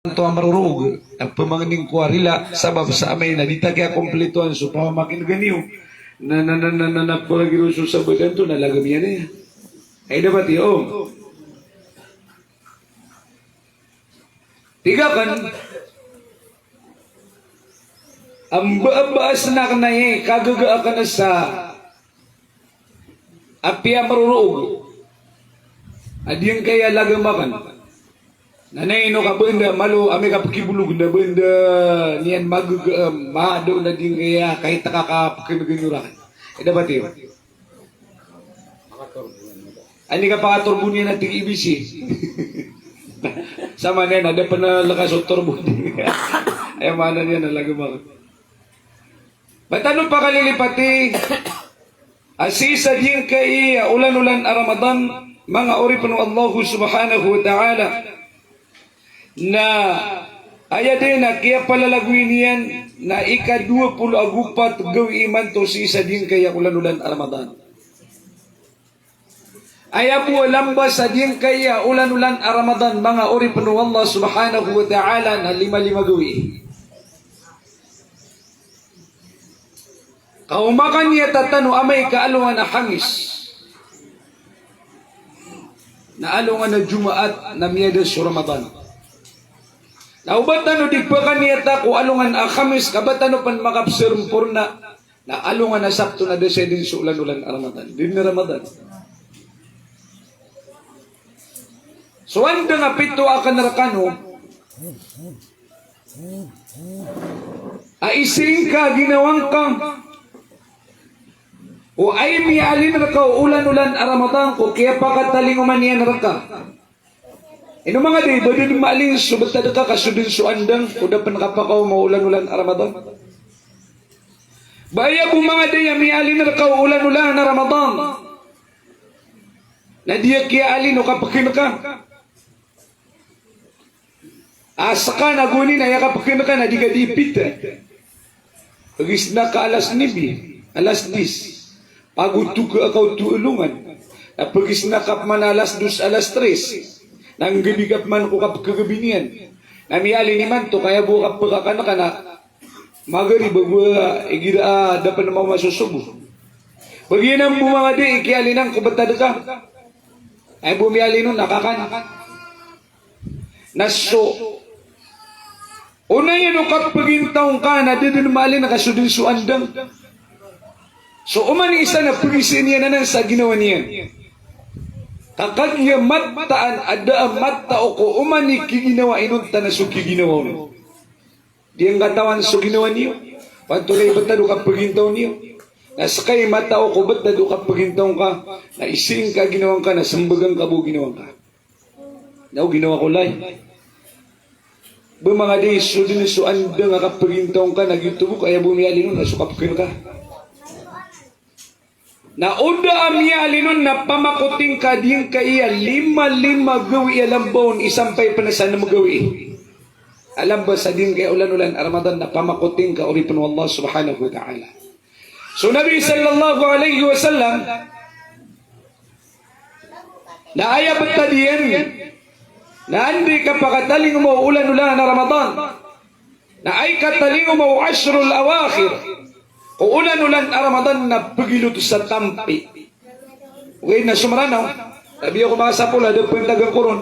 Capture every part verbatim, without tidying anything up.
tanto a marorog, a pamangning ko a rila, sabap sa amay na di ta kiyakomplitoan so pamamakinega niyo. Na, na, na, na, na, na, pagiro so sabadan to, na lagam iyan aya. Ay, dapat iyo. Tig aken, a mbabaas aken a aya i kagaga aken sa apiya marorog a di ngka iya lagam aken. Na ino ka ba nda malo, amay ka pekibolog na ba nda niyan magaga, eh, mado na di ngka iya, kay ta ka ka pekenegan iyo raken. Ida ba tiyo? Ani ka pakatorbo niyan a tig i B C. Sama niyan, ada pena lekas o torbo. Aya maana niyan a lagam aken. Ba tano pakalilipati a sii sa giyangkai a olan-olan a Ramadan, manga oripen o Allah subhanahu wa ta'ala, na aya den a kiyapalalagoy niyan na ika dowa polo ago pat gawii imanto sii sa giyangkai a olan-olan a Ramadan. Aya bo a lamba sa giyangkai a olan-olan a Ramadan, manga oripen o Allah subhanahu wa ta'ala, na lima-lima gawii. Ka o makaniyata tano amay ka alongan a Khamis, na alongan a Jumaat na miyada so Ramadan. Na o ba tano di pakaniyata ko alongan a Khamis, ka ba tano pen makapseremporna, na alongan a Sabto na da saya den so olan-olan a Ramadan. Di den Ramadan. So andang a pito aken rekano, a isii ngka a ginawa ngka, o aya miyaalin reka o olan-olan a Ramadan ko kiyapakatalingoma niyan reka. Ino manga di, ba da den maalin so betad ka ka so den so andang ko da pen kapakaoma o olan-olan a Ramadan? Ba aya bo manga di a miyaalin reka o olan-olan a Ramadan na di a kiyaalin o kapeken ka. A seka na goni na aya kapeken ka na di ka di pita. Pagisna ka alas nuebe, alas dis. Pagoto ka a kaoto a alongan. Na pagisna ka peman alas dos, alas tres. Na nggabi ka peman ko kapekagabi niyan. Na miyaalin imanto ka aya bo kapekakan ka na Maghrib ago igira a da pen maoma so Subuh. Ba giyanan bo manga di i kiyalinan ko betad ka. Aya bo miyalin on na kakan. Na so ona iyan o kapegintaw ngka na da den maalin ka so den so andang. So oman i isa na pegisaan iyan anan sa ginawa niyan. Ka kagiya mataan a da a matao ko oman i kiginawai nonta na so kiginawa on. Di ngka katawan so ginawa niyo. Panto na i betad o kapegintaw niyo. Na seka i matao ko betad o kapegintaw ngka. Na isii ngka a ginawa ngka na sembagan ka bo o ginawa ngka. Na o ginawa ko lay. Ba manga di so den so andang a kapegintaw ngka na giyoto bo ka aya bo miyalin on na so kapeken ka. Na o da a miyalin on na pamakoting ka di ngka iya lima-lima gawii a lamba on i sampay pen sa nem gawii a lamba sa di ngka iya olan-olan a Ramadan na pamakoting ka oripen o Allah subhanahu wa ta'ala. So Nabi sallallahu alaihi wasallam na aya betad iyan na anda i kapakatalingoma o olan-olan a Ramadan. Na aya katalingoma o ashrul awakhir ko olan-olan a Ramadan na pegilotos a tampi. Ogaid na so Mranaw, tabiya ko manga sapol a da pen taga koron.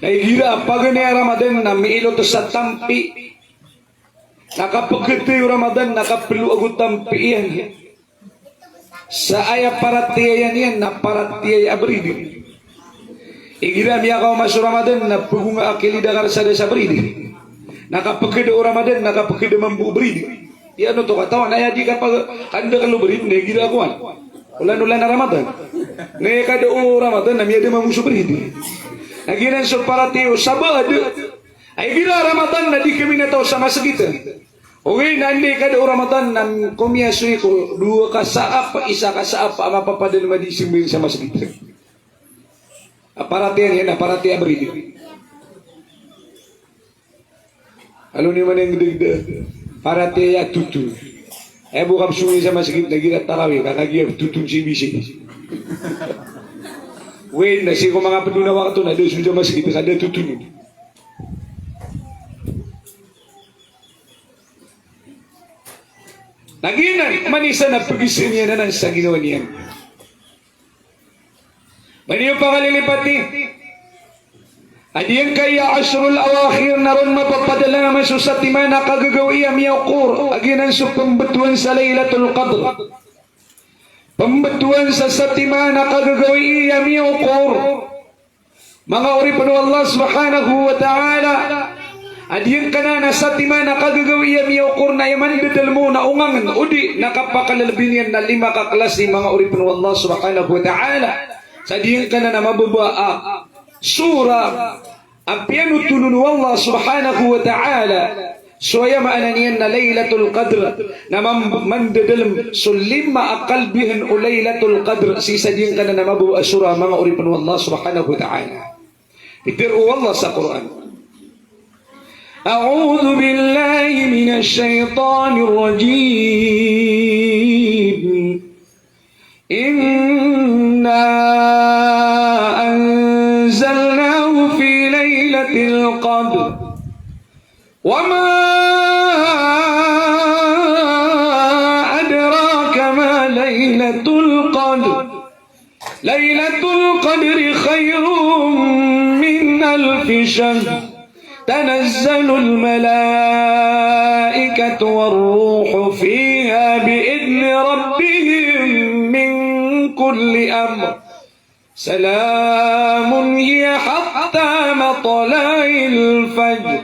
Na igira a paganay a Ramadan na miilotos a tampi. Na kapeketay o Ramadan na kapelo ago tampi iyan. Sa aya paratiyaya niyan na paratiyaya a brid. Igira miyakaoma so Ramadan na pegonga a kilid a karsada sa brid. Na kapekeda o Ramadan na kapekeda mambo o brid. Aya oto katawan na aya di kapakandakal o brid na igira kowan, olan-olan a Ramadan. Na aya kada o Ramadan na miyada mambo so brid. Na giyanan so paratiyaya o Sabaad. Ay igira Ramadan na di kaminataw sa masgit. Ogaid na anda i kada o Ramadan na komiyasoy ko dowa ka saap, isa ka saap a mapapadalem a di simbayang sa masgit. A paratiyaya niyan na paratiyaya a brid. Alo niyo man aya ngedagda, paratiyaya a toton. Aya bo kapesong iyan sa masgit na igira tarawih, ka kagiya toton si B C. Ogaid na sii ko manga pedon a wakto na da song sa masgit ka da toton. Na giyanan, manisa na pegesen iyan anan sa ginawa niyan. Ba niyo pakalilipati a giyangkaya ashrul awakhir na ron mapapadalm so satiman a kagagawii a miyokor a giyanan so pembetowan sa Lailatul Qadr. Pembetowan sa satiman a kagagawii a miyokor. Manga oripen o Allah subhanahu wa ta'ala, a giyangkanan a satiman a kagagawii a miyokor na aya mandedel mo na ongangen odi na kapakalelebi niyan na lima ka klasi, manga oripen o Allah subhanahu wa ta'ala. Sa giyangkanan a mababa a sura a piyanotolon o Allah subhanahu wa ta'ala so aya maana niyan na Lailatul Qadr, na mam-, mandedelem so lima a kalbihen o Lailatul Qadr sii sa giyangkanan a mababa a sura, manga oripen o Allah subhanahu wa ta'ala. Pitero o Allah sa Qur'an: A'udhu billahi minash shaytanir rajim. إنا أنزلناه في ليلة القدر. وما أدراك ما ليلة القدر. ليلة القدر خير من ألف شهر. تنزل الملائكة والروح فيها بإذن ربهم من كل أمر. سلام هي حتى مطلع الفجر.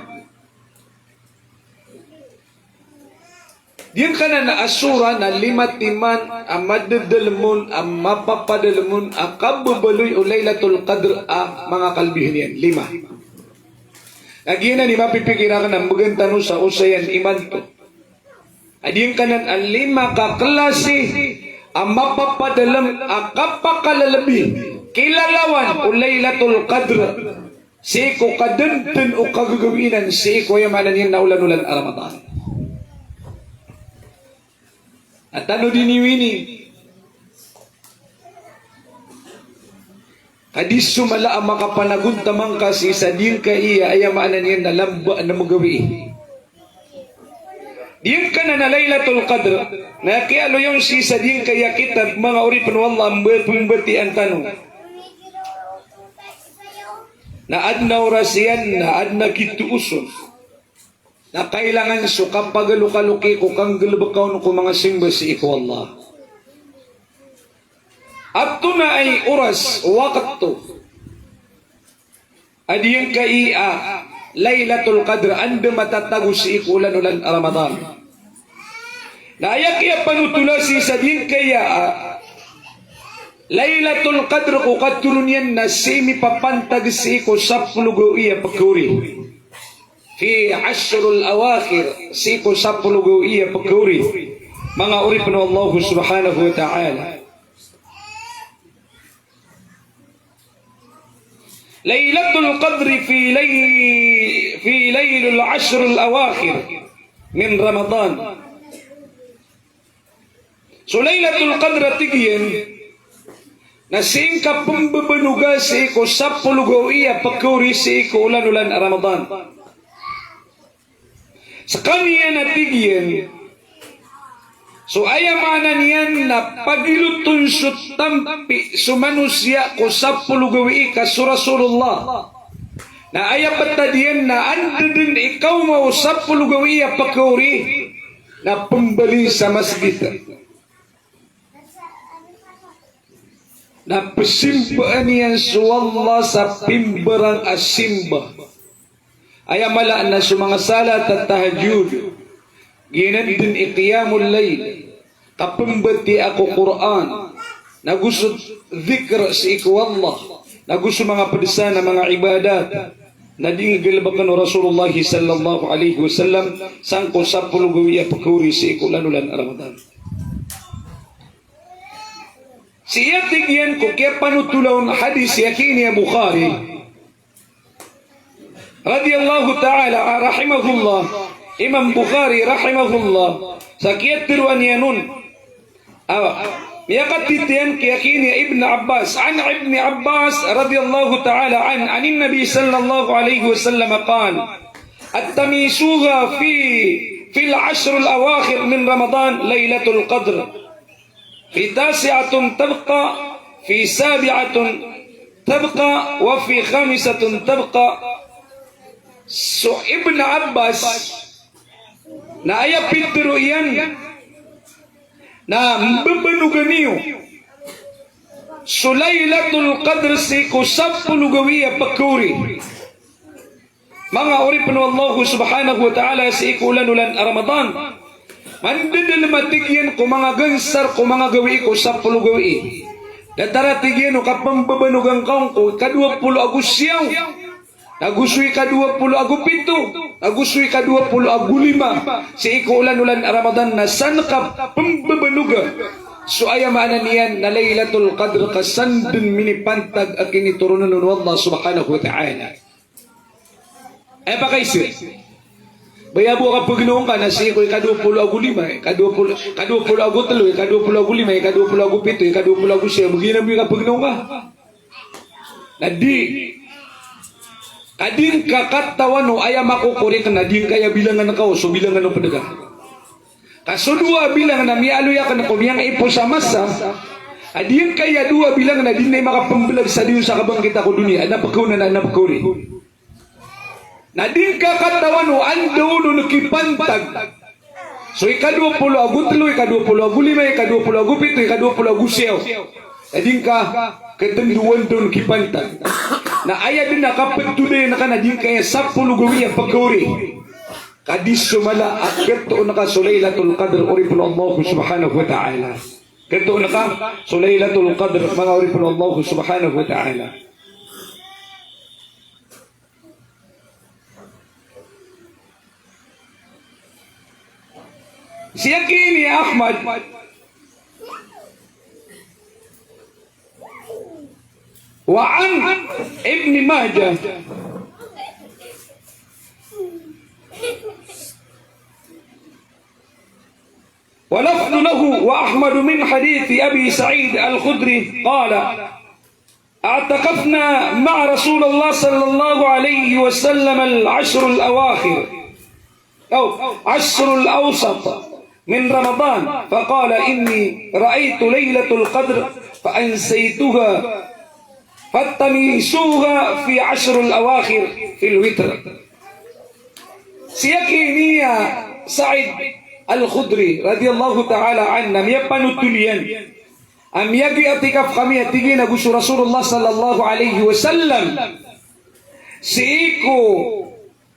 Giyangkanan a sura na lima timan a madedelem on, a mapapadelem on, a kabebaloy o Lailatul Qadr a manga kalbihen iyan. Lima. Na giyanan i mapipikir aken a mbegan tano sa osayan imanto. A giyangkanan a lima ka klasi a mapapadelem a kapakalelebi, kilalawan o Lailatul Qadr sii ko kadenden o kagagawii nan sii ko aya maana niyan na olan-olan a Ramadan. A tano di niyo ini ka di so mala a makapanagontaman ka sii sa giyangkaya aya maana niyan na lamba a mgawii. Giyangkanan a Lailatul Qadr na kiyaaloy on sii sa giyangkaya kitab, manga oripen o Allah, a pembatiyan tano na aden a oras iyan na aden a kitoos on. Na kailangan so kapagalokaloki ko kanggalebeka on ko manga simba sii ko Allah. Antonaa i oras, wakto a giyangkaya Lailatul Qadr anda matatago sii ko olan-olan a Ramadan? Na aya kiyapanotola sii sa giyangkaya Lailatul Qadr ko katoro niyan na sii mipapantag sii ko sapolo gawii a pekawri. Fi ashrul awakhir, sii ko sapolo gawii a pekawri, manga oripen o Allah subhanahu wa ta'ala. Lailatul Qadri fi lay-, fi laylil ashril awakhir min Ramadan. So Lailatul Qadr a tig iyan na sii ngka pembebanoga sii ko sapolo gawii a pekawri sii ko olan-olan a Ramadan. Sekaniyan a tig iyan, so aya maana niyan na pagiloton so tampi so manosiya ko sapolo gawii ka so Rasulullah. Na aya petad iyan na anda den i kaoma o sapolo gawii a pekawri na pembali sa masgit. Na pesimbaan iyan so Allah sa pimbarang a simba. Aya mala na so manga salat a tahajjud, giyanan den i qiyamul layl, kapembatiya ko Qur'an, nago so dhikr sii ko Allah, nago so manga ped san a manga ibadat, na di nggalebeken o Rasulullah sallallahu alaihi wasallam sangko sapolo gawii a pekawri sii ko olan-olan a Ramadan. Sii a tig iyan ko kiyapanotola on hadis a kiyakini a Bukhari radiyallahu ta'ala, ah, rahimahullah, Imam Bukhari rahimahullah, sa kiyateroa niyan on. Ah, miyakatitiyan kiyakini a Ibn Abbas, an Ibn Abbas radiyallahu ta'ala an, anin Nabi sallallahu alaihi wasallam qal, "At-tamisuha fi في العشر الأواخر من رمضان ليلة القدر، في تاسعة تبقى، في سابعة تبقى، وفي خامسة تبقى. So Ibn Abbas na aya pitharo iyan na mbabanogan iyo so Laylatul Qadr sii ko sapolo gawii a pkaori. Manga oripn o Allah subhanahu wa ta'ala, sii ko olan-olan a Ramadan, mandadalm a tig iyan ko manga gansar ko manga gawii ko sapolo gawii. Datar a tig iyan o kapmbabanogan ka on ko ikadowa polo ago siyaw, ago so ikadowa polo ago pito, ago so ikadowa polo ago lima, sii ko olan-olan a Ramadan na san ka pmbabanoga so, aya maana niyan na Laylatul Qadr, ka san dn minipantag a kinitoronan o Allah subhanahu wa ta'ala. Aya pakaiza, baya bo a kapagnaw ngka na sii ko ikadowa polo ago lima, ikadowa polo, ikadowa polo ago tlo, ikadowa polo ago lima, ikadowa polo ago pito, ikadowa polo ago siyaw, bgi na bo i kapagnaw ngka. Na di, ka di ngka katawan o aya makokori akn, na di ngka aya bilangan ka o so bilangan o pd ka. Ka so dowa a bilang na miyaaloy akn ko miyangaipo sa masa a di ngka aya dowa a bilang na di na i makapmblag sa diyon sa kabangkit a ko doniya, adn a pkaona na adn a pkaori. Na di ngka katawan o anda on kipantag so ikadowa polo ago tlo, ikadowa polo ago lima, ikadowa polo ago pito, ikadowa polo ago siyaw. Na di ngka katndo o anda on kipantag. Na aya dn a kapthodayan ka na di ngka aya sapolo gawii a pkaori. Ka di so mala a khatoon ka so Laylatul Qadr, oripn o Allah subhanahu wa ta'ala. Khatoon ka so Laylatul Qadr, manga oripn o Allah subhanahu wa ta'ala. Siyaki ini Ahmad, wa an Ibn Majah, wa lafdhu lahu wa Ahmad min hadith Abi Sa'id Al-Khudri qala, اعتكفنا مع رسول الله صلى الله عليه وسلم العشر الأواخر، أو عشر الأوسط من رمضان، فقال: إني رأيت ليلة القدر فأنسيتها، فالتمسوها في عشر الأواخر في الوتر. Siyaki ini a Sa'id Al-Khudri radiyallahu ta'ala anhu, na miyapanotol iyan a miyagi'tikaf kami, a tig iyan, ago so Rasulullah sallallahu alaihi wasallam. Sii ko,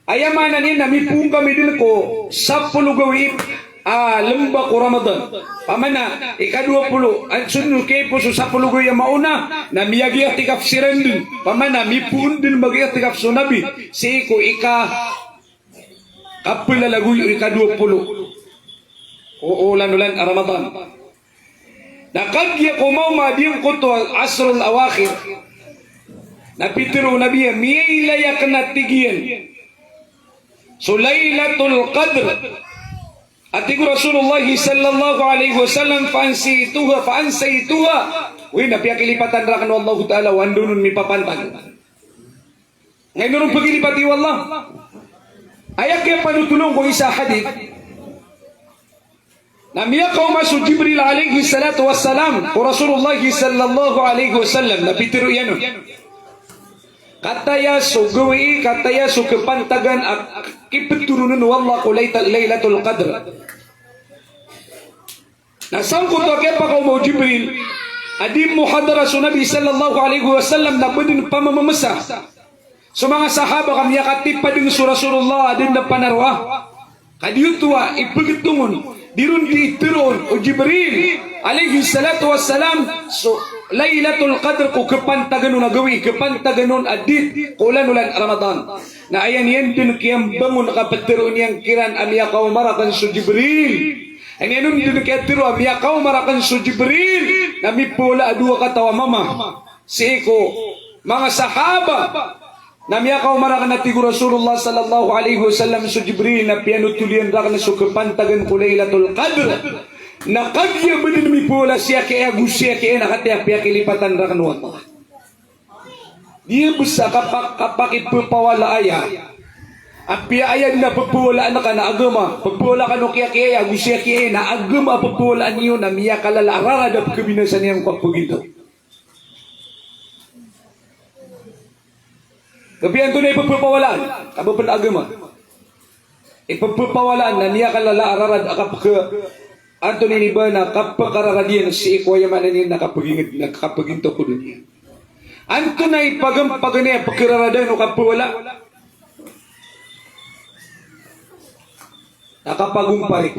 aya maana niyan na mipoon kami dn ko sapolo gawii a lmba ko Ramadan. Pamana ikadowa polo, a, so dn kiyaipo so sapolo gawii a maona, na miyagi'tikaf siran dn. Pamana mipoon dn magi'tikaf so Nabi sii ko ika kaplalagoy o ikadowa polo o olan-olan a Ramadan. Na kagiya ko maoma a giyangkoto a Ashrul Awakhir, na pitharo o Nabi a miyailay akn, a tig iyan, so Laylatul Qadr. A tig o Rasulullah sallallahu alaihi wasallam, "Fa ansituha, fa ansaytuha." Oway, na piyakilipatan rakn o Allahu Ta'ala o anda on mipapantag. Ngaino ron pagilipati o Allah? Aya kiyapanotol on ko isa a hadith na miyakaoma so Jibril alayhis salatu wassalam ko Rasulullah sallallahu alayhi wasallam, na pitharo iyan on, kataya so gawii, kataya so kapantagan a kipthoron on o Allah ko Layta-, Laylatul Qadr. Na sangkoto a kiyapakaoma o Jibril a di muhadara so Nabi sallallahu alayhi wasallam na ba dn pamamamsa so manga sahaba ka miyakatipadng so Rasulullah a da dn panaroa. Ka di oto a ipgtong on, di ron di itharoon o Jibril alayhis salatu wassalam so Laylatul Qadr ko kapantagan on a gawii, kapantagan on a date ko olan-olan a Ramadan. Na aya niyan dn kiyambang on a kaptharoon iyan kiran a miyakaoma rakn so Jibril. Aya niyan on dn kiyatharo a miyakaoma rakn so Jibril na miphawala a dowa kataw a mama sii ko manga sahaba. Na miyakaoma rakn, a tig o Rasulullah sallallahu alayhi wasallam, so Jibril na piyanotol iyan rakn so kapantagan ko Laylatul Qadr. Na kagiya ba dn miphawala, siyaki aya ago siyaki aya, na kataya piyakilipatan rakn o Allah. Di bs a kapak-, kapakipphawala aya Apiya aya dn a pphawala ka na agama, pphawala ka o kiyakiya, ago siyakiya, na agama a pphawala iyo na miyakalala a rarad a pkhabinasa niyan ko kapagintaw. Kapiya antonaa i pphawala, kabaya pn agama. I pphawala na miyakalala a rarad a kapkha, antonaa ini ba na kapkararad iyan sii ko aya maana niyan na kapagingd, na kapagintaw ko doniya. Antonaa i pagam-, paganay a pkhararadan o kaphawala? Na kapagomparik.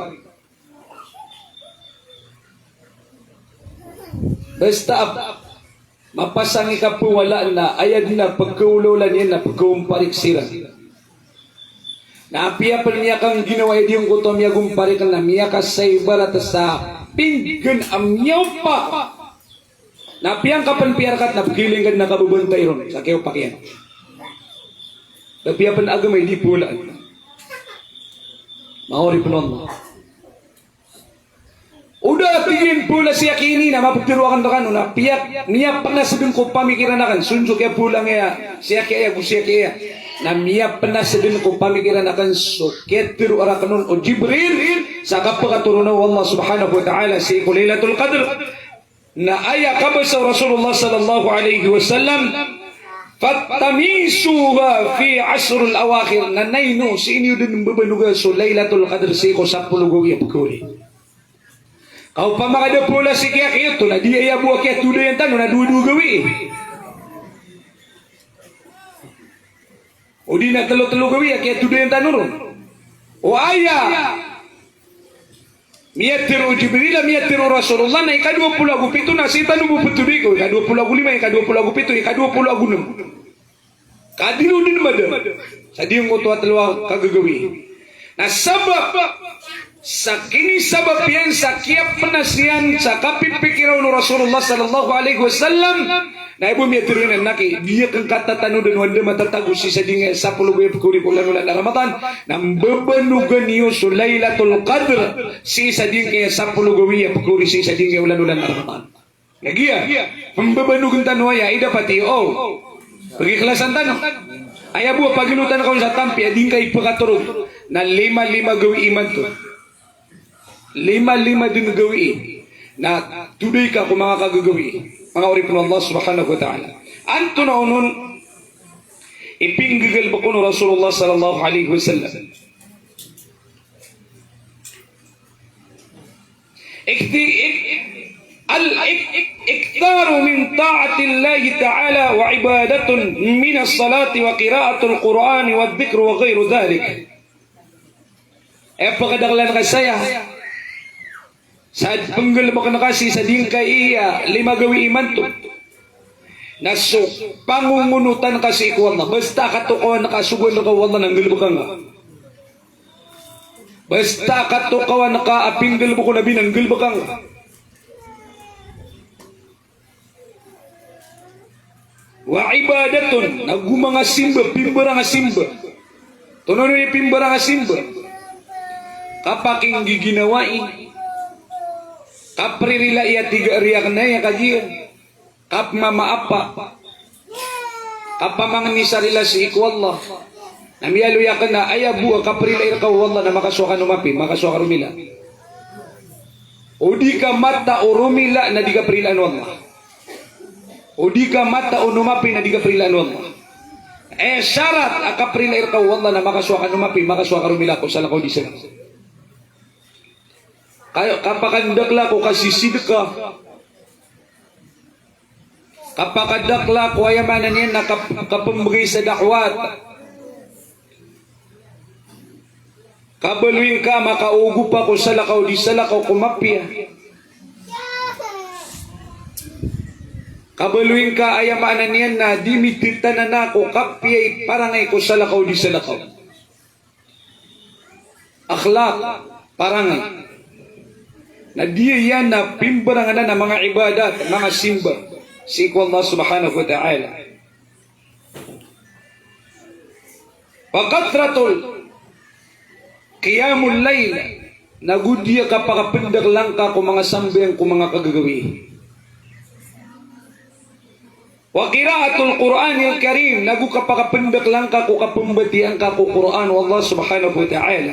Basta ap-, mapasang i kaphawala na aya dn a pkhaolaola niyan na pkhaomparik siran. Na apiya pn miyakangginawa i diyangkoto a miyagomparik na miyakasaibarat sa pinggan a miyaopak. Na piyangka pn piyarakat na pkhailinggan na kababantay ron sa kiyaopak iyan. Apiya pn agama i di phawalaan. Manga oripn o Allah. O da, tig iyan, phawalaan sii aki ini na maptharo akn rkano na piyak, miyapnasdn ko pamikiran akn, so ndn so kiyaphawala iyan sii aki aya, go sii aki aya. Na miyapnasdn ko pamikiran akn so kiyatharo rakn on o Jibril sa kapakatoron o Allah subhanahu wa ta'ala sii ko Lailatul Qadr. Na aya kabasa o Rasulullah sallallahu alaihi wasallam, "Faltamisuha fi ashril awakhir." Na naino, sii niyo dn mbabanoga so Lailatul Qadr sii ko sapolo gawii a pkhaori. Ka opama ka da phawalaan sii ki aki oto, na di aya bo a kiyatodayan tano na dowa-dowa gawii. O di na tlo-tlo gawii a kiyatodayan tano ron. O aya miyatharo o Jibril, a miyatharo o Rasulullah, na ikadowa polo ago pito na sii tano bo ptodoi ko, ikadowa polo ago lima, ikadowa polo ago pito, ikadowa polo ago nem. Ka di ron dn madam sa diyangkoto a tlo a kagagawii. Na sabap sa kinisabap iyan, sa kiyapnas iyan, sa kapipikira on o Rasulullah sallallahu alaihi wasallam, na aya bo miyatharo iyan na ki, di akn katatanod o anda matatago sii sa dingka sapolo gawii a pkhaori ko olan-olan a Ramadan, na mbabanoga niyo so Lailatul Qadr sii sa dingka sapolo gawii a pkhaori sii sa dingka olan-olan a Ramadan. Lagid a pmbabanogn tano aya, i dapat iyo, o, pagikhlasan tano. Aya bo a pagalotan ka on sa tampi a dingka ipkhatorog na lima-lima gawii imanto. Lima-lima dn gawii na todoi ka ko manga kagagawii. Manga oripn o Allah subhanahu wa ta'ala. Antonaa onon i pinggagalbk on o Rasulullah sallallahu alaihi wasallam? Ikti-, ik-, al-, ik-, ik-, iktharu min ta'atillahi ta'ala wa ibadatun minas salati wa qira'atul Qur'ani wa dhikru wa ghairu dhalik. Aya pkadaklan ka saya sa pnggalbkn ka sii sa dingka iya lima gawii imanto na so pangongonotan ka sii ko Allah. Basta katokawan ka, sogoan ka o Allah na nggalbkn ka. Basta katokawan ka a pinggalbk o Nabi na nggalbkn ka. Wa ibadatun, na go manga simba, pimbarang a simba. Antonaa i pimbarang a simba? Kapakinggiginawai, kapririlai a tig a riya kna aya kagiya, kapmamaapa, kapamangni sa rila sii ko Allah. Na miyaaloy akn a aya bo a kaprilai rka o Allah na makasowa ka on mapi, makasowa ka romila. O di ka matao romila na di ka prilaan o Allah. O di ka matao on mapi na di ka prilaan o Allah. Aya sarat a kaprilai rka o Allah na makasowa ka on mapi, makasowa ka romila ko salakaw di salakaw. Ka-, kapakandakla ko kasisidka. Kapakadakla ko aya maana niyan na kap-, kapmbgay sa da'wat. Kabaloy ngka makaogopa ko salakaw di salakaw ko mapiya. Kabaloy ngka aya maana niyan na di mititanana ko kapiya i parangay ko salakaw di salakaw. Akhlaq, parangay. Na di iyan na pimbarangan a manga ibadat, manga simba sii ko Allah subhanahu wa ta'ala. Wa kathratul qiyamul layl, na go di a kapakapndakl angka ko manga sambayang ko manga kagagawii. Wa qira'atul Qur'anil Karim, nago kapakapndakl angka ko kapmbatiya angka ko Qur'an o Allah subhanahu wa ta'ala.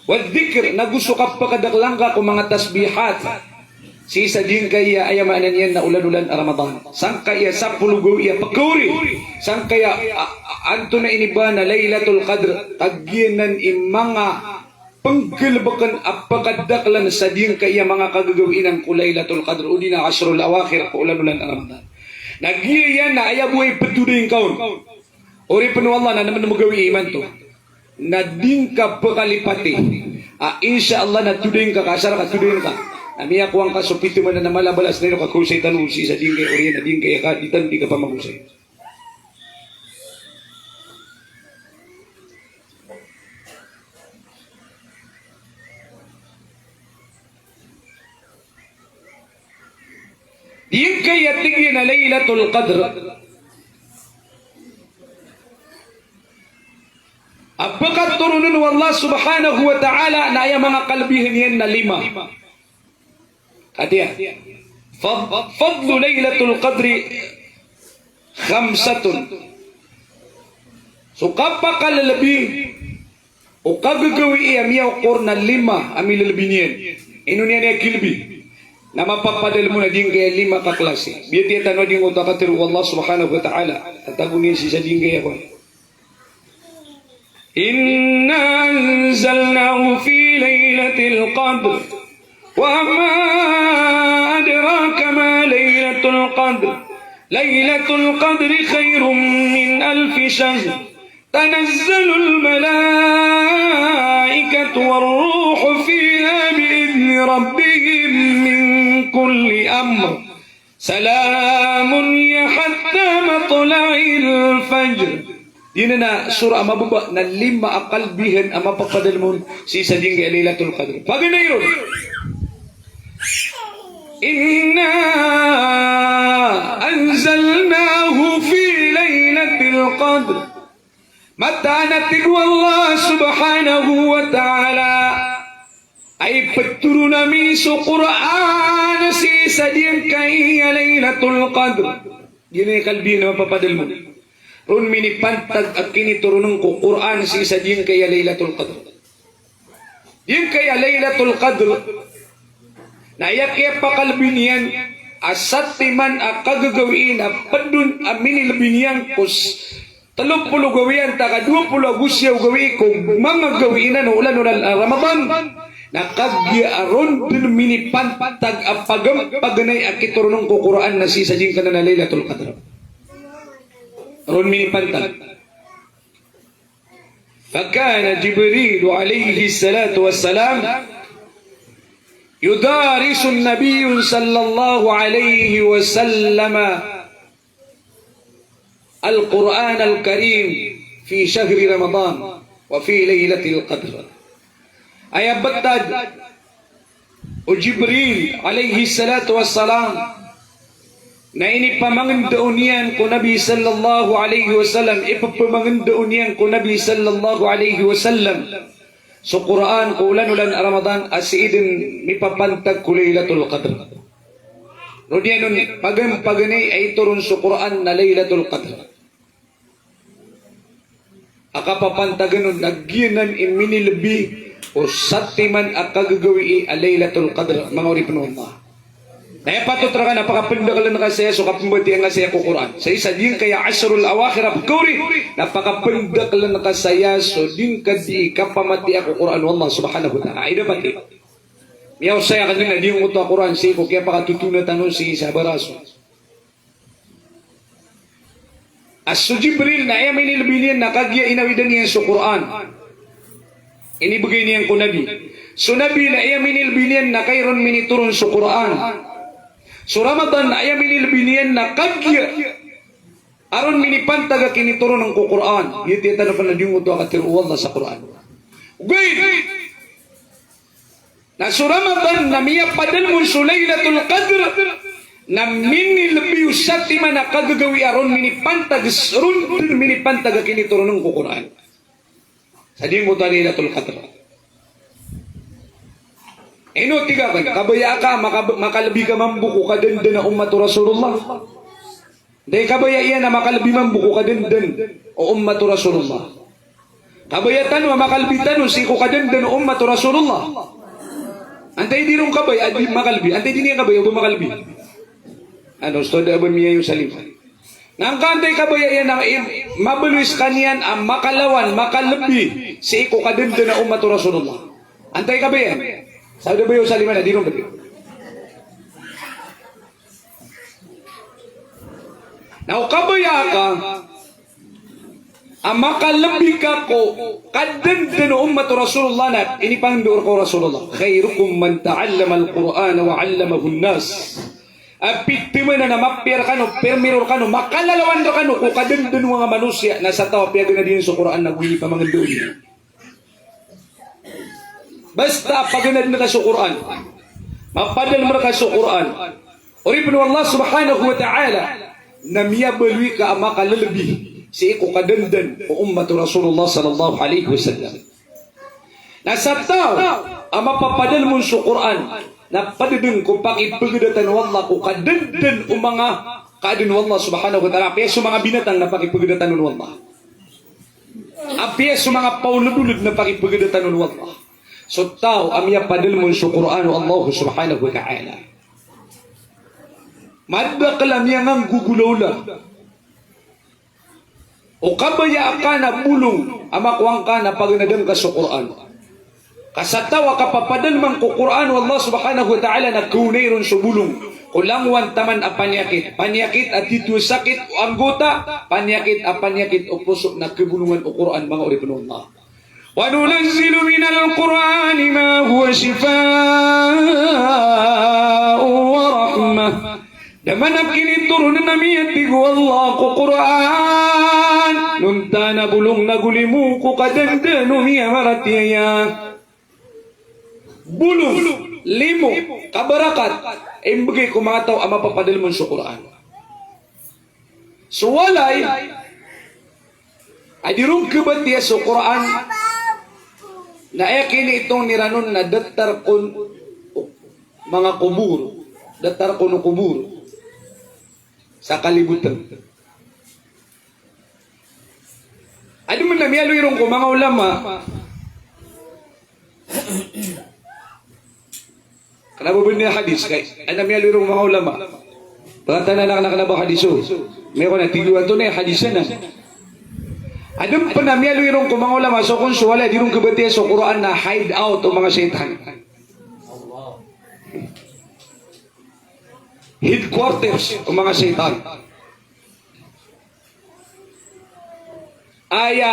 Wa dhikr, nago so kapakadakl angka ko manga tasbihat. Sii sa giyangkaya, aya maana niyan na olan-olan a Ramadan. Sangkaya sapolo gawii a pkaori. Sangkaya, a, a, antonaa ini ba na Lailatul Qadr. Kagiya nan i manga pnggalbkn a pkadaklan sa giyangkaya manga kagagawii nan ko Lailatul Qadr, odi na Ashrul Awakhir ko olan-olan a Ramadan. Na giya iyan na aya bo i ptodai ngka on. Oripn o Allah na nmn mgawii imanto. Na di ngka pkalipati. A, insha Allah na todai ngka ka asar ka todai ngka. Na miyakowa ngka so pito man a mala a balas na ino ka kaosay tano sii sa giyangkaya oriyan a giyangkaya ka di tano di kapamagosay. Giyangkaya tig iyan a Lailatul Qadr a pkatoronan o Allah subhanahu wa ta'ala na aya manga kalbihan iyan na lima. Katiya, fad-, fadlu Lailatul Qadri khamsatun. So kapakalbi o kagagawii a miyaokor na lima a milbi niyan. Ino niyan aya kilbi? Na mapapadalm on a giyangkaya lima ka klasi. Biyatiya tano a giyangkoto a katharo o Allah subhanahu wa ta'ala. Tatago niyan sii sa giyangkaya kowan. إنا أنزلناه في ليلة القدر. وما أدراك ما ليلة القدر. ليلة القدر خير من ألف شهر. تنزل الملائكة والروح فيها بإذن ربهم من كل أمر. Salamun hiya hatta matla'il fajr. Giyanan a sura a mababa na lima a kalbihan a mapapadalm on sii sa giyangkaya Lailatul Qadr. Paganay ron. Inna anzalnahu fi lailatil qadr. Mataan a tig o Allah subhanahu wa ta'ala, a iptoron ami so Qur'an sii sa giyangkaya Lailatul Qadr. Giyanan i kalbi a mapapadalm on. Ron minipantag a kinitoron ko Qur'an sii sa giyangkaya Lailatul Qadr. Giyangkaya Lailatul Qadr na aya kiyapakalbi niyan a satiman a kagagawii na pd on a minilbi niyan ko s-, tlo polo gawii antaa ka dowa polo ago siyaw gawii ko manga gawii nan o olan-olan a Ramadan. Na kagiya a ron dn minipantag a pagam-, paganay a kitoron ko Qur'an na sii sa giyangkanan a Lailatul Qadr. Ron minipantag. Fakana Jibril alayhis salatu wassalam yudarisun Nabiy sallallahu alayhi wasallam Al-Qur'an Al-Karim fi shahri Ramadan wa fi Lailatil Qadr. Aya btad o Jibril alayhis salatu wassalam na inipamangndao niyan ko Nabi sallallahu alayhi wasallam, ipphmangndao niyan ko Nabi sallallahu alayhi wasallam so Qur'an ko olan-olan a Ramadan a sii dn mipapantag ko Lailatul Qadr. Ron iyan on pagam-, paganay a itoron so Qur'an na Lailatul Qadr. A kapapantagan on na giyanan i minilbi o satiman a kagagawii a Lailatul Qadr, manga oripn o Allah. Na aya patot rka na pakapndaklan ka saya so kapmbatiya ngka saya ko Qur'an. Sa isa giyangkaya ashrul awakhir a pkaori, na pakapndaklan ka saya so di ngka dii kapamatiya ko Qur'an o Allah subhanahu wa ta'ala. Ay dapat i. Miyaosay akn dn a giyangkoto a Qur'an sii ko kiyapakatotona tano sii sa baraso. A so Jibril na aya minilbi niyan na kagiya inawidan iyan so Qur'an. Inibgay niyan ko Nabi. So Nabi na aya minilbi niyan na kay ron minitoron so Qur'an. So Ramadan na aya minilbi niyan na kagiya a ron minipantag a kinitoron ko Qur'an. Giyoto i tano pn a giyangkoto a katharo o Allah sa Qur'an. Ogaid na so Ramadan na miyapadalm on so Lailatul Qadr na minilbi o satiman a kagagawii a ron minipantag, ron dn minipantag a kinitoron ko Qur'an. Sa giyangkoto a Lailatul Qadr. Ino tig akn, kabaya ka, maka-, makalbi ka mambo ko kadndn a ummat o Rasulullah. Antai kabaya iyan a makalebi mambo ko kadenden o ummat o Rasulullah? Kabaya tano a makalebi tano sii ko kadenden o ummat o Rasulullah? Antai di ron kabaya a di makalebi? Antai di niyan kabaya o ba makalebi? Ano, so da a ba miyayo sa lima. Na angka antai kabaya iyan a i-, mabaloy sekaniyan a makalawan, makalebi sii ko kadenden o ummat o Rasulullah? Antai kabaya iyan? Sa da a ba iyo sa lima na di ron kabaya. Na o kabaya ka a makalebi ka ko kadenden o ummat o Rasulullah na inipangendao rka o Rasulullah, "Khairukum man ta'allamal Qur'ana wa 'allamahun nas." A pithamanan a mapiya rekano, pirmiro rekano, makalalawan rekano ko kadenden o manga manosiya na sa taw a piyaganad iyan so Qur'an na go inipamangendao niyan. Basta paganadn ka so Qur'an, mapadalm rka so Qur'an, oripen o Allah subhanahu wa ta'ala, na miyabaloy ka a makalelebi sii ko kadenden o ummat o Rasulullah sallallahu alaihi wasallam. Na sa taw a mapapadalm on so Qur'an, na padedeng ko pakipegadatan o Allah ko kadenden o manga kaaden o Allah subhanahu wa ta'ala, apiya so manga binatang na pakipegadatan on o Allah. Apiya so manga paoled-oled na pakipegadatan on o Allah. So taw a miyapadalm on so Qur'an o Allah subhanahu wa ta'ala, madakl a miyanganggogolawla. O kabaya ka na bolong a makowa ngka na paganadn ka so Qur'an. Ka sa taw a kapapadalman ko Qur'an o Allah subhanahu wa ta'ala na kaonay ron so bolong ko langowan taman a paniyakit. Paniyakit a titho a sakit o anggota, paniyakit a paniyakit o poso na kabolongan o Qur'an, manga oripen o Allah. Wa nunazzilu minal Qur'ani ma huwa shifaa'un wa rahmah. Da man a kinitoron ami a tig o Allah ko Qur'an, nonta na bolong nago limo ko kadenden o miyamaratiyaya. Bolong, limo, kabarakat a imbegay ko manga taw a mapapadalm on so Qur'an. So walay a di ron khabatiya so Qur'an na aya kinitong iran on na datar kon o manga kobor, datar kon o kobor sa kalibotn. Adn man a miyaaloy ron ko manga ulama. Kena ba bnar a hadis, kay adn a miyaaloy ron ko manga ulama. Pangatanan aken a kena ba hadis o. Miyakowa na tig iyan antonaa i hadis anan. Adn pn a miyaaloy ron ko manga ulama so kon so walay a di ron khabatiya so Qur'an na hideout o manga shaytan. Headquarters o manga shaytan. Aya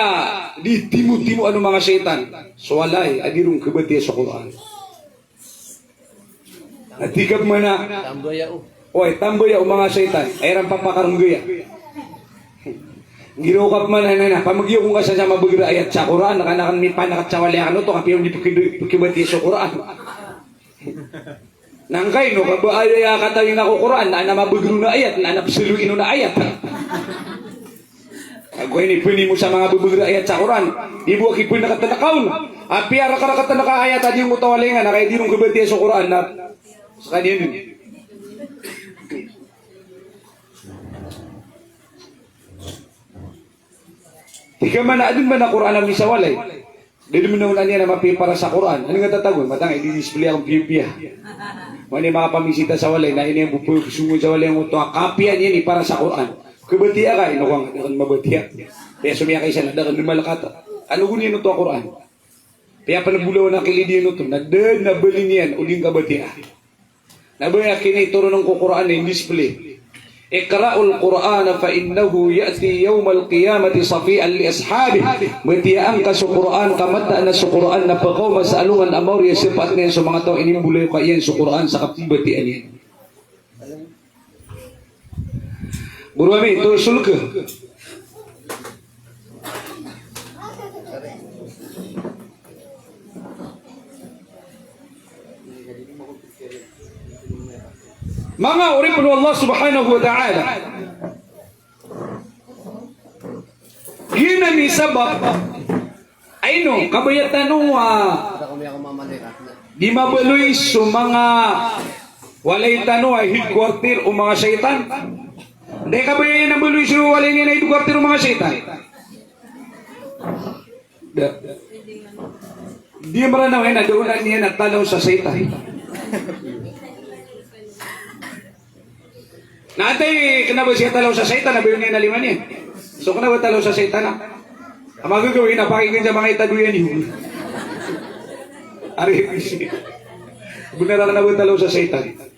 di timotimoan o manga shaytan so walay a di ron khabatiya so Qur'an. Na tig ka pman a, tambaya o, oy, tambaya o manga shaytan, aya iran papakarnggaya. Giraw ka pman a, na, na, pamagiyakon ka sa, sa mabagr a ayat sa Qur'an, na kena aken mipanakat sa walay aken oto, kapiya on di pekid-, pekibatiya so Qur'an. Na angkaino ka ba aya, aya katawi nga ko Qur'an, na, na mabagr on a ayat, na, na psaloin on a ayat. Ago ini peni mo sa manga babagr a ayat sa Qur'an, di bo aki peni katandakaon. Apiya rakarakatandaka ayat a di ngkoto a walay nga, na kay di ron khabatiya so Qur'an, na sekaniyan. Tig ka man a adn man a Qur'an a misa walay. Da dn man a olan iyan a mapiya i para sa Qur'an. Anda nga tatago, matang i di-display aken piyapiya. Mani makapamisita sa walay, na ini bo pesongon sa walay ngkoto a kapiya niyan i para sa Qur'an. Khabatiya ka, ino ka nga da aken mabatiya. Kaya so miyakaisa na da aken malekat. Ano gon iyan oto a Qur'an? Kaya pn bolawan a kilid iyan oto, na da dn a bali niyan o di ngkabatiya. Na ba aya kinitoron ko Qur'an na i-display. Iqra'ul Qur'ana fa innahu ya'ti yawmal qiyamati shafi'an li ashabihi. Batiyaan ka so Qur'an, ka mataan a so Qur'an na pakaoma sa alongan a maori a shafaat niyan so manga taw a inimbolayoka iyan so Qur'an sa kapmbatiyaan iyan. Goro ami, to solka. Manga oripen o Allah subhanahu wa ta'ala. Giyanan i sabap a ino, kabaya tano a di mabaloy so manga walay tano a headquarter o manga shaytan. Di kabaya iyan a mbaloy so walay niyan a idokar tano manga shaytan. Da. Di Mranaw iyan a da onan iyan a talaw sa shaytan. Na antaa i kna ba sii a talaw sa shaytan a ba iyan a lima niyan. So kna ba talaw sa shaytan a, a magagawi na pakinggan sa manga itado iyan iyo. Ari, bisi. Bnar a kna ba talaw sa shaytan.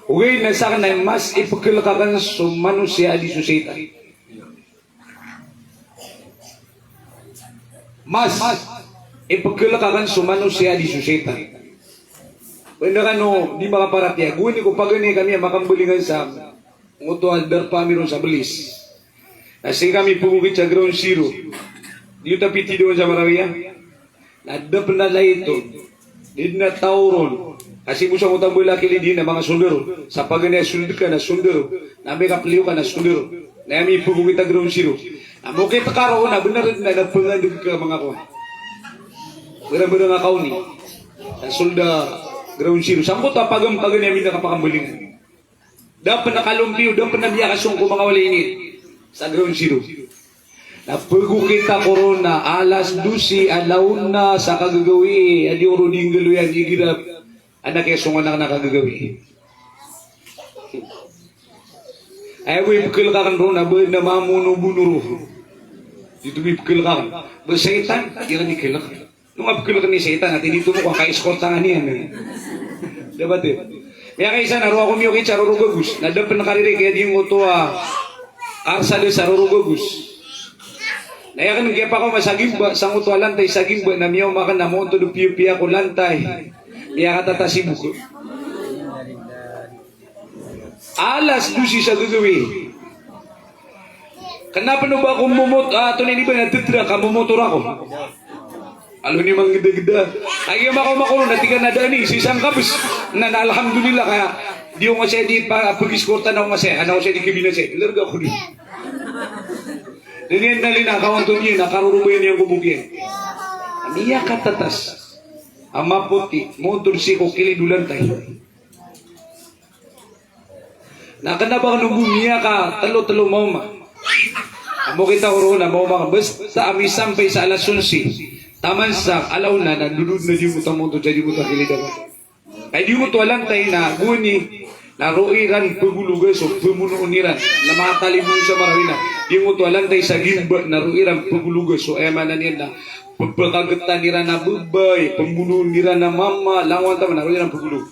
Ogaid na sakn na mas ipkhlk akn so manosiya a di so shaytan. Mas ipkhlk akn so manosiya a di so shaytan. Pn kano di makaparatiyaya, gowani ko paganay kami a makambalingan sa ngoto a darpa ami ron sa Belize. Na sii kami pgokit sa ground zero. Di oto a pithidawan sa Marawi a. Na da pn a laito. Di dn a taw ron. Kasi bo sa ngoto a mbala a kilid iyan a manga soldado. Sa paganay a sold ka na soldado. Na amay ka pliyo ka na soldado. Na ami pgokit a ground zero. Na mokit ka roo na bnar dn a pngandg ka manga kowan. Bnar-bnar a kaoni. Sa sold a ground zero. Sa ngoto a pagam-, paganay ami na kapakambalingan. Da pn a kalompiyo, da pn a miyakasong ko manga walay niyan sa ground zero. Na pgokit ako ron na alas dose a laona sa kagagawii, a di oro di nggaloyan igira a na kiyasongan akn a kagagawii. Aya bo ipkhlk akn ron na ba na mamonobono ron. Di oto bo ipkhlk akn. Ba shaytan, di akn iklk. Ino nga pkhlkn i shaytan a tig iyan oto mo ko ka-escort angkaniyan. Dapat iyan. Miyakaisa na roo ako miyokit sa roro gagos. Na da pn karirik iyan di ngoto a karsada sa roro gagos. Na aya akn kiyapakaoma sa gimba, sa ngoto a lantay sa gimba, na miyaoma akn a montod o piyapiya ko lantay. Miyakatatas i bok. Alas dose sa gagawii. Kna pn o ba ako momot-, ah, tonaa ini ba na tatra ka momotor ako. Alo ni manggdagda. Ay, makaoma ako ron, na tig iyan a da ini, sii sangkabs. Na, na, alhamdulillah, kaya di ako nga saya di pa-, pag-escortan ako nga saya, ana ako saya di kabinasa. Larga ako di. Dn iyan na lina, kaonton iyan, na karorobay niyan ko bok iyan. Miyakatatas a mapoti, montod sii ko kilid o lantay. Na kna ba kano bo miyakatlo-tlo maoma. Amo kita ko ron a maoma ka, basta ami sampay sa alas onse. Taman sa ala ona na dodon na di mo ta montod sa di mo ta kilid a. Kay di ngoto a lantay na gowani na roo iran pagologa so pamonoon iran. Na manga talibong sa Marawi na. Di ngoto a lantay sa gimba na roo iran pagologa so, aya maana niyan na pphakagtan iran a babay, pmbonoon iran a mama, langowan taman na roo iran pagologa.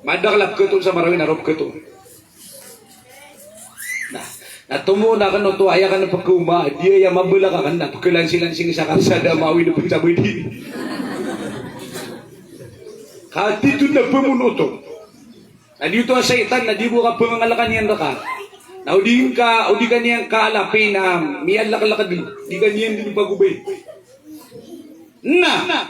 Madakl a pkhatoon sa Marawi na roo pkhatoon. Na, na tomo na kano oto, aya kano pkhaoma, di aya mabalak akn na pkhalansi-lansing sa karsada, maawid pn sa badi. Ka titho na pmono oto. Na di oto a shaytan, na di bo ka pngangalkan iyan rka. Na o di ka, o di ka niyan kaalapi na miyalaklak di, di ka niyan di pagobay. Na,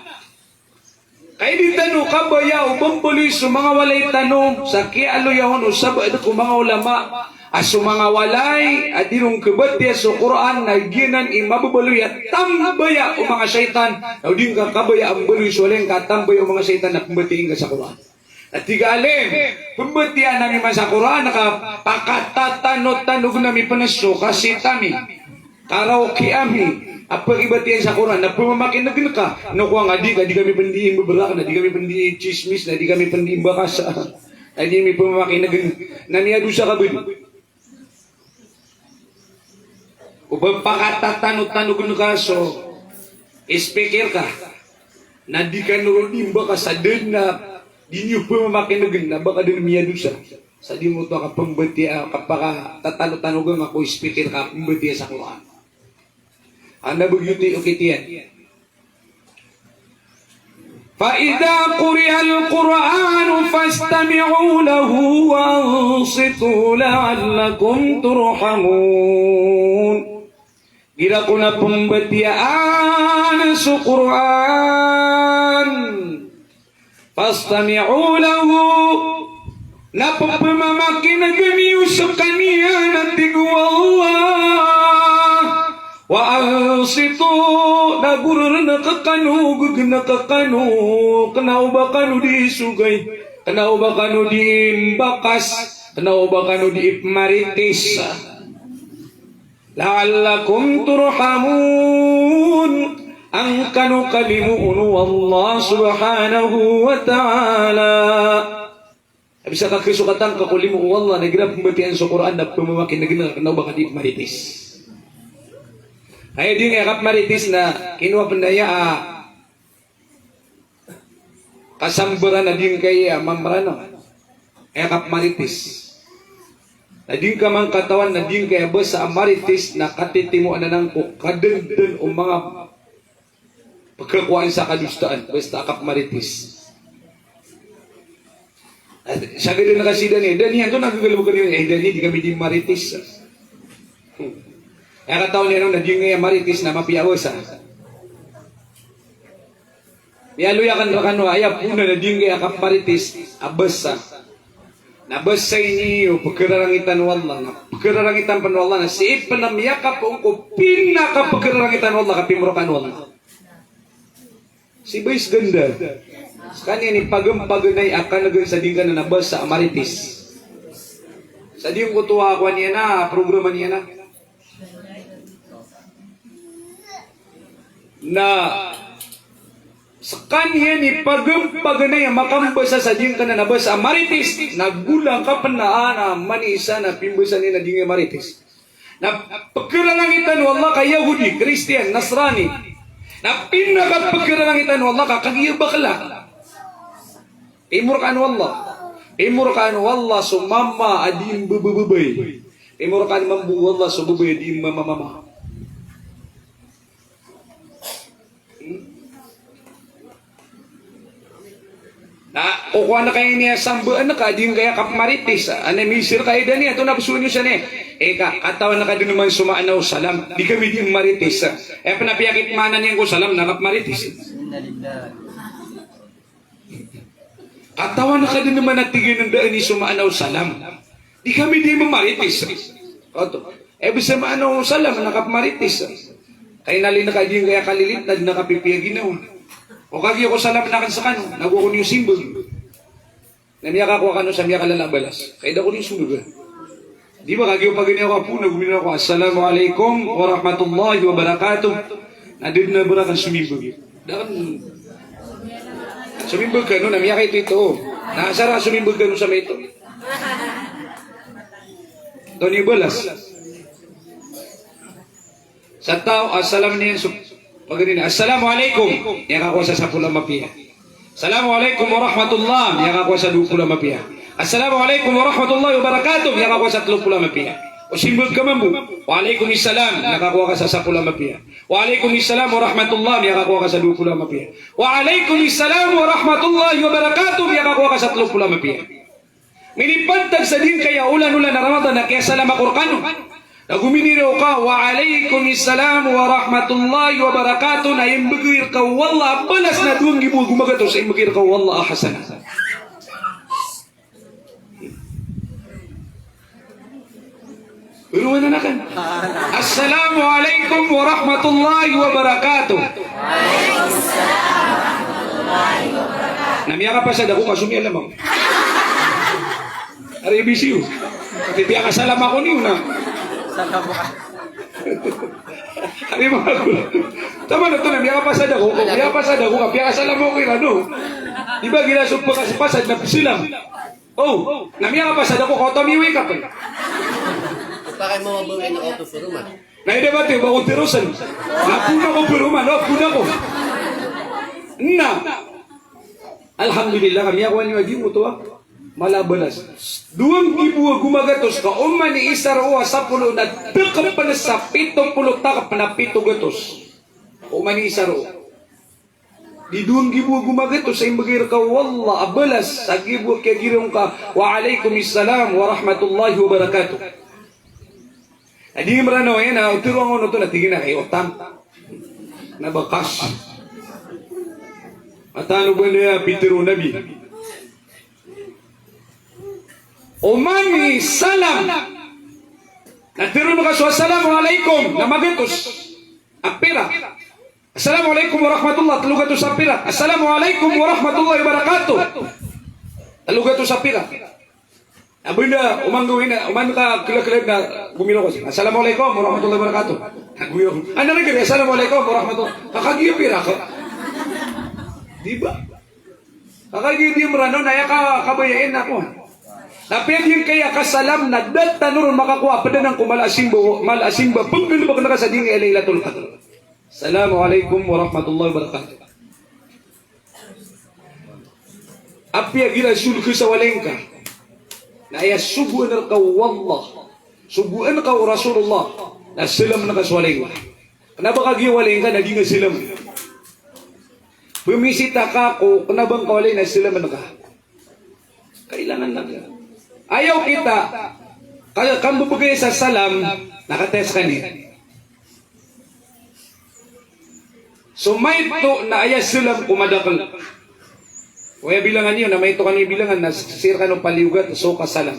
Kay di tano kabaya o bmbaloy so manga walay tano sa kiyaaloya on o sabaad ko manga ulama a so manga walay a di ron khabatiya so Qur'an na giyanan i mababaloy a tambaya o manga shaytan, na o di ngka kabaya a mbaloy so walay ngka a tambaya o manga shaytan na pmbatiyai ngka sa Qur'an. Na tig a alim, pmbatiyaan ami man sa Qur'an ka pakatatanotanogen ami pn so kasit ami. Karaoke ami a pkibatiyan sa Qur'an na pmamakinegen ka. Ino kowan a di ka, di kami pn di mbabrak, na di kami pn di tsismis, na di kami pn di mbakasa. Na di mi pmamakinegen, na miyadosa ka badi. O ba pakatatanotanogen ka so speaker ka, na di ka noro di mbakasa, dn na di niyo pmamakinegen, na ba ka dn miyadosa. Sa di mo oto kapmbatiya, kapakatatanotanog angka ko speaker ka pmbatiya sa Qur'an. Anda begitu, okey, tiyan. Fa idza quri'al Qur'anu fastami'u lahu wa ansitu la'allakum turhamun. Igira kon a pmbatiyaan so Qur'an, fastami'u lahu, na pphamakinegen iyo skaniyan, a tig o Allah, wa ansitu, na gororn kano, ggn kano, kna o ba kano di sogay, kna o ba kano di mbakas, Kna o ba kano di ipmaritis. La'allakum turhamun. An kano kalimoon o Allah subhanahu wa ta'ala. Abisa ka khasokat angka ko limo o Allah na igira pmbatiya so Qur'an na pmamakinegn ka kna o ba ka di ipmaritis. Aya di ngka aya kapmaritis na kinowa pn aya a kasambaran a di ngka aya mamranaw. Aya kapmaritis. Na di ngka man katawan na di ngka aya basa a maritis na katitimoan anan ko kadndn o manga pkhakowaan sa kadosaan, basta a kapmaritis. Sa gdn ka si Dani, Dani, antonaa ggalbkn iyan? Eh, Dani, di kami di maritis. Aya katawan iyan on na di ngka aya maritis na mapiya a basa. Miyaaloy akn rkano a aya poon na di ngka aya kapmaritis a basa. Na basa ini o pkhararangitan o Allah, na pkhararangitan pn o Allah, na sii pn a miyakapoon ko pinakapkhararangitan o Allah, kapimorokaan o Allah. Si Bais Ganda. Skaniyan i pagmpagnay a kanegn sa di ngka na basa a maritis. Sa di ngkoto a kowan iyan a, programa niyan a. Na skaniyan i pagmpagnay a makambasa sa di ngka na basa a maritis, na golang ka pn a, na mani isa na pimbasa niyan a di ngka maritis. Na pkhararangitan o Allah ka Yahudi, Kristiyan, Nasrani. Na pinakapkhararangitan o Allah ka kagiya bakla. Pimorokaan o Allah. Pimorokaan o Allah so mama a di mbabababay. Pimorokaan mambo o Allah so babay a di mbamamama. Na kokowan ka ini a sambaan ka, di ngka aya kapmaritis. Ane misir ka, ida niyan, antonaa psoon iyo san, e. E ka, katawan ka dn man so maana o salam. Di kami di maritis. E pn a piyakipmaana niyan ko salam na kapmaritis. Katawan ka dn man a tig iyan a da ini so maana o salam. Di kami di mamaritis. Oto. E bs a maana o salam na kapmaritis. Kainalin ka di ngka aya kalilit na dn a kapipiya ginawa. O kagiya ko salam akn skano, na go ako niyo simbag. Na miyakakowa kano sa miyakalala a balas. Kay da ako niyo simbag. Di ba kagiya paganay ako a poon, na gominan ako, "Assalamu alaikum warahmatullahi wabarakatuh." Na da dn a ba rakn somimbag. Da akn somimbag kano na miyakaito-ito. Na asar a somimbag kano sa maito. Tonaa i balas? Sa taw a salam niyan so paganay na, "Assalamu alaikum." Miyakakowa sa sapolo a mapiya. "Assalamu alaikum warahmatullah." Miyakakowa sa dowa polo a mapiya. "Assalamu alaikum warahmatullahi wabarakatuh." Miyakakowa sa tlo polo a mapiya. O simbag ka mambo, "Wa alaikumissalam." Miyakakowa ka sa sapolo a mapiya. "Wa alaikumissalam warahmatullah." Miyakakowa ka sa dowa polo a mapiya. "Wa alaikumissalam warahmatullahi wabarakatuh." Miyakakowa ka sa tlo polo a mapiya. Minipantag sa di ngka aya olan-olan a Ramadan a kiyasalam ako rkano. Na gominiraw ka, "Wa alaikumissalam warahmatullahi wabarakatuh." Na imbgay rka o Allah a balas na dowa nggibo ago magatos, imbgay rka o Allah a hasanah. Poroman anan. "Assalamu alaikum warahmatullahi wabarakatuh." Na miyakapasad ako ka somiyalam ako. Ari B C U. Piyakasalam ako niyo na. Ari mga ako. Taman oto na miyakapasad ako. Miyakapasad ako ka piyakasalam ako iran, no? Di ba igira so pakaspasad na psilam. O, na miyakapasad ako, kaoto a miyawi ka pn. Pakay mo ba ino oto poroman? Na ida ba tiyo ba oto rosen? Na poon ako poroman, o, poon ako. Na, alhamdulillah, ka miyakowa niyo a giyangkoto a mala a balas. Dowa nggibo ago magatos ka oman i isa roo a sapolo na takp pn sa pito polo takp na pito gatos. Oman i isa roo. Di dowa nggibo ago magatos a imbgay rka o Allah a balas sa giya bo a kiyagiraw ngka, "Wa alaikumissalam warahmatullahi wabarakatuh." Na di Mranaw iyan na oto roo angkoto na tig iyan a kay otang. Na bakas. Mataan o ba niyan pitharo o Nabi. Oman i salam. Na tharoon ka so assalamu alaikum na magatos a pira. Assalamu alaikum warahmatullah, tlo gatos a pira. Assalamu alaikum warahmatullahi wabarakatuh. Tlo gatos a pira. Abinda, oman gawii na, oman ka kila-kila na gomiraw ka sii. Assalamualaikum warahmatullahi wabarakatuh. Gomiraw. Ana lagi, assalamualaikum warahmatullahi. Kakagiya pira ka. Di ba? Kakagiya di Mranaw na aya ka, kabayaan ako. Na pwede kaya ka salam na da tano ron makakowa, pd anan ko mala a simba, mala a simba, pnggalbk ka sa dingaya Lailatul Qadr. Assalamualaikum warahmatullahi wabarakatuh. Apiya igira solk sa walay ngka na aya sogoan rka o Allah, sogoan ka o Rasulullah, na salam ngka so walay ngka. Kna ba kagiya walay ngka na di ngka salam. Pmisita ka ko kna ba ngka walay na salam ngka. Kailangan na. Aya okit a ka, kambebegay sa salam na kataya skaniyan. So maito na aya salam ko madakl. Aya bilangan iyo na maito kano i bilangan na sii rkano paliyogat so kasalam.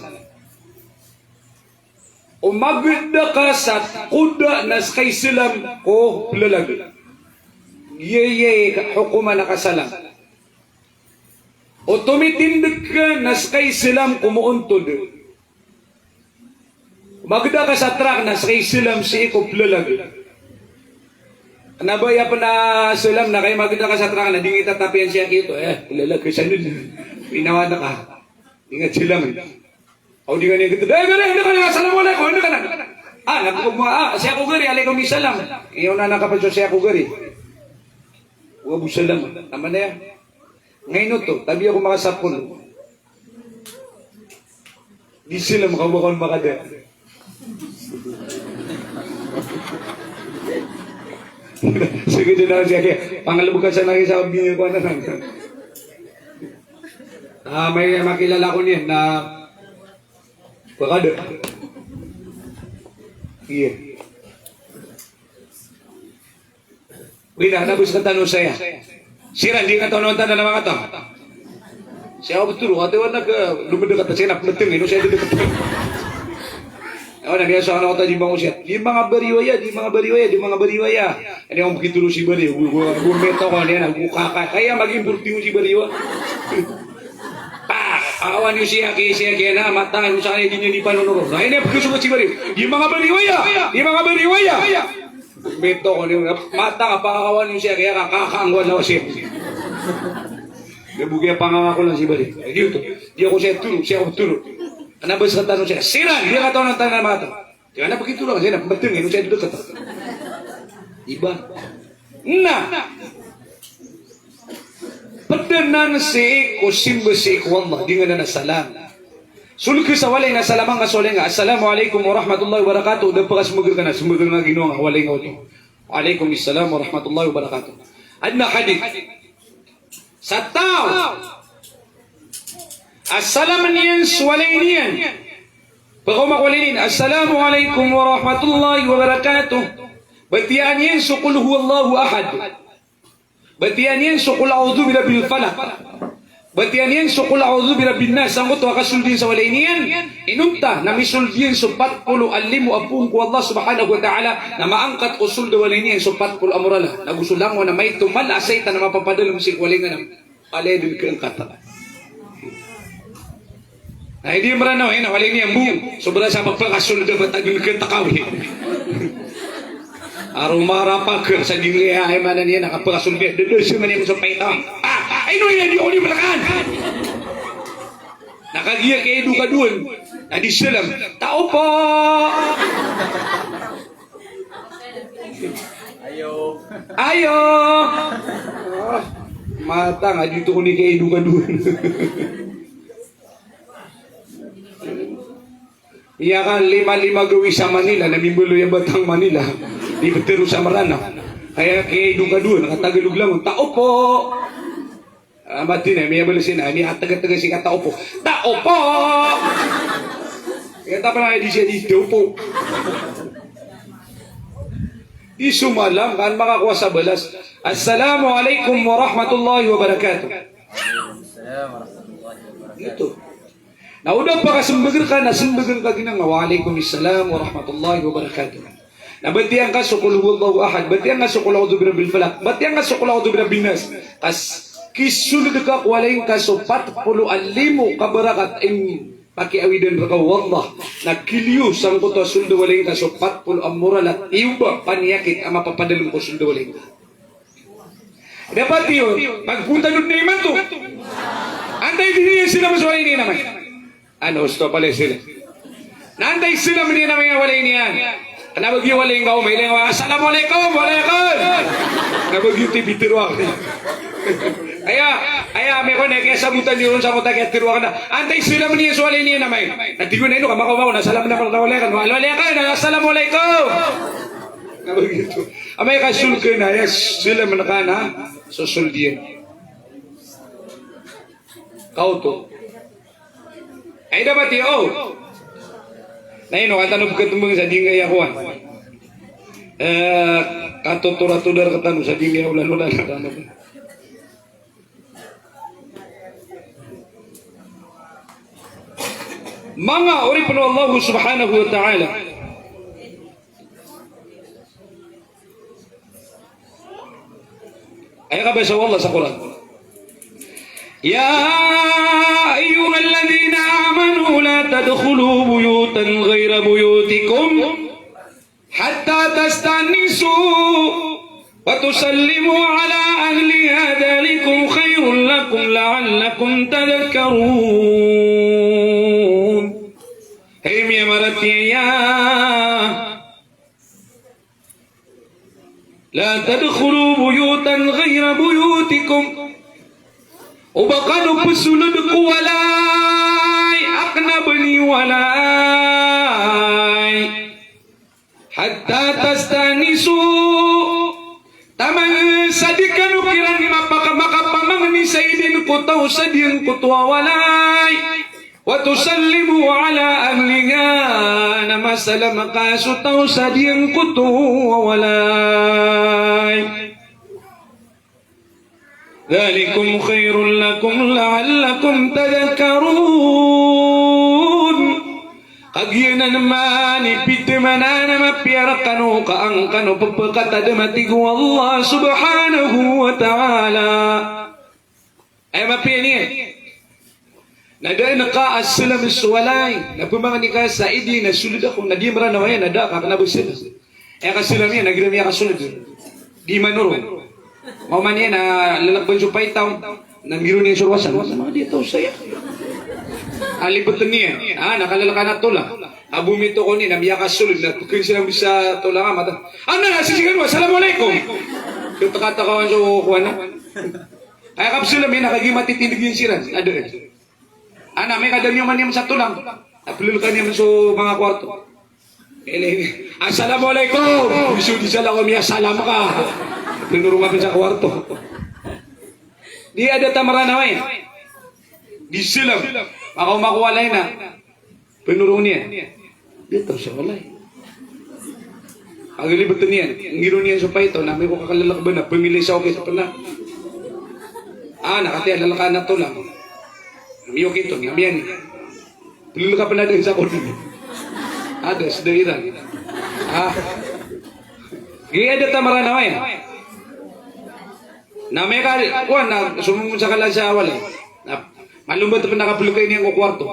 O magda ka sa koda na ska i salam ko plalag. Giya i hokoman a kasalam. O tomitindg ka na ska i salam ko moontod. Magda ka sa trak na ska i salam sii ko plalag. Kna ba aya pn a salam na kay magda ka sa trak na di ngka tatapiyan sii a kito, eh, plalag ka sa dn. Pinawan ka. Di ngka salam. Aw di ngka niyan kito. Eh, gari, hindi ka na. Assalamualaikum, hindi ka na. Ah, naku, ah, sii ako gari, alaikum salam. Iyo na nakapasok sii ako gari. Wa bu salam. Tama na yan. Ngayon to, tabi ako makasapol. Di sila makabakan makada. Sige, di na siya kaya. Pangalabog ka sa lagi sa bini ko na lang. Ah, may makilala ko niyan na bakada. Iya. Wina, na bes katano saya. Siran, di katano tanda na mangata. Saya betul, kata wana ke lumedek kata saya nak meteng, ino saya dekat. Wana biasa anak kata di bangun saya. Di manga beriwaya, di manga beriwaya, di manga beriwaya. Ini orang begitu lu si beri, gua gua gua meto kan dia nak gua kakak. Kaya maging burti si beriwa. Pak, awan yu siya ki siya ki na mata yu sa ini di panunur. Nah ini begitu si beri. Di manga beriwaya, di manga beriwaya. Bito ko ni mata ka pakakawan iyo siya, kaya ka kakangwan na wasi. Di bo kaya pangangako lang si bali. Ay, di oto. Di ako siya turo, siya ako turo. Kna ba sa tano siya. Siran, di ka tao ng tana mata. Di ka na pagituro, siya na, mateng, ino siya dito kata. Iba. Na. Pd anan sii ko simba sii ko Allah, di ngka nan a salam. Solk sa walay na salam angka so walay nga, "Assalamu alaikum warahmatullahi wabarakatuh." Da pkasmbag rka na, smbag rka na ginawa nga, walay nga oto. "Wa alaikum assalam warahmatullahi wabarakatuh." Adn a hadith. Sa taw a salam iyan so walay niyan. Pkaoma ko walay niyan, "Assalamu alaikum warahmatullahi wabarakatuh." Batiyaan iyan so qul huwallahu ahad. Batiyaan iyan so qul a'udhu birabbil falaq. Batiyaan iyan so qul a'udhu birabbin nas. Sangkoto a kasold iyan sa walay niyan, inonta na misold iyan so pat polo a limo a poon ko Allah subhanahu wa ta'ala, na maangkat o sold a walay niyan so pat polo a morala. Na go so langon a maito mala a saitan a mapapadalm sii ko walay nga na palaya dn kangkat. Na idi Mranaw, ina, walay niyan bo. Sobra sa pagpakasold a bata dn kantakawi. Aro marapag sa dn iya, ay maana niyan, na kapakasold iyan, dada siya man iyan so paita. Ah, ah, ino iyan di oli manakan. Na kagiya kaidukaduan. Na di salam. Tao po. Ayo. Ayo. Ah, matang, a di oto kon i kaidukaduan. Iya ka lima-lima gawii sa Manila, na mimbaloy a Batang Manila. Di ptero sa Mranaw. Aya kaidukaduan, na katagalog langon. Tao po. Ah, mati na, miyabalas iyan, miyategatega sii ka tao po. Tao po! Kaya tapa na di siya di tao po. Di sumalam, kan makakowa sa balas. Assalamu alaikum warahmatullahi wabarakatuh. Ito. Na o da pakasmbag rka na smbag ngka giyanan a, "Wa alaikum assalam warahmatullahi wabarakatuh." Na batiyaan ka so qul huwallahu ahad, batiyaan ka so qul a'udhu birabbil falaq, batiyaan ka so qul a'udhu birabbin nas. Kas, kisold ka ko walay ngka so pat polo a limo ka barakat, im, a kiyawidan rka o Allah na kiliyo sangkoto a sold a walay ngka so pat polo a moral a tiyoba, paniyakit a mapapadalm ko sold a walay ngka. Dapat iyo, pagpunta dn na imanto. Antaa i di niyan salam so walay niyan amay? Ano, osto pala i salam. Na antaa i salam niyan amay a walay niyan? Kna ba giya walay ngka o mailay ngka, "Assalamu alaikum." "Wa alaikum." Kna ba giyoto i pitharo akn. Aya, aya, amay ko na kiyasabotan iyo ron sa mota kiyatharo akn na. Antaa i salam niyan so walay niyan amay? Na tig o na ino ka makaoma ko na salam na pala walay ka. "Wa alaikum, assalamu alaikum." Kna ba giyoto. Amay ka sold ka na, aya salam ngka na so sold iyan. Kaoto. Ay, dapat iyo. Na ino, katano pkatmbang sa di ngka iya kowan. Eh, katotoratodar katano sa di ngka iya olan-olan katano. Manga oripn o Allah subhanahu wa ta'ala. Aya kabasa o Allah sa Qur'an. Ya ayyuhalladhina amanu la tadkhulu buyutan ghayra buyutikum hatta tasta'nisu wa tusallimu ala ahliha dhalikum khayrun lakum la'allakum tadhakkarun. Hay miyamaratiyaya, la tadkhulu buyutan ghayra buyutikum. O ba kano psold ko walay a kna ba niyo walay. Hatta tasta'nisu. Taman sa di kano kiran mapaka-, makapamangni sa idin ko taw sa diyangkoto a walay. Wa tusallimu ala ahliha, na masalam ka so taw sa diyangkoto a walay. Dhalikum khayrun lakum la'allakum tadhakkarun. Kagiya nan man i pitharo anan a mapiya rkano ka an kano pphakatadm, a tig o Allah subhanahu wa ta'ala. Aya mapiya niyan na da dn ka a salam so walay, na pmangni ka sa idin a sold ako, na di Mranaw iyan na da ka kna ba salam. Aya kasalam iyan na giya miyakasold. Di manoro. Maoma niyan na lalakban so paitaw, na ngiro niyan so rowasan. Wala, manga di taw saya. A libtn iyan. A, na kalalkaan a tolang. A bomitoko niyan na miyakasold, na pkhasalam sa tolang a mata. Ana, sisingano, assalamu alaikum. Katakatakawan so kowan a. Aya kapsalam iyan na kagiya matitindg iyan siran. Adn. Ana, amay ka da niyo man iyan sa tolang, na plkan iyan so manga kowarto. Ini, "Assalamu alaikum." Iso di sa lako miyasalam ka. Pnoro nga pn sa kowarto. Di adat a Mranaw iyan. Di salam. Makaoma ko walay na pnoro niyan. Di taw sa walay. Pagilibtn iyan, ngiro niyan so paitaw, na amay ko kakalalakban na pmilay sa okit pn a. A, na katii a lalkaan a tolang. Miyokit on, na miyan. Plkan pn a dn sa kodi. Ada, sda iran. A. Giya adat a Mranaw iyan. Na amay ka, kowan na, somong sa kala sa walay. Na, malombat pn a kaplkay niyan ko kowarto.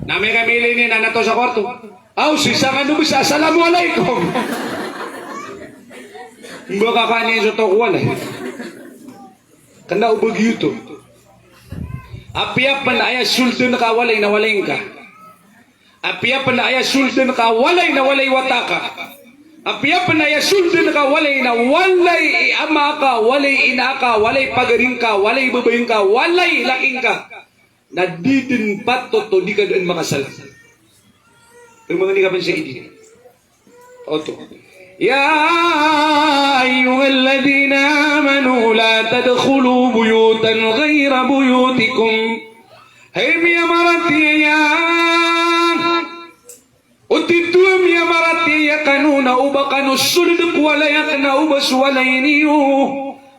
Na amay ka miilay niyan na ana taw sa kowarto. Aw, sisangano bs, assalamu alaikum. Mba kakaan iyan so taw ko walay. Kna o ba giyoto. Apiya pn aya soldn ka a walay na walay ngka. Apiya pn aya soldn ka a walay na walay wata ka. Apiya pn aya soldn ka a walay na walay i ama ka, walay i ina ka, walay pagari ngka, walay babay ngka, walay laki ngka. Na di dn patot o di ka dn makasalam. Pmangni ka pn sa idin. Oto. Ya ayyuhalladhina amanu la tadkhulu buyutan ghayra buyutikum. Hay miyamaratiyaya. O tito a miyamaratiyaya kano na o ba kano sold ko walay a kna o ba so walay niyo.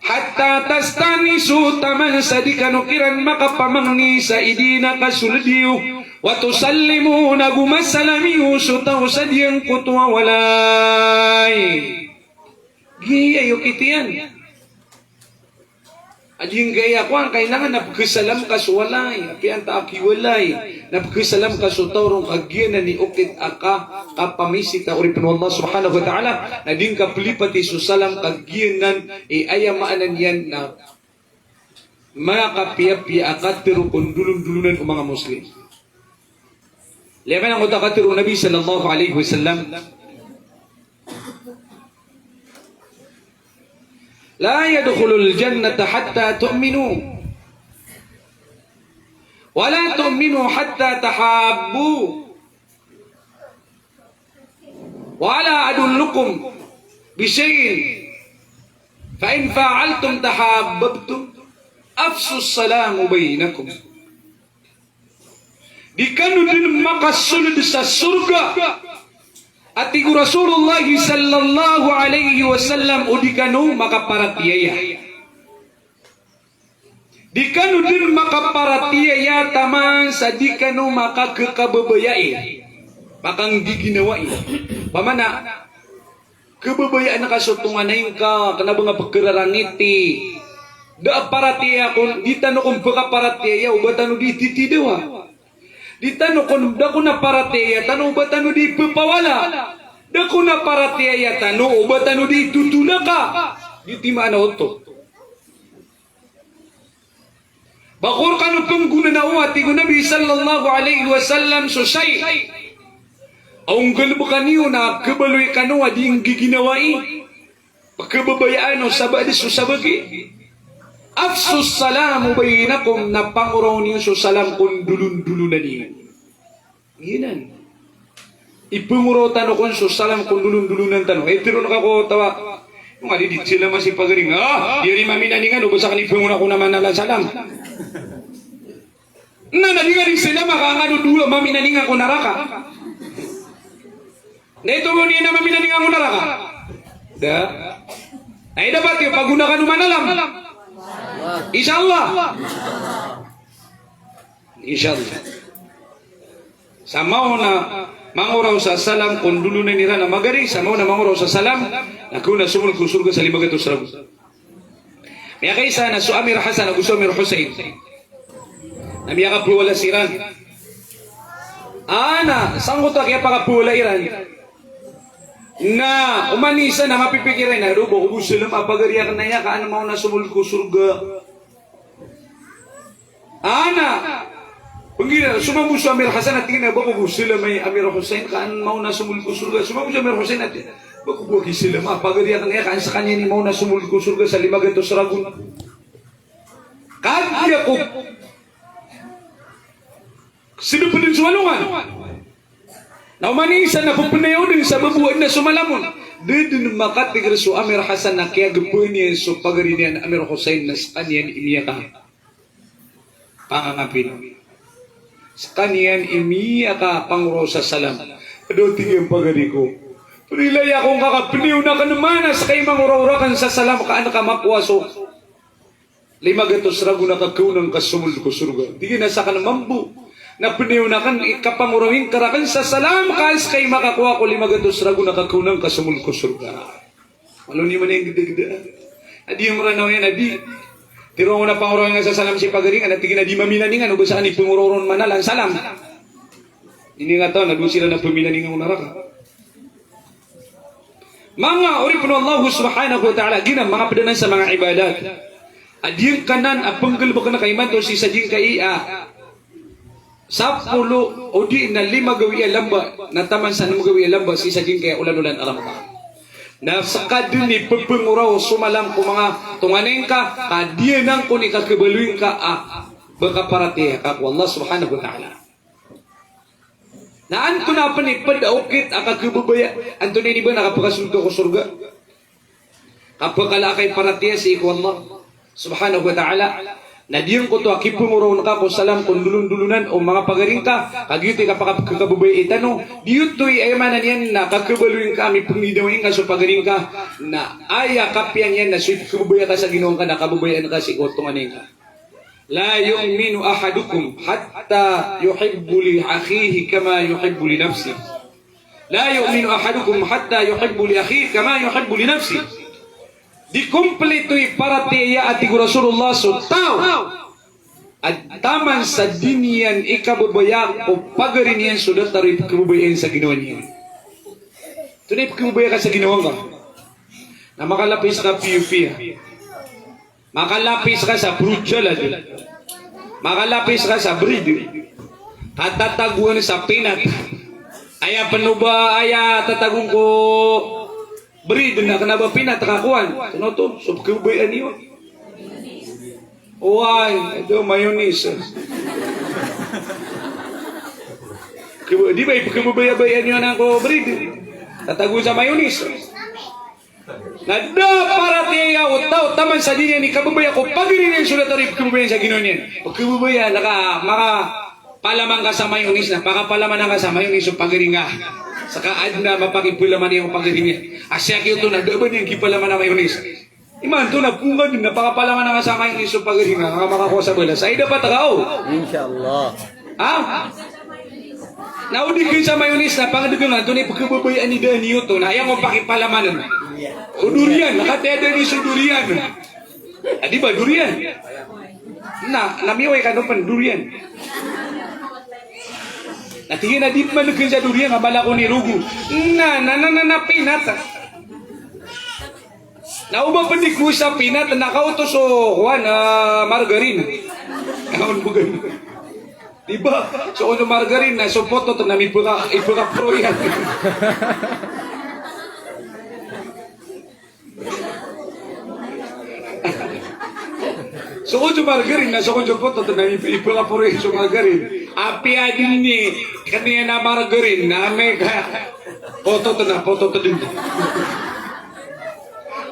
Hatta tasta'nisu, taman sa di kano kiran makapamangni sa idin a kasold iyo. Wa tusallimu, nago masalam iyo so taw sa diyangkoto a walay. Giya iyo kitiyan. A di ngka aya kowan kailangan na pkhasalam ka so walay, apiya antaa ki walay, na pkhasalam ka so taw ron ka giyanan i okit a ka, kapamisita, oripn o Allah subhanahu wa ta'ala, na di ngka plipati so salam ka giyanan i aya maana niyan na makapiyapiya a katharo ko ndolondolonan o manga Muslim. Liyaman angkoto a katharo o Nabi sallallahu alaihi wasallam, "La yadkhulul jannata hatta tu'minu, wa la tu'minu hatta tahabbu, wa ala adullukum bi shay'in, fa in fa'altum tahabbabtum, afshus salama bainakum." Di kano dn makasold sa sorga, a tig o Rasulullah sallallahu alaihi wasallam, o di kano makaparatiyaya. Di kano dn makaparatiyaya taman sa di kano makakhababayai, makanggiginawai. Pamana, khababayaan ka so tonganay ngka, kna ba nga pkhararangiti. Da a paratiyaya kon, di tano kon pkhaparatiyaya o ba tano di titidawa. Di tano kon, da kon a paratiyaya tano o ba tano di pphawala. Da kon a paratiyaya tano o ba tano di totolaka. Di timaan oto. Ba ko rkano pnggonanao, a tig o Nabi sallallahu alaihi wasallam, so shay a onggalbka niyo na khabaloy kano a di nggiginawai, pkhababayaan o sabad so sabagi. Afshus salama bainakum, na pangoraw niyo so salam ko ndolondolonan iyo. Giyanan. Ipngoraw tano kon so salam ko ndolondolonan tano. Eh, tharoon ka ko taw a, ino nga di di salama si pagari nga. Ah, di ari maminaningan o ba sakn ipngoraw ko na manala salam. Na, na di nga di salama ka nga dowa maminaningan ko naraka. Na ito mo di na maminaningan ko naraka. Da. Na ida pati, paguna kano manalam. Insha Allah. Insha Allah. Sa maona mangoraw sa salam ko ndolonan iran a magari, sa maona mangoraw sa salam, na khaona somold ko sorga sa lima gatos ragon. Miyakaisa na so Amir Hasan ago so Amir Hussein. Na miyakapowala siran. Ana, sangkoto a kiyapakapowala iran. Na oman i isa na mapipikir iyan a, "Ado, ba ko bo salama a pagari akn aya, ka an maona somold ko sorga." Ana, pnggira, so mambo so Amir Hasan a tig iyan a, "Ba ko bo salama i Amir Hussein, ka an maona somold ko sorga." So mambo so Amir Hussein a tig iyan a, "Ba ko bo aki salama a pagari akn aya, ka an skaniyan i maona somold ko sorga sa lima gatos ragon." Kagiya ko sdp dn so alongan. Na oman i isa na ppnayaw dn sa babo a adn a so malam on. Da dn makatigr so Amir Hasan a kiyagpn iyan so pagari niyan a Amir Hussein na skaniyan i miyaka pangangapin. Skaniyan i miyakapangoraw sa salam. Ado, tig iyan, pagari ko, prilaya ko ngka ka pnayawn akn man a ska i mangoraw rakn sa salam ka an ka makowa so lima gatos ragon a kakhaona ngka somold ko sorga. Tig iyan a sakn mambo na pnayawn akn i kapangorawi ngka rakn sa salam ka an ska i makakowa ko lima gatos ragon a kakhaona ngka somold ko sorga. Malo niyo man iyan gdagda. A di Mranaw iyan a di. Tharoon a pangorawi ngka sa salam si pagari ngka, na tig iyan a di maminaningan o ba sakn i pngoraw ron manalan salam. Ini nga taw na dowa siran a pminaningan ko naraka. Manga oripn o Allah subhanahu wa ta'ala, giyanan manga pd anan sa manga ibadat a di ngka nan a pnggalbkn ka imanto sii sa di ngka i a sapolo odi na lima gawii a lamba, na taman sa nm gawii a lamba sii sa di ngka i a olan-olan a Ramadan. Na ska dn i ppngoraw so malam ko manga tonganay ngka, ka di anan kon i kakhabaloy ngka a ba ka paratiyaya ka ko Allah subhanahu wa ta'ala. Na antonaa pn i pd a okit a kakhababaya, antonaa ini ba na kapakasold ka ko sorga? Kapakala ka i paratiyaya sii ko Allah subhanahu wa ta'ala. Na giyangkoto a kipngoraw ngka ko salam ko ndolondolonan o manga pagari ngka, ka giyoto i kapakakhababayai tano, giyoto i aya maana niyan na kakhabaloy ngka a mipnginawai ngka so pagari ngka, na aya kapiya niyan na so ikhababaya ka sa ginawa ngka na kababayaan ka sii ko tonganay ngka. La yu'minu ahadukum hatta yuhibbu li akhihi kama yuhibbu li nafsihi. La yu'minu ahadukum hatta yuhibbu li akhihi kama yuhibbu li nafsihi. Di komplito i paratiyaya a tig o Rasulullah so taw a taman sa di niyan ikababaya ko pagari niyan so datar o ipkhababayaan sa ginawa niyan. Ito na ipkhababaya ka sa ginawa ngka. Na makalapis ka piyopiya. Makalapis ka sa fruit salad. Makalapis ka sa bread. Katatagoan sa peanut. Aya pn o ba, aya tatagoan ko bread na kna ba peanut ka kowan. Tonaa oto, so pkhababayaan iyo. Oway, ito mayonnaise. Kaba-, di ba ipkhababayaan iyo anan ko bread? Tatagoan sa mayonnaise. Na da paratiyaya o taw taman sa di niyan ikababaya ko pagari niyan so datar o ipkhababayaan sa ginawa niyan. Pkhababayaan, na ka, makapalaman ka sa mayonnaise na, pakapalamanan ka sa mayonnaise so pagari ngka. Ska adn a mapakipalaman iyan ko pagari niyan. A siyaki oto na da a ba niyan kipalaman a mayonnaise. Imanto na pongka dn na pakapalamanan ka sa mayonnaise so pagari ngka, ka makakowa sa balas. Ay, dapat ka, o. Insha Allah. Ha? Na o di kn sa mayonnaise na pangdgn antonaa i pkhababayaan i daan iyo oto, na aya ko pakipalamanan. O durian, na katii a daan iyo so durian. A di ba durian? Na, na miyaoway kano pn durian. Na tig iyan a di pman kn sa durian, a mala ko nirogo. Na, na, na, na, na, peanut. Na o ba pn di ko sa peanut na kaoto so, kowan, ah, margarine. Kaon bo gani. Di ba? So, so margarine na so potot na mipka, ipkapro iyan. So, so margarine na so, so potot na mip-, ipkapro iyan so margarine. Apiya dn i kn iyan a margarine na mika potot na potot dn.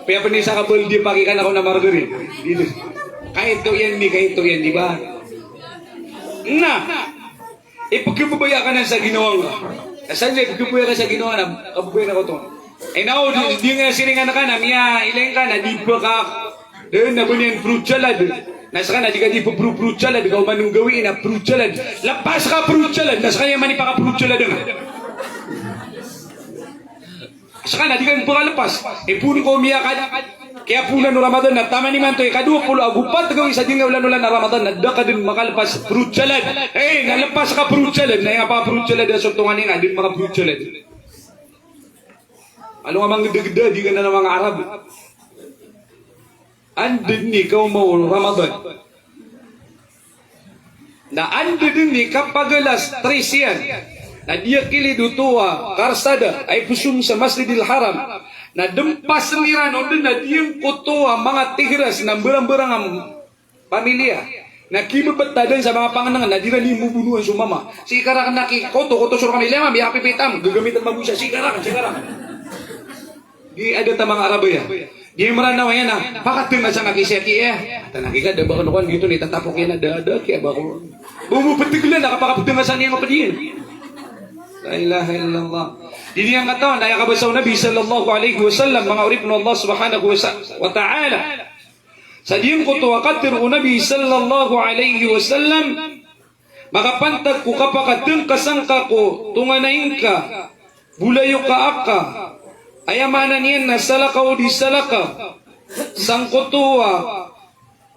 Piya pn i sa kabal di pakikan ako na margarine. Di, di. Kaito iyan di, kaito iyan di ba? Na, ipkhababaya ka nan sa ginawa ngka. Asal sa ipkhababaya ka sa ginawa na, kababaya na ko oto. Ay, na o di, di nga siringan ka na, miyailay ngka na di ba ka, daan na ba niyan fruit salad. Na ska na di ka di pepro-, fruit salad, ka oman o gawii na fruit salad. Lepas ka fruit salad, na ska niyan manipaka-fruit salad ngka. Ska na di ka di pkalepas. Ipoon ko miyakad. Kiyapoonan o Ramadan na taman imanto ikadowa polo ago pat gawii sa di nga olan-olan a Ramadan na da ka dn makalepas fruit salad. Eh, na lepas ka fruit salad, na aya nga paka-fruit salad a so tonganay na di maka-fruit salad. Alongan a mangdagda di ka na manga Arab. Anda dn i kaoma o Ramadan. Na anda dn i kapagalas tris iyan, na diyakilid oto a karsada a ipsong sa Masjidil Haram, na dmpasn iran on dn na diyangkoto a manga tigras na mbarangbarang a pamilya. Na kibebet a dn sa manga pangnngn na di ran i mobonoan so mama. Sii ka rakn na ki koto, koto so rkami lima, miyapipitam, gagamitan mambo sa sii ka rakn, sii ka rakn. Di adat a manga Arab aya. Di Mranaw aya na, pakatng ka sa makisiyaki aya. Ata na kika, da ba ko nokoan gioto na itatapok iyan a da, da, kiya ba ko. Bo mo ptglan a kapakaptng ka sa niyan ko pd iyan. La ilaha illallah. Di niyan katawan, aya kabasa o Nabi sallallahu alaihi wasallam, manga oripn o Allah subhanahu wa sa-, wa ta'ala. Sa giyangkoto a katharo o Nabi sallallahu alaihi wasallam, makapantag ko kapakatng ka sangka ko tonganay ngka, bolayoka aka, aya maana niyan na salakaw di salakaw, sangkoto a,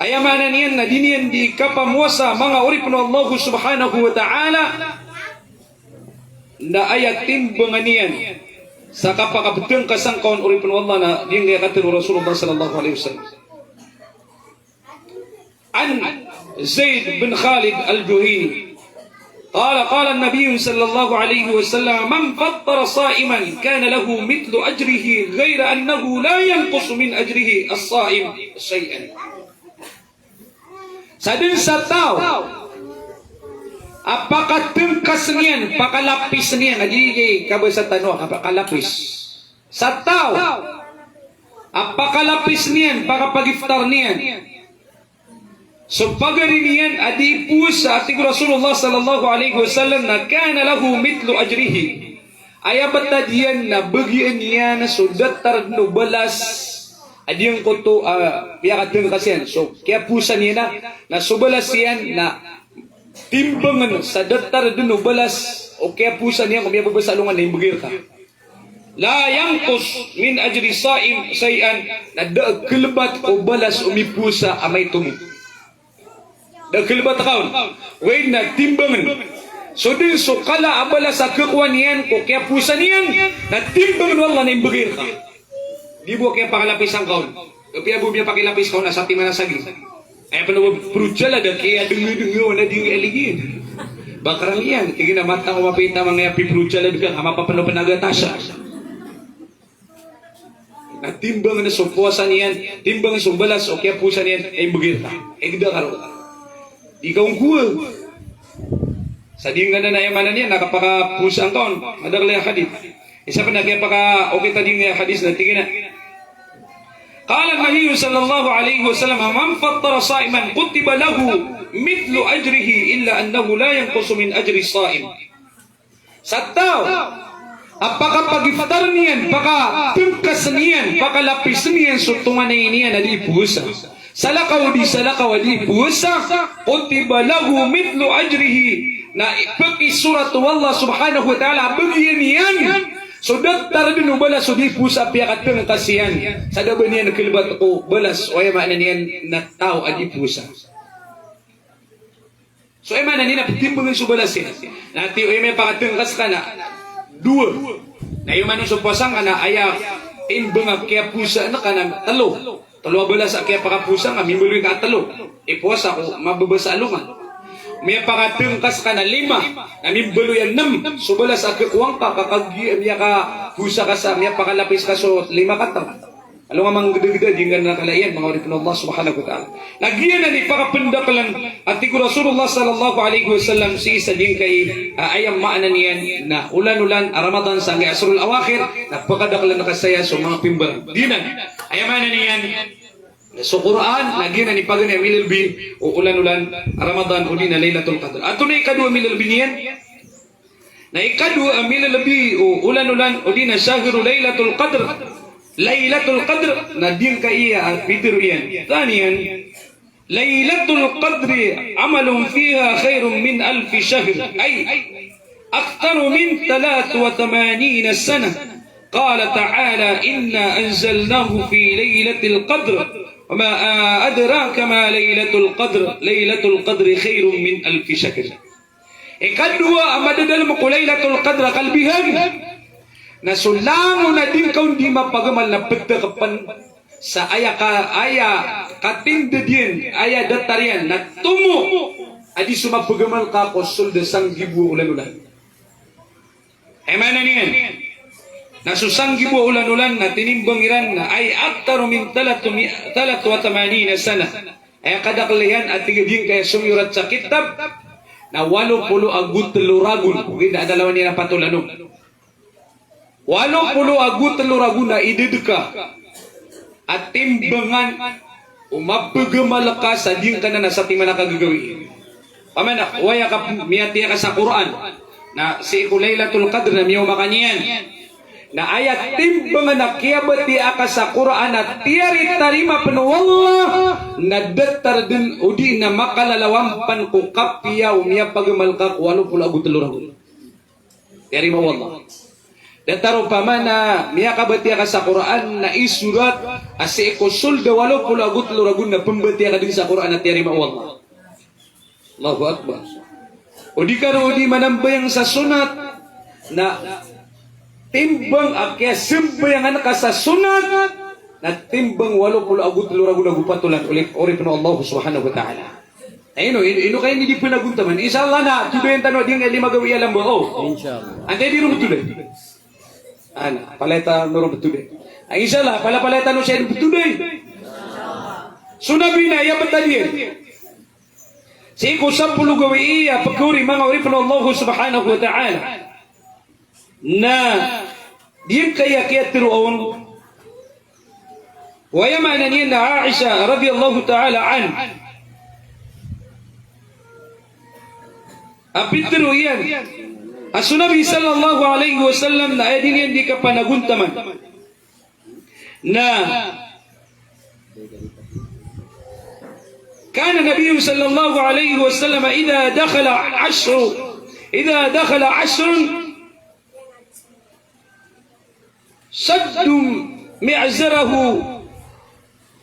aya maana niyan na di niyan di kapamowasa, manga oripn o Allah subhanahu wa ta'ala, na aya timbangan iyan sa kapakaptng ka sangka on oripn o Allah na giyangkaya katharo o Rasulullah sallallahu alaihi wasallam. An Zaid bin Khalid Al-Juhani. Qala, qala an-Nabi sallallahu alaihi wasallam, "Man fattara sa'iman kana lahu mithlu ajrihi ghaira annahu la yanqusu min ajrihi as-sa'im shay'an." Sa dn sa taw a pakatngkas iyan, pakalapis iyan, adi kabasa tano a pakalapis. Sa taw a pakalapis iyan, pakapagiftar iyan so pagari niyan a di powasa, a tig o Rasulullah sallallahu alaihi wasallam na kana lahu mithlu ajrihi. Aya btad iyan na bagian iyan so datar dn o balas a giyangkoto a piyakatngkas iyan. So kiyapowasa niyan na, na so balas iyan na timbangn sa datar dn o balas o kiyapowasa niyan ko miyababasa alongan na imbgay rka. La yanqus min ajri saim shay'an, na da a kelebat o balas o mipowasa a maito mo. Da a kelebat ka on. Oway, na timbangen. So den so kala a balas a kekowa niyan ko kiyapowasa niyan, na timbangen o Allah na imbegay reka. Di bo kiyapakalapisan ka on. Apiya bo miyapakilapis ka on a satiman a saging. Aya pn o perojalad a kiyadengedengew na di nga ligid. Ba karang iyan, tig iyan a matag o mapita mangaya piperojalad ka, a mapapeno pn a gatas a. Na timbangen so powasa niyan, timbangen so balas o kiyapowasa niyan, imbegay reka. Igda ka ron. Di ka on kowa. Sa di nga na aya maana niyan na kapakapowasa angka on, madakl a hadith. Isa pn a kiyapaka-, okit a di nga hadith na tig iyan a, qala an-nabiyyu sallallahu alaihi wasallam, man fattara sa'iman kutiba lahu mithlu ajrihi illa annahu la yanqusu min ajri saim. Sa taw a pakapagiftar iyan, pakatengkas iyan, pakalapis iyan so tonganay niyan a di powasa. Salakaw o di salakaw a di powasa, kutiba lahu mithlu ajrihi, na pekisorat o Allah subhanahu wa ta'ala a begi iyan so datar den o balas o di powasa a piyakatengkas iyan. Sa da ba niyan kelebat o balas, o aya maana niyan na taw a di powasa. So aya maana niyan na petimbangen so balas iyan. Na tig o aya miyapakatengkas ka na dowa. Na aya maana so powasa ngka na aya timbang a kiyapowasa ngka na telo. Telo a balas a kiyapakapowasa ngka, mimbaloy ka a telo. Ipowasa ko mababa sa alongan. Miyapakatengkas ka na lima. Na mimbaloy a nem so balas a kekowa ngka, ka kagiya miyakapowasa ka sa, miyapakalapis ka so lima kataw. Alongan a manggedageda, di nga na kala iyan, manga oripn o Allah subhanahu wa ta'ala. Na giyanan i pakapendakelen a tig o Rasulullah sallallahu alaihi wasallam sii sa giyangkai a, aya maana niyan na olan-olan a Ramadan sangkai ashrul awakhir, na pakadakelen ka saya so manga pimbarang. Giyanan, aya maana niyan na so Qur'an, na giyanan i paganay a milalbi o olan-olan a Ramadan odi na Lailatul Qadr. Antonaa i kadowa a milalbi niyan? Na ikadowa a milalbi o olan-olan odi na shahru Lailatul Qadr. Lailatul Qadr, na giyangkaya a pitharo iyan. Thaniyan, Lailatul Qadri amalun fiha khairun min alfi shahr. Ay, aktharu min thalathin wa thamanina sanah. Qala ta'ala, inna anzalnahu fi lailatil qadr. Wa ma adraka ma lailatul qadr. Lailatul qadri khairun min alfi shahr. Ikadowa a madadalem ko Lailatul Qadr a kalbihan, na so langon a di ngka on di mapagamal na petekep pen sa aya ka, aya katinded iyan, aya datar iyan, na tomo a di so mapagamal ka ko sold a sanggibo a olan-olan. Aya maana niyan na so sanggibo a olan-olan na tinimbang iran na ay aktharu min thalathu mi-, thalathin wa thamanina sanah. Aya kadakl iyan a tig a giyangkaya somiyorat sa kitab na walo polo ago telo ragon. Ogaid na adn a lawan iyan a pat o lanom. Walo polo ago telo ragon a idedeka a timbangan o mapagamal ka sa giyangkanan a satiman a kagagawii. Pamana, waya ka miyatiya ka sa Qur'an. Na sii ko Lailatul Qadr na miyaoma ka niyan. Na aya timbangan a kiyabatiya ka sa Qur'an a tiyaritarima pen o Allah, na datar den odi na makalalawan pen ko kapiya o miyapagamal ka ko walo polo ago telo ragon. Tiyarima o Allah. Datar opama na miyakabatiya ka sa Qur'an na isorat a sii ko sold a walo polo ago telo ragon na pembatiya ka den sa Qur'an a tiyarima o Allah. Allahu Akbar. O di ka ro di manambayang sa sonat, na timbang a kiyasambayangan ka sa sonat, na timbang walo polo ago telo ragon ago pat olan, oli, oripen o Allah Subhanahu wa Ta'ala. Ino, ino, ino kaya ini di penaguntaman. Insha Allah na, today tano di nga lima gawii a lamba. O. Insha Allah. Antai di ro today. Ana, palaya tano ro today. Ah, insha Allah, pala, palaya tano siya today. So Nabi na, aya petadiyan. Sii ko sapolo gawii a pekori manga oripen o Allah Subhanahu wa Ta'ala. Na di kaya kiyatero on. Aya maana niyan na Aisha radhiyallahu ta'ala anha a pitero iyan a so Nabi sallallahu alaihi wasallam na aya di niyan di kapanaguntaman. Na كان النبي صلى الله عليه وسلم إذا دخل عشر، إذا دخل عشر، Shadda mi'zarahu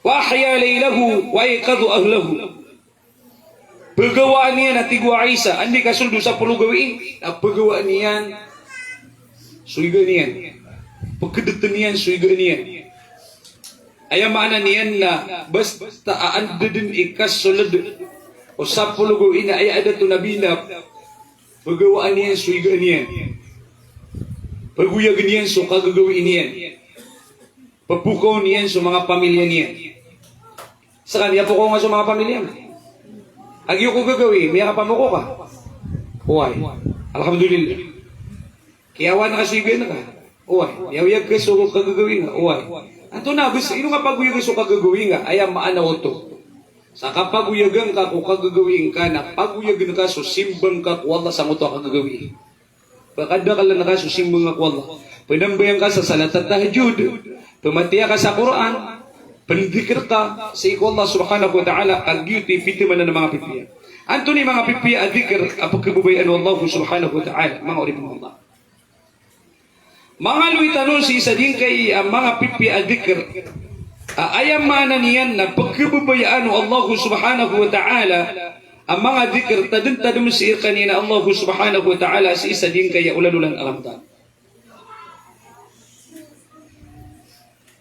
wa ahya laylahu wa ayqadha ahlahu. Pegawaan iyan a tig o Aisha, anda i kasold o sapolo gawii, na pegawaan iyan so iga niyan. Pekedeten iyan so iga niyan. Aya maana niyan na basta a anda den i kasold o sapolo gawii na aya adat o Nabi na pegawaan iyan so iga niyan. Pegoyagen iyan so kagagawii niyan. Pepokaw niyan so manga pamilya niyan. Seka, miyapokaw nga so manga pamilya nga? Agiya ko gagawii, miyakapamoko ka? Oway. Alhamdulillah. Kiyawan ka so iga nga? Oway. Miyaoyag ka so kagagawii nga? Oway. Antonaa, bes ino nga pagoyagen so kagagawii nga? Aya maana oto, sa kapagoyagen ka ko kagagawii nga na pagoyagen ka so simba nga ko Allah sangkoto a kagagawii. Pakadakelen ka so simba nga ko Allah. Penambayang ka sa salat a tahajjud. Pematiya ka sa Qur'an. Pendikir ka sii ko Allah subhanahu wa ta'ala. Agiyoto i pitharo man a manga pipiya. Antonaa i manga pipiya a dikir a pekhababayaan o Allah subhanahu wa ta'ala? Manga oripn o Allah. Manga loy tano sii sa giyangkai a manga pipiya a dikir a aya maana niyan na pekhababayaan o Allah subhanahu wa ta'ala a manga dikir, tadem-tadem sii rekaniyan o Allah subhanahu wa ta'ala sii sa giyangkai a olan-olan a Ramadan.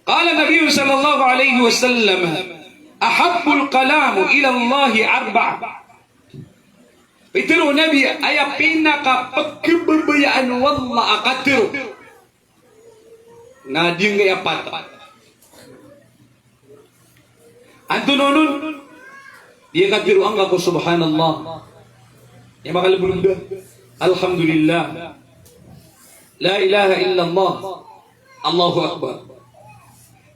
Qala Nabi sallallahu alaihi wasallam, "Ahabbul kalam ila Allahi arba'a." Pitharo o Nabi, aya pinakapekhababayaan o Allah a katharo na giyangkai a pat. Antonaa onon? Di a katharo angka ko subhanallah. Aya makalebod a, alhamdulillah. La ilaha illallah. Allahu akbar.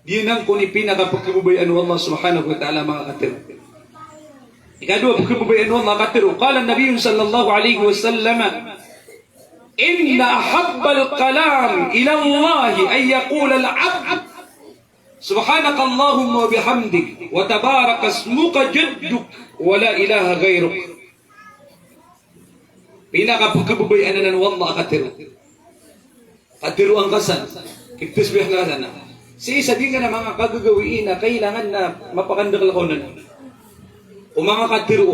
Giyanan kon i pinakapekhababayaan o Allah subhanahu wa ta'ala a manga katharo. Ikadowa a pekhababayaan o Allah a katharo. Qala Nabi sallallahu alaihi wasallam, "Inna ahabbal kalam ila Allahi an yaqula al-abd, subhanakallahumma wa bihamdik, wa tabarakasmuka jadduk, wa la ilaha ghairuk." Pinakapekhababayaan anan o Allah a katharo. Katharo angka san. Kitasbih angka san. Sii sa giyangkanan a manga kagagawii na kailangan na mapakandakel ka onan ko manga katharo.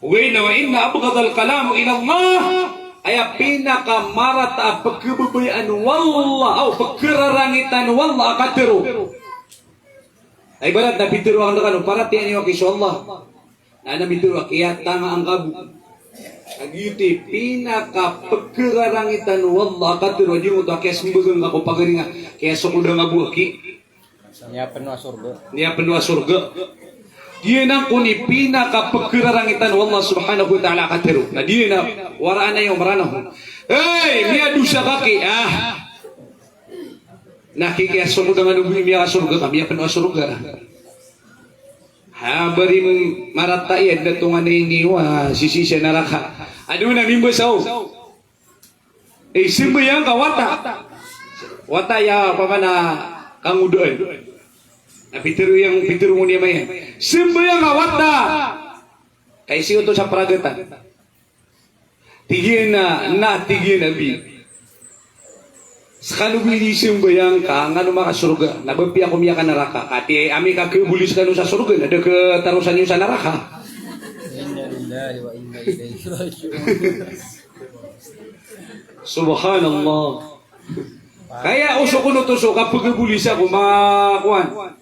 Wa inna, wa inna abghadal kalam ila Allah. Aya pinakamarata a pekhababayaan o Allah, aw, pekhararangitan o Allah a katharo. Ay, ibarat na pitharo angka rkano, paratiyaya niyo aki so Allah. Na adn a mitharo a kiyatanga angka bo. Agiyoto i pinakapekerarangitan o Allah a katharo, a giyangkoto a kiyasmbag angka ko pagari nga, kiyasokod angka bo aki. Niyapen o sorga. Niyapen o sorga. Giyanan kon i pinakapekerarangitan o Allah subhanahu wa ta'ala a katharo. Na giyanan, waraan ayo Meranaw. Hey, miyadosa ka aki. Ah. Na ki kiyasokod angka bo i miyakasorga ka, miyapen o sorga. Ha, bari marata iyan, da tonganay niyo a sisii sa naraka. Ado na mimbasa o. Eh, sambayang ka wata. Wata aya, opama na kangodaan. Na pitharo iyan, pitharo ngoni a mayan. Sambayang ka wata. Ka sii oto sa pragatan. Tig iyan a, na tig iyan a bi. Sekano bo ini sambayang ka, ngano makasorga, na ba apiya ako miyakanaraka. Ka tig iyan a, ami ka khaboli sekano sa sorga, na da khatarosan iyo sa naraka. Inna lillahi wa inna ilaihi raji'un. Subhanallah. Kaya o so kon oto so kapekhaboli sa ko ma-, kowan.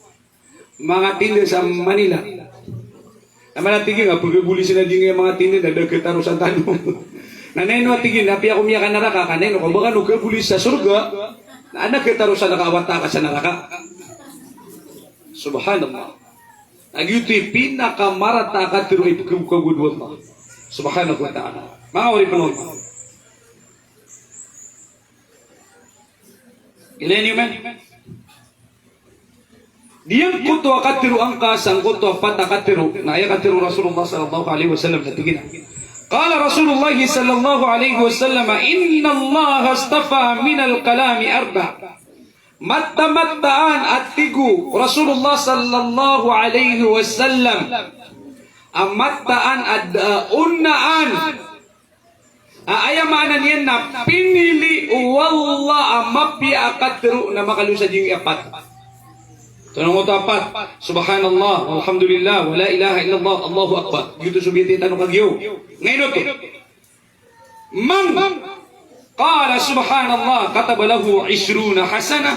Manga tinda sa Manila. Na mana tig iyan a pekhaboli sa na di nga manga tinda na da khatarosan tano. Na ino a tig iyan a apiya ako miyakanaraka, ka ino ka ba kano khaboli sa sorga, na adn a khatarosan ka a wata ka sa naraka. Subhanallah. Na giyoto i pinakamarata a katharo a ipekhagogoad o Allah subhanahu wa ta'ala. Manga oripn o Allah. Ilay niyo man. Giyangkoto a katharo angka sangkoto a pat a katharo, na aya katharo o Rasulullah sallallahu alaihi wasallam na tig iyan a. Qala Rasulullah sallallahu alaihi wasallam, "Innallaha astafa minal kalami arba." Mataan, mataan a tig o Rasulullah sallallahu alaihi wasallam a mataan a da a onaan A, aya maana niyan na pinili o Allah a mapiya a katharo na makaloy sa giyangkai a pat. Tonaa oto a pat? Subhanallah, walhamdulillah, wala ilaha illallah, Allahu Akbar. Giyoto so biyatiya tano kagiya. Ngayon oto. Man qala subhanallah kataba lahu ishruna hasanah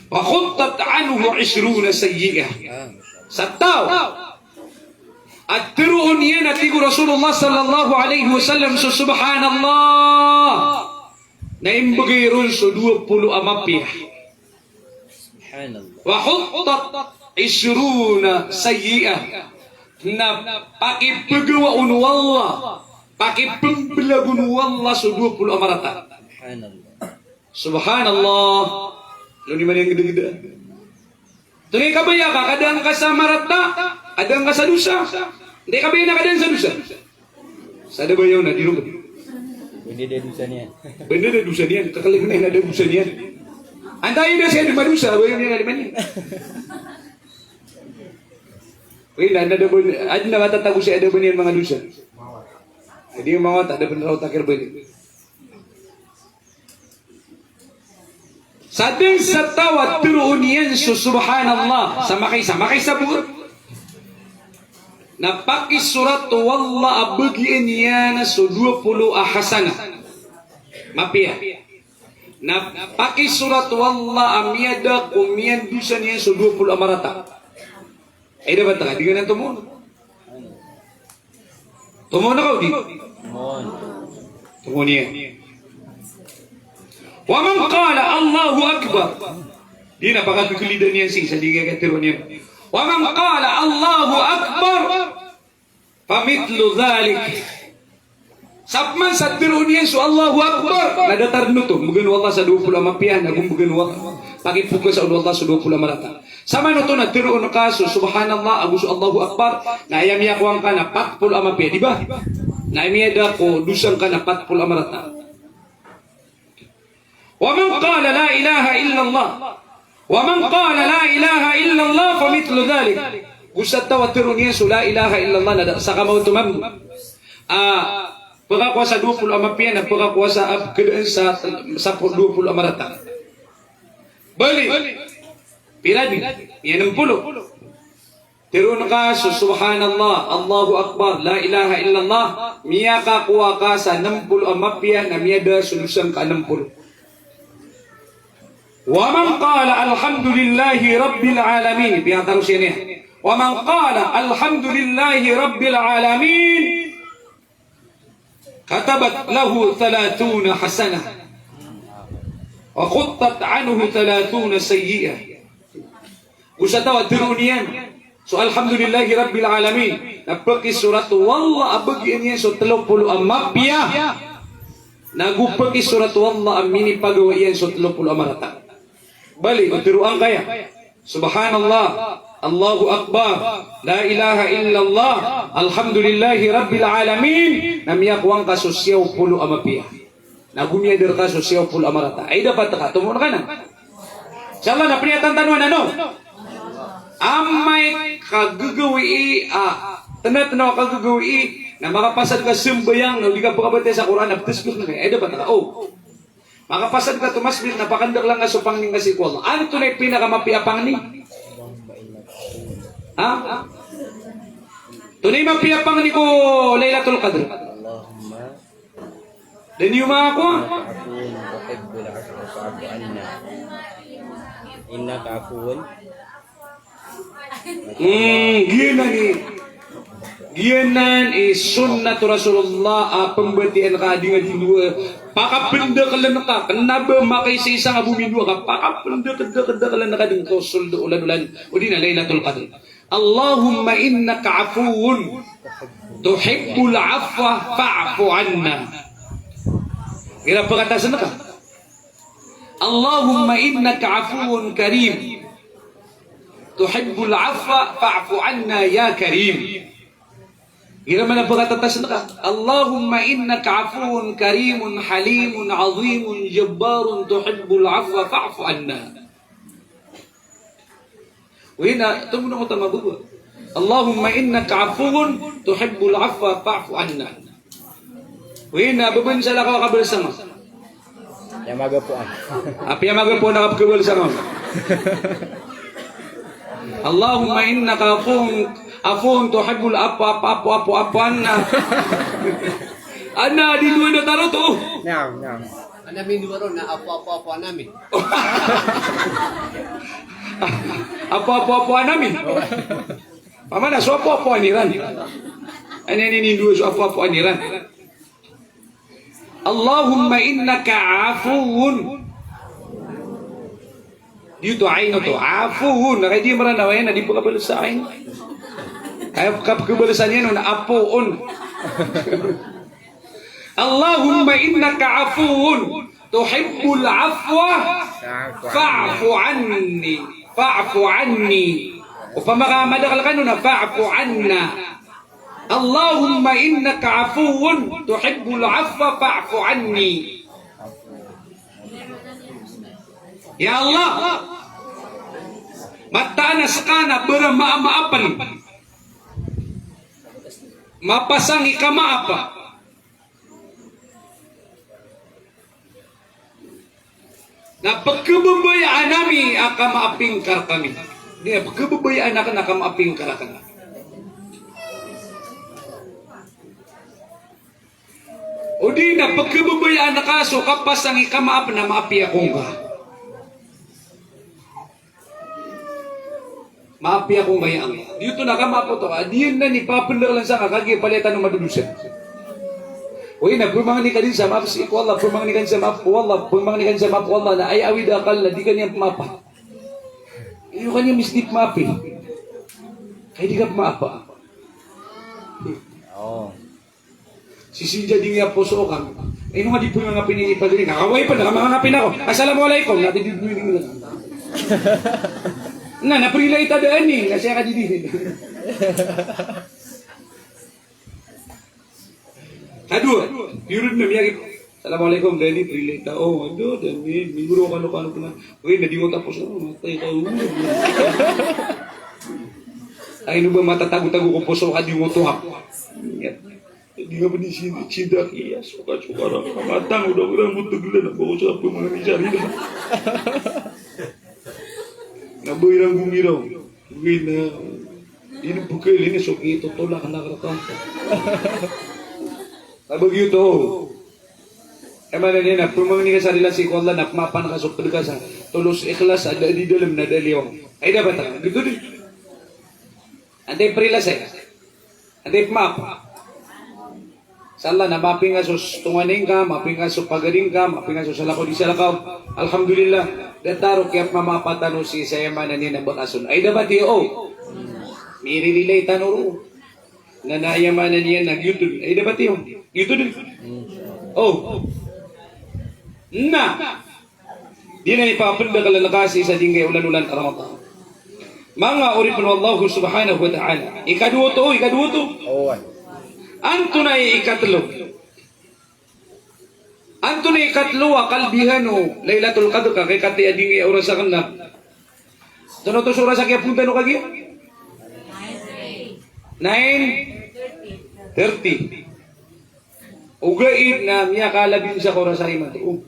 wa huttat anhu ishruna sayyi'ah. Sa taw a tharoon iyan a tig o Rasulullah sallallahu alaihi wasallam so subhanallah, na imbgay ron so dowa polo a mapiya. Subhanallah. Wa huttat ishruna sayyi'ah. Na pakipgawa on o Allah, pakipmblag on o Allah so dowa polo a marata. Subhanallah. Subhanallah. Loni man iyan gdagda. Tonaa i kabaya ka, kadaan ka sa marata, kadaan ka sa dosa. Anda i kabaya na kadaan sa dosa? Sa da bayaw na, di ron. Banda da dosa niyan. Banda da dosa niyan. Kakalagn na da dosa niyan. Antaa i da siya di madosa, bayaw niyan na di man iyan. Oy, na, na da ba, adn a matatago sa adaban iyan manga dosa. Adi manga wata, da pn raw takir bali. Sa dn sa taw a tharoon iyan so subhanallah, sa makaisa, makaisa bo. Na pakisorat o Allah a bagian iyan so dowa polo a hasanah. Mapiya. Na pakisorat o Allah a miyada ko miyandosa niyan so dowa polo a marata. Ay, dapat ka, di ka na tomo. Tomo na ka, o di? Tomo niyan. Wa man qala Allahu Akbar. Di na pakakikilidan iyan sii sa di ka katharo niyan. Wa man qala Allahu Akbar. Famithlu dhalik. Sa pman sa tharoon iyan so Allahu Akbar, na datar dn oto, mbgan o Allah sa dowa polo a mapiya, na go mbgan o Allah, pakipokasan o Allah so dowa polo a marata. Sa man oto na tharoon ka so Subhanallah, ago so Allahu Akbar, na aya miyakowa ngka na pat polo a mapiya, di ba? Na aya miyada ko dosa ngka na pat polo a marata. Wa man qala la ilaha illallah. Wa man qala la ilaha illallah famithlu dhalik. Go sa taw a tharoon iyan so la ilaha illallah na da, sa kamaoto mambo a pkakowa sa dowa polo a mapiya na pkakowa sa, a, pkadaan sa, sa po-, dowa polo a marata. Bali, pira dn? Aya nm polo. Tharoon ka so Subhanallah, Allahu Akbar, La ilaha illallah, miyakakowa ka sa nm polo a mapiya na miyada so dosa ngka a nm polo. Wa man qala alhamdulillahi rabbil alamin, piyataros iyan iyan. Wa man qala alhamdulillahi rabbil alamin, katabat lahu thalathuna hasanah, wa huttat anhu thalathuna sayyi'ah. Go sa taw a tharoon iyan so Alhamdulillahi Rabbil Alamin, na pkisorat o Allah a bagian iyan so tlo polo a mapiya, na go pkisorat o Allah a minipagawa iyan so tlo polo a marata. Bali, o tharoon ka aya, Subhanallah, Allahu Akbar, La ilaha illallah, Alhamdulillahi Rabbil Alamin, na miyakowa ngka so siyaw polo a mapiya. Na go miyada rka so siyaw polo a marata. Ay, dapat ka, tomo ngka nan. Insha Allah, na pniyatan tano anan, no? Amay ka gagawii, a, tnga-tnga ka gagawii, na makapasad ka sambayang, na o di ka pkabatiya sa Qur'an, na ptasbih ngka. Ay, dapat ka, o. Makapasad ka tomasbih na pakandaklan ka so pangni ngka sii ko Allah. Antonaa i pinakamapiya a pangni? Ha? Antonaa i mapiya a pangni ko Lailatul Qadr? Da niyo makakowa. Innaka afuwun tuhibbul afwa fa'fu anna. Innaka afuwun. Hmm, giyanan i, giyanan i sunnat o Rasulullah a pmbatiyaan ka a di nga di ndoa. Pakapndaklan ka, kna ba makaisaisa nga bo mindoa ka, pakapndakdakdaklan ka dn ko sold o olan-olan, odi na Lailatul Qadr. Allahumma innaka afuwun tuhibbul afwa fa'fu anna. Igira pkatasan ka, Allahumma innaka afuwun karim tuhibbul afwa fa'fu anna ya karim. Igira man a pkatatas ka, Allahumma innaka afuwun karimun halimun azimun jabbarun tuhibbul afwa fa'fu anna. Wina, tumno mo tama bubu. Allahumma innaka afuwun tuhibbul afwa fa'fu anna. Oway na, bebensala ka o kabelesang. Piyamagapoan. Ah, piyamagapoan a kapekebelesang. Allahumma innaka afuwun, afuwun tuhibbul afwa, afu, afu, afu, afu anna. Anna, di dowa na tarot, o. Naam, naam. Anna min dowa ron na afu, afu, afu anna min. Afu, afu, afu anna min. Pamana so afu, afu an iran. Anna, anna, anna, dowa so afu, afu an iran. Allahumma innaka afuwun. Di oto ain oto, afuwun. Na kay di Meranaw, aya na di pekabelesa ain. Kay kapekabelesa niyan on afuwun. Allahumma innaka afuwun tuhibbul afwa fa'fu anni. Fa'fu anni. Opama ka madakel kano na fa'fu anna. Allahumma innaka afuwun tuhibbul afwa fa'fu anni. Ya Allah, mataan a seka na beremaamaapen, mapasang i kamaap. Na pekebebayaan ami a kamaaping ka rekami. Di, pekebebayaan aken a kamaaping ka rekami. O di na pekebebayaan ka so kapasang i kamaap na maapi ako ngka. Maapi ako ngka ya Allah. Di oto na kamaap oto, a, di na ni papendekelan sangka kagiya palaya tano madodosa. Oway na, pemangni ka den sa maap sii ko Allah, pemangni ka den sa maap ko Allah, pemangni ka den sa maap ko Allah, na aya awid a akal na di ka niyan pemaapa. Iyo ka niyan misti pemaapi. Kay di ka pemaapa. O. Sii sa dinggiya poso ka. Ino nga di pemangapin ini pagari na. Away pa, na ka mangapin ako. Assalamualaikum. Na di, di, di, di. Na, na prilay ta daan ini. Na siya ka di, di. Kadowa, piyurod na miyagit. Assalamualaikum, daan ini prilay ta. O, ado, daan ini. Minggu ro kano, kano pena. Oy, na di ko tapos. O, matay ka. Ay, ino ba matatago-tago ko poso ka di ko tohap. Di nga pwede si-, sindak iya, sokat-sokat, matang, oda ko iran mo tegelan, ba ko sa pemangni sa rila. Na ba iran gomiraw. Gina, ini bukel, ini so kitotolak na kereta. Na ba giyoto. Aya maana niyan na pemangni ka sa rila sii ko Allah na pemaapan ka so ped ka sa tolos ikhlas, a da di dalem na da liyawaw. Ay, dapat a giyoto di. Antai prilasa? Antai pemaap? Sa Allah na maapi ngka so tonganay ngka, maapi ngka so pagari ngka, maapi ngka so salakaw di salakaw. Alhamdulillah. Datar o kiyapemaapa tano sii sa aya maana niyan na bakas on. Ay, dapat iyo, o. Miririlay tano ro. Na, na aya maana niyan na giyoto den. Ay, dapat iyo. Giyoto den. O. Na. Di na ipapendakelen ka sii sa dingkaya olan-olan a Ramadan. Manga oripen o Allah subhanahu wa ta'ala. Ikadowa oto, ikadowa oto. Oway. Antonaa i ikatelo? Antonaa i ikatelo a kalbihan o Lailatul Qadr ka, kay kataya dingkaya oras aken na. Antonaa oto so oras a kiyapoon tano kagiya? Nine thirty. Ogaid na miyakalabi sa oras a imanto. O.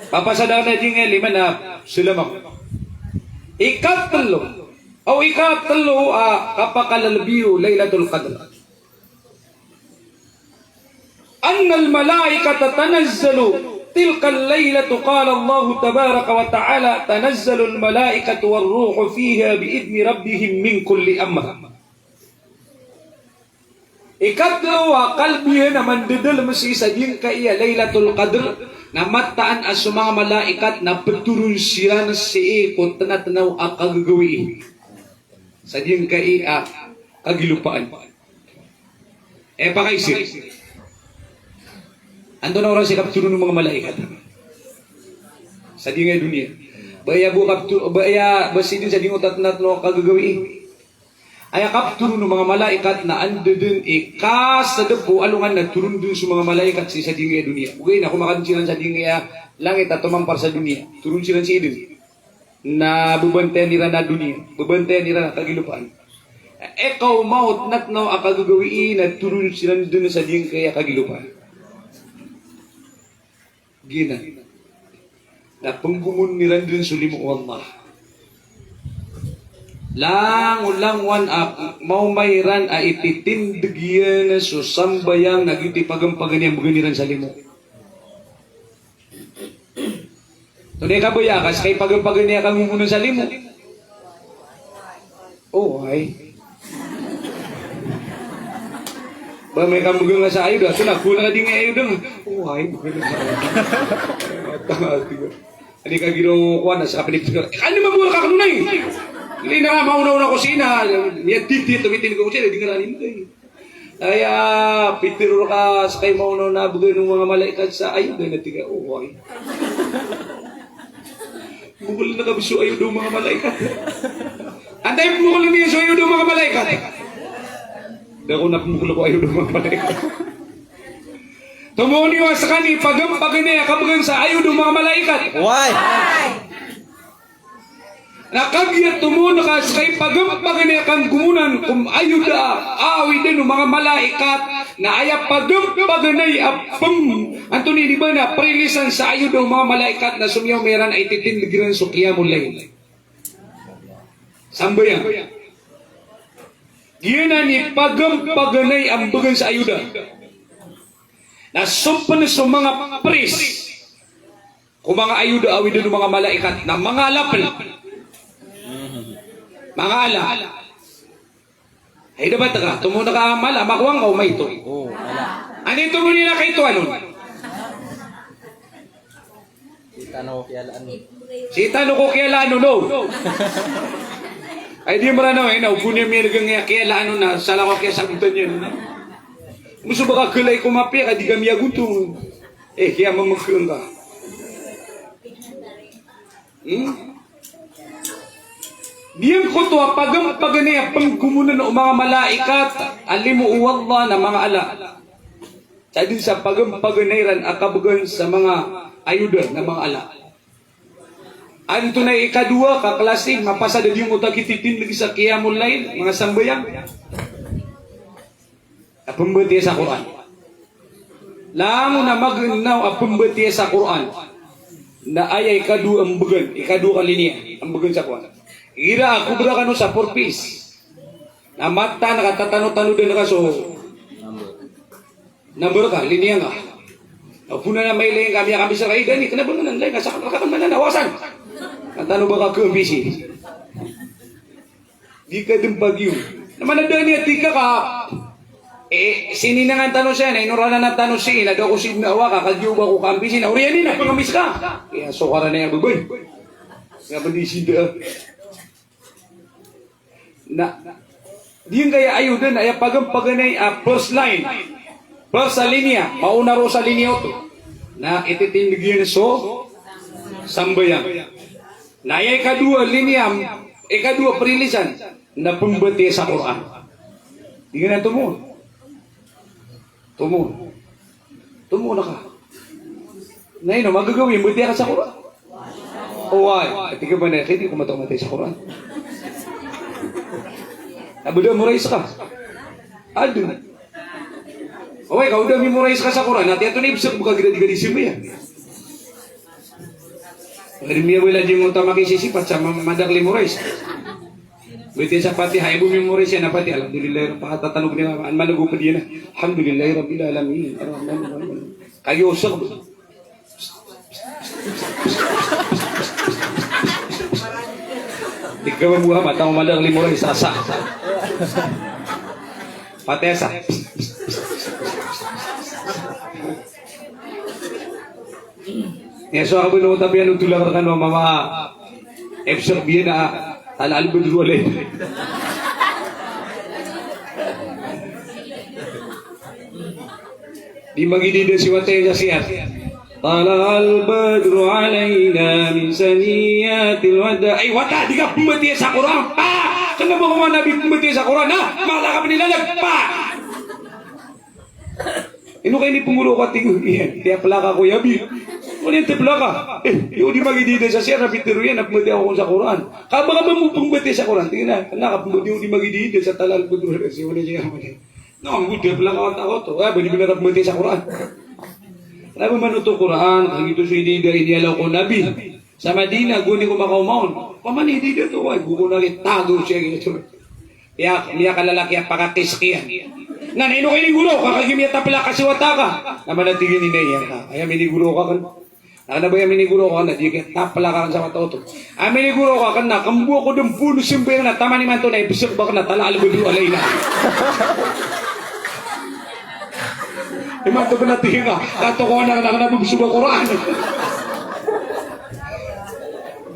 Papasadan a dingkaya lima na selamak. Ikatelo. O ikatelo a kapakalalabi o Lailatul Qadr. Annal malaikata tanazzalu tilkal lailata, qala Allahu tabaraka wa ta'ala, tanazzalul malaikatu war ruhu fiha bi idni rabbihim min kulli amr. Ikatelo a kalbihan a mandedalem sii sa dingkaya Lailatul Qadr, na mataan a so manga malaikat na petoron siran sii ko tenatenaw a kagagawii. Sa dingkaya kagilopaan. Eh, pakaisir. Antonaa oras i kapetoron o manga malaikat? Sa dingkaya doniya. Ba aya bo kapto-, ba aya, ba sidin sa dingkaya tenatenaw a kagagawii. Aya kapetoron o manga malaikat na anda den i kasadep o alongan na toron den so manga malaikat sii sa dingkaya doniya. Ogaid na komakan siran sa dingkaya langit a tomampar sa doniya. Toron siran sii den. Na bebantayan iran a doniya. Bebantayan iran a kagilopaan. Ikaw mawt na tnaw a kagagawii na toron siran dn sa giyangkaya kagilopan. Giyanan. Na pnggomon iran dn so limo o Allah. Langolangowan a maoma iran a ititindg iyan so sambayang na giyoto i pagmpaganay a mbgan iran sa limo. Tonaa i kabaya ka ska i pagmpaganay a kanggomonan sa limo? Oway. Ba amay ka mbgan ka sa ayod a, so na ko na di nga ayod a. Oway, mbgan ka sa ayod a. Tanga, tiga. Ani ka giraw ko ana sa kapinipsik. Ani mabor ka kanonay. Lina ka maonaona ko sii na. Niya titi to mitin ko sii, di nga rani mo. Aya pitharo rka ska i maonaona a bgan o manga malaikat sa ayod a, na tig ka, oway. Mokol na ka bo so ayod o manga malaikat. Antaa i mokol niyan so ayod o manga malaikat? Da ko na pmokol ko ayod o manga malaikat. Tomo niyo a skaniyan i pagmpaganay a kabgan sa ayod o manga malaikat. Why? Na kagiya tomo na ka ska i pagmpaganay a kanggomonan ko ayod a awidan o manga malaikat, na aya pagmpaganay a pm-, antonaa ini ba na prilisan sa ayod o manga malaikat na so miyaoma iran a ititindg iran so qiyamul layl. Sambayang. Giyanan i pagmpaganay a mbgan sa ayod a. Na so pn so manga pris ko manga ayod a awidan o manga malaikat na manga ala pn. Manga ala. Ay, dapat ka, tomo na ka mala, makowa ngka o maito. O, ala. Ani tomo niyan a kaito anon? Sii tano ko kiyalaan on. Sii tano ko kiyalaan on, o. Ay, di Mranaw, ay, na, o bo niyan miyargn a kiyalaan on na, sala ko kiyasabotan iyan. Moso ba ka galay ko mapiya ka di ka miyagontong. Eh, kiyamamgn ka. Hmm? Giyangkoto a pagmpaganay a pnggomonan o manga malaikat a limo o Allah na manga ala. Sa dn sa pagmpaganay iran a kabgan sa manga ayod na manga ala. Antonaa i ikadowa ka klasi, mapasad a giyangkoto a kititindg sa qiyamul layl, manga sambayang. A pmbatiya sa Qur'an. Langon a magnaw a pmbatiya sa Qur'an. Na aya ikadowa a mbgan, ikadowa ka liniya a mbgan sa Qur'an. Igira a kobra kano sa four Ps. Na mataan ka, tatanotanodan ka so number ka, liniya nga. Na o bo na mailay ka, miyakambis ka, eh, da ini, kna ba ngka nan lay ka, sa ka, ka, ka, man na, na, wasan. Tano ba ka kambisi. Di ka dn pagiyo. Na mana da niyan tig ka ka, eh, sininangan tano siya, na inoranan tano siya, na da ko sidna a waka, kagiya o ba ko kaambisin, na oriyan iyan na pangambis ka. Kaya sokaran iyan a babay. Kaya ba di sida. Na, di ngka aya ayod na, aya pagmpaganay a first line. First liniya, maona roo sa liniya oto. Na ititindg iyan so sambayang. Na aya ikadowa liniya, ikadowa prilisan, na pmbatiya sa Qur'an. Di ngka na tomo. Tomo. Tomo na ka. Na ino, magagawi, mbatiya ka sa Qur'an? Oway, katii ka ba na, kay di ko mataw matay sa Qur'an. Aba da memorize ka. Adn. Oway, ka o da memorize ka sa Qur'an, ati ato na ibsek bo ka gida di ka di simba iyan. Adi miyawilan di mo ta makisisipat sa ma-, madakl i memorize. Batiya sa Fatiha, ibo memorize iyan a Fatiha. Alhamdulillah, pahatatanong niyan, an manago pd iyan a, Alhamdulillahi Rabbil Alamin, Arrahmanir Rahim. Kayo sa ko. Tig ka ba, Muhammad, tano madakl i memorize sa sa. Fatiha sa. Iya, so ako bino tabiyan o tulak rkano a mama. Ibsek biyan a tala al badru alay. Di magidida si watay sa siyat. Tala al badru alayna min saniyatil wada. Ay, wata, di ka pmbatiya sa Qur'an. Pa! Kna ba ko man Nabi pmbatiya sa Qur'an, ha? Mala ka pnilalag. Pa! Ino ka inipngoro ko a tig iyan, tiyaplaka ko yabi. Ko niyan taplaka. Eh, iyo di magidida sa siya, na pitero iyan, na pembati ako sa Quran. Ka ba ka ba mo pembati sa Quran? Tingin na, na ka pembati iyo di magidida sa talal ko dura si wala siya. No, ang gudi taplaka wata ko to. Ah, ba di ba na pembati sa Quran? Na ba manoto Quran, ang ito so idida, iniyalaw ko Nabi. Sa Madina, guni ko makaomaon. Paman idida to, ay, gugo na rin, tago siya, ganito. Miya, miyakalalaki a pakakiskiyan. Na, na ino ka iniguro ka, kagiya miyataplaka si wata ka. Na mana tig iyan i ina iyan ka. Aya miniguro ka kna. Na kna ba aya miniguro ka kna, di ka taplaka kna sa wata oto. Aya miniguro ka kna, kembo ako den pono sembay na taman imanto na ibesek ba kna, tala albedu alayna. Imanto kna tig iyan ka, kato ko na kna, kna bebesek ba Quran.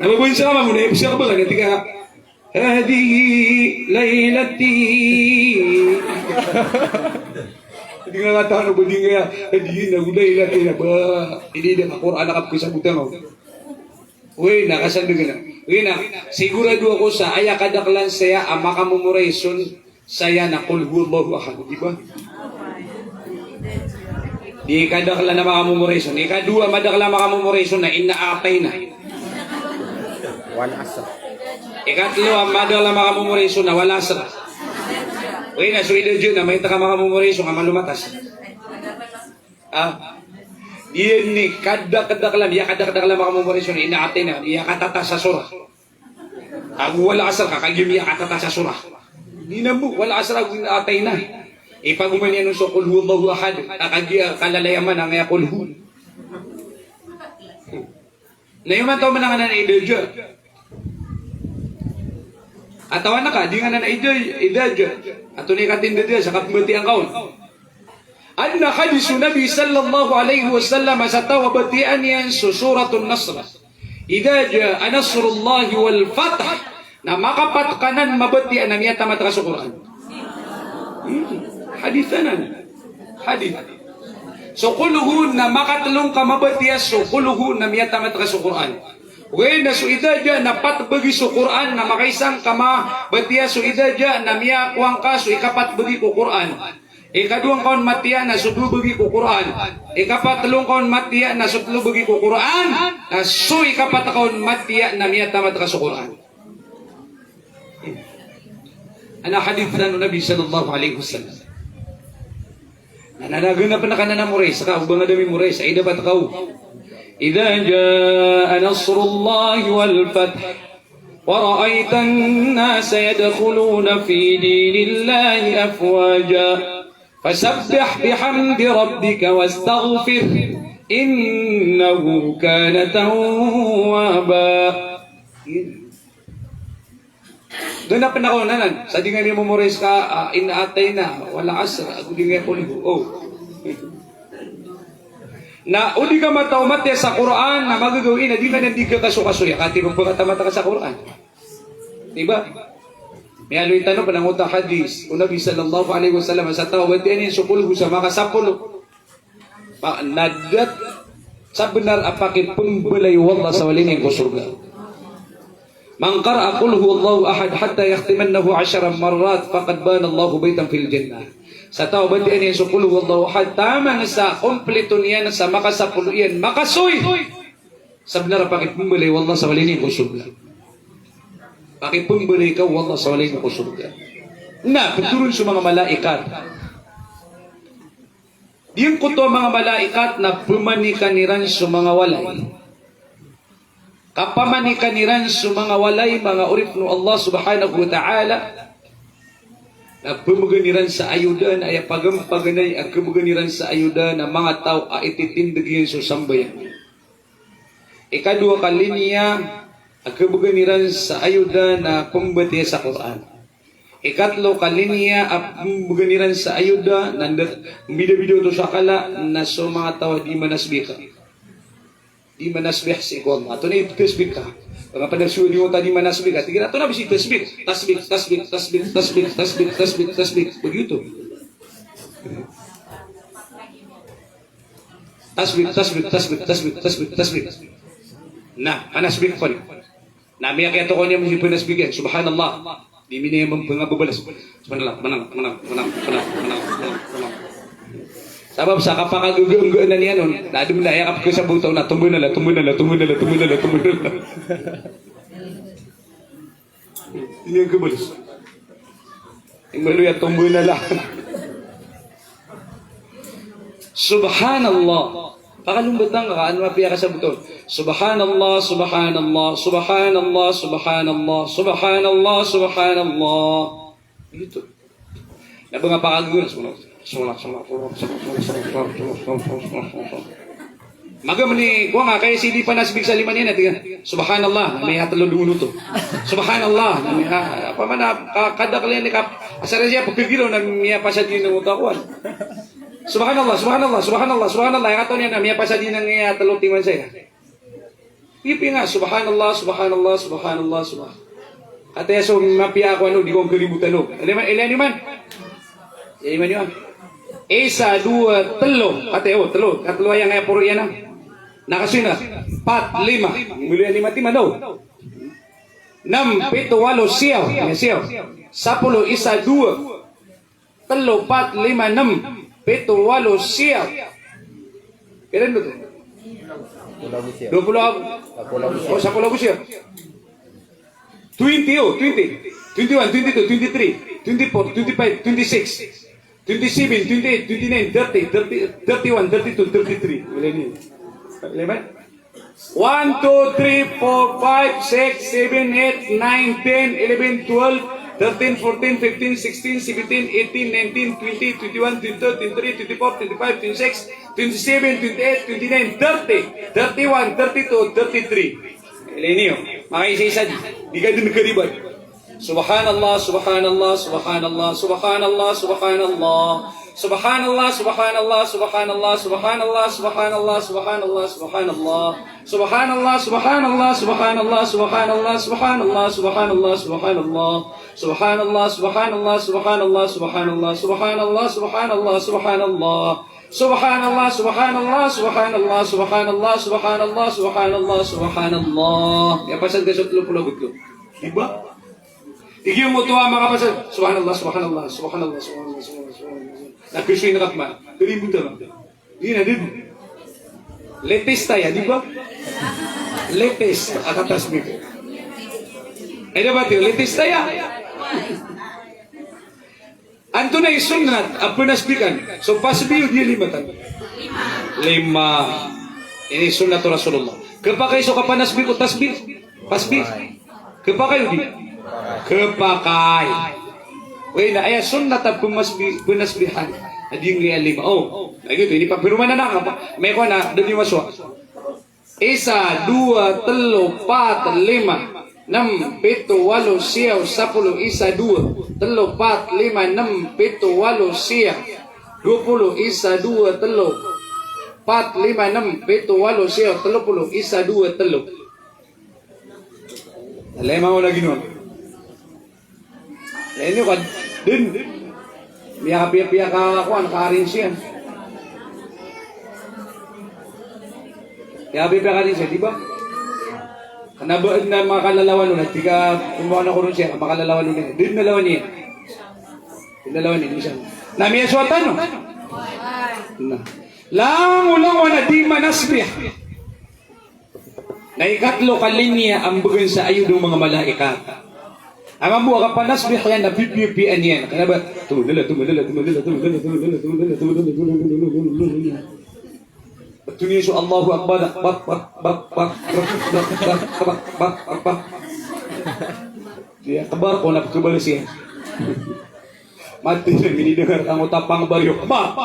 Na ba bo insha Allah, na ibesek ba kna, tig iyan ka, "Hadhihi laylati." Di nga nga tano ba di nga, "Hadhihi laylati" na ba, ini da Quran a kapkisabotan ko. Oy, na kasandeg na. Oy, na, sigurado ako sa aya kadaklan saya a makamemorize on saya na Qul Huwallahu Ahad, di ba? Di kadaklan a makamemorize on. Ikadowa madakl a makamemorize on na Inna A'tayna. Wal asr. Ikatlo a madakl a makamemorize on na Wal asr. Oy, na so Idha Jaa na maito ka makamemorize on ka malo matas. Ah. Di ini kadakdakl a, di kadakdakl a makamemorize on na Inna A'tayna, di katatas a surah. Ago Wal asr ka, kagiya miyakatatas a surah. Di na bo, Wal asr ago Inna A'tayna. Ipagoman iyan on so Qul Huwallahu Ahad, ka kagiya kalalayaman angkaya Qul Hu. Na iyo man taw mananganan a Idha Jaa. Atawa na ka, di nga anan a Idha, Idha Jaa. Ato ni katinda diya sa kapembatiya angka on. Adn a hadis o Nabi sallallahu alayhi wasallam sa taw a batiyaan iyan so Suratun Nasr. Idha jaa nasrullahi wal fath. Na makapat ka nan mabatiya na miyatamat ka so Qur'an. Hmm. Hadith anan. Hadith. So Qul Hu na makatlo ngka mabatiya so Qul Hu na miyatamat ka so Qur'an. Ogaid na so Idha jaa na pat bagi so Qur'an na makaisa ngka mabatiya so Idha jaa na miyakowa ngka so ikapat bagi ko Qur'an. Ikadowa ngka on matiya na so dowa bagi ko Qur'an. Ikapatlo ngka on matiya na so tlo bagi ko Qur'an. Na so ikapat ka on matiya na miyatamat ka so Qur'an. Ana hadith anan o Nabi sallallahu alayhi wasallam. Na, na, na, ganap na ka na na moray, saka o ba nga da mimoray, sa ida pat ka o. Idha jaa nasrullahi wal fath. Wa ra'aytan nasa yadkhuluna fi dinillahi afwaja. Fasabbih bihamdi rabbika wastaghfirh, innahu kana tawwaba. Ganap na ka on anan, sa di nga niyan momoray sa, ah, Inna a'tayna, wal asr, ago di nga Qul Hu. O. Na o di ka mataw matiya sa Qur'an, na magagawii na di ka niyan di kakasokasoya, katii pagkatamat ka sa Qur'an. Di ba? Miyaaloy tano pn angkoto a hadith o Nabi sallallahu alayhi wasallam, sa taw a batiyaan iyan so Qul Hu sa makasapolo. Pa-, na da dn sa bnar a pakipmbalay o Allah sa walay niyan ko sorga. Man qara'a Qul Huwallahu Ahad hatta yakhtimannahu ashara marrat faqad bana Allahu baytan fil jannah. Sa taw a batiyaan iyan so Qul Huwallahu Ahad taman sa komplito niyan sa makasapolo iyan, makasoy. Sa bnar a pakipmbalay o Allah sa walay niyan ko sorga. Pakipmbalay ka o Allah sa walay niyan ko sorga. Na, ptoron so manga malaikat. Giyangkoto a manga malaikat na pmanikan iran so manga walay. Kapamanikan iran so manga walay, manga oripn o Allah subhanahu wa ta'ala, na pmbgan iran sa ayoda na aya pagampaganay a kmbgan iran sa ayoda na manga taw a ititindg iyan so sambayang. Ikadowa ka liniya a kmbgan iran sa ayoda na pmbatiya sa Qur'an. Ikatlo ka liniya a pmbgan iran sa ayoda na nda-, mbidabida oto sa kala na so manga taw a di manasbika. Di manasbih sii ko Allah. Antonaa i ptasbih ka? Pangapanasowa di oto a di manasbih ka. Tig iran antonaa bs i tasbih? Tasbih, tasbih, tasbih, tasbih, tasbih, tasbih, tasbih. Begitu. Tasbih, tasbih, tasbih, tasbih, tasbih, tasbih. Na, manasbih pn. Na, miyakiyatokaw niyan masi pnasbih iyan. Subhanallah. Di miniya man pngababalas. Subhanallah, manang, manang, manang. Sabap sa kapakagaganggaan iyan on, na adn a aya kapkasabota on na tombonala, tombonala, tombonala, tombonala, tombonala. Ino khabalas? Imbaloy a tombonala. Subhanallah. Pakalombatn ka, ano a piyakasabot on? Subhanallah, subhanallah, subhanallah, subhanallah, subhanallah, subhanallah. Ito. Na ba nga pakagagol? Maga mani, kowa nga, kay si di panasbik sa lima niyan, tig iyan, "Subhanallah," na miyatlo dn oto. "Subhanallah," na miya, apa man a, ka-, kadakl iyan i kap-, asar iyan pkhagiraw na miyapasad iyan oto a kowan. "Subhanallah, subhanallah, subhanallah, subhanallah," aya katawan iyan na miyapasad iyan a tlo timan saya. Pipiya nga, subhanallah, subhanallah, subhanallah, subhan-. Kataya so mapiya ako ano, di ko ngkaribotan o. Ilay man, ilay niyo man. Ilay man niyo, ah. Isa, dowa, tlo. Kataya, o, tlo. Katlo aya nga aya poro iyan, ah. Na kasoy na. Pat, lima. Milo iyan lima timan, o. Nam, pito, walo, siyaw. Iya, siyaw. Sapolo, isa, dowa. Tlo, pat, lima, nem, pito, walo, siyaw. Pira oto? Dowa polo ago. O, sapolo ago siyaw. Twenty, o, twenty. Twenty-one, twenty-two, twenty-three, twenty-four, twenty-five, twenty-six, twenty-seven, twenty-eight, twenty-nine, thirty, thirty, thirty-one, thirty-two, thirty-three. Ilay niyo. Ilay man? One, two, three, four, five, six, seven, eight, nine, ten, eleven, twelve, thirteen, fourteen, fifteen, sixteen, seventeen, eighteen, nineteen, twenty, twenty-one, twenty-two, twenty-three, twenty-four, twenty-five, twenty-six, twenty-seven, twenty-eight, twenty-nine, thirty, thirty-one, thirty-two, thirty-three. Ilay niyo, makaisa-isa di. Di ka dn karibat. Subhanallah, subhanallah, subhanallah, subhanallah, subhanallah. Subhanallah, subhanallah, subhanallah, subhanallah, subhanallah, subhanallah, subhanallah. Subhanallah, subhanallah, subhanallah, subhanallah, subhanallah, subhanallah, subhanallah. Subhanallah, subhanallah, subhanallah, subhanallah, subhanallah, subhanallah, subhanallah. Subhanallah, subhanallah, subhanallah, subhanallah, subhanallah, subhanallah, subhanallah. Aya pasad ka so tlo polo ago tlo. Di ba? Igira mo oto a makapasad, subhanallah, subhanallah, subhanallah, subhanallah, subhanallah, subhanallah. Na kasoy na kapman. Karibotan ka. Di na, di ba? Latest aya, di ba? Latest a katasbih. Ay, dapat iyo, latest aya. Antonaa i sunnat a pnasbihan so pasbih o di lima tano? Lima. Ini sunnat o Rasulullah. Khapakay so kapanasbih ko tasbih? Pasbih. Khapakay o di? Khapakay. Oway na, aya sunnat a pmasbih, pnasbihan a di nggiya lima. O, na giyoto, ini pagpiromanan a ka, amay ko na, da niyo masowa. Isa, dowa, tlo, pat, lima, nem, pito, walo, siyaw, sapolo, isa, dowa, tlo, pat, lima, nem, pito, walo, siyaw, dowa polo, isa, dowa, tlo, pat, lima, nem, pito, walo, siyaw, tlo polo, isa, dowa, tlo. Lima o lagi non. Lagid iyo ka dn. Miyakapiyapiya ka kowan, ka-arrange iyan. Miyakapiyapiya ka-arrange iyan, di ba? Kna ba dn a makalalawan on, na tig ka, komawa na ko ron siya, makalalawan on iyan. Di dn a lawan iyan. Di dn a lawan iyan, minsan. Na miyasowa tano. Na. Langolangon a di manasbih. Na ikatlo ka linya a mbgan sa ayod o manga malaikat. Aya mambo a kapanasbih iyan na pipiyapiyaan iyan. Kna ba, tumdala, tumdala, tumdala. Pthoon iyan so Allahu Akbar, Akbar, Akbar. Di Akbar ko na pkhabalas iyan. Mati na minidengar angkoto a pangbar iyo, Akbar.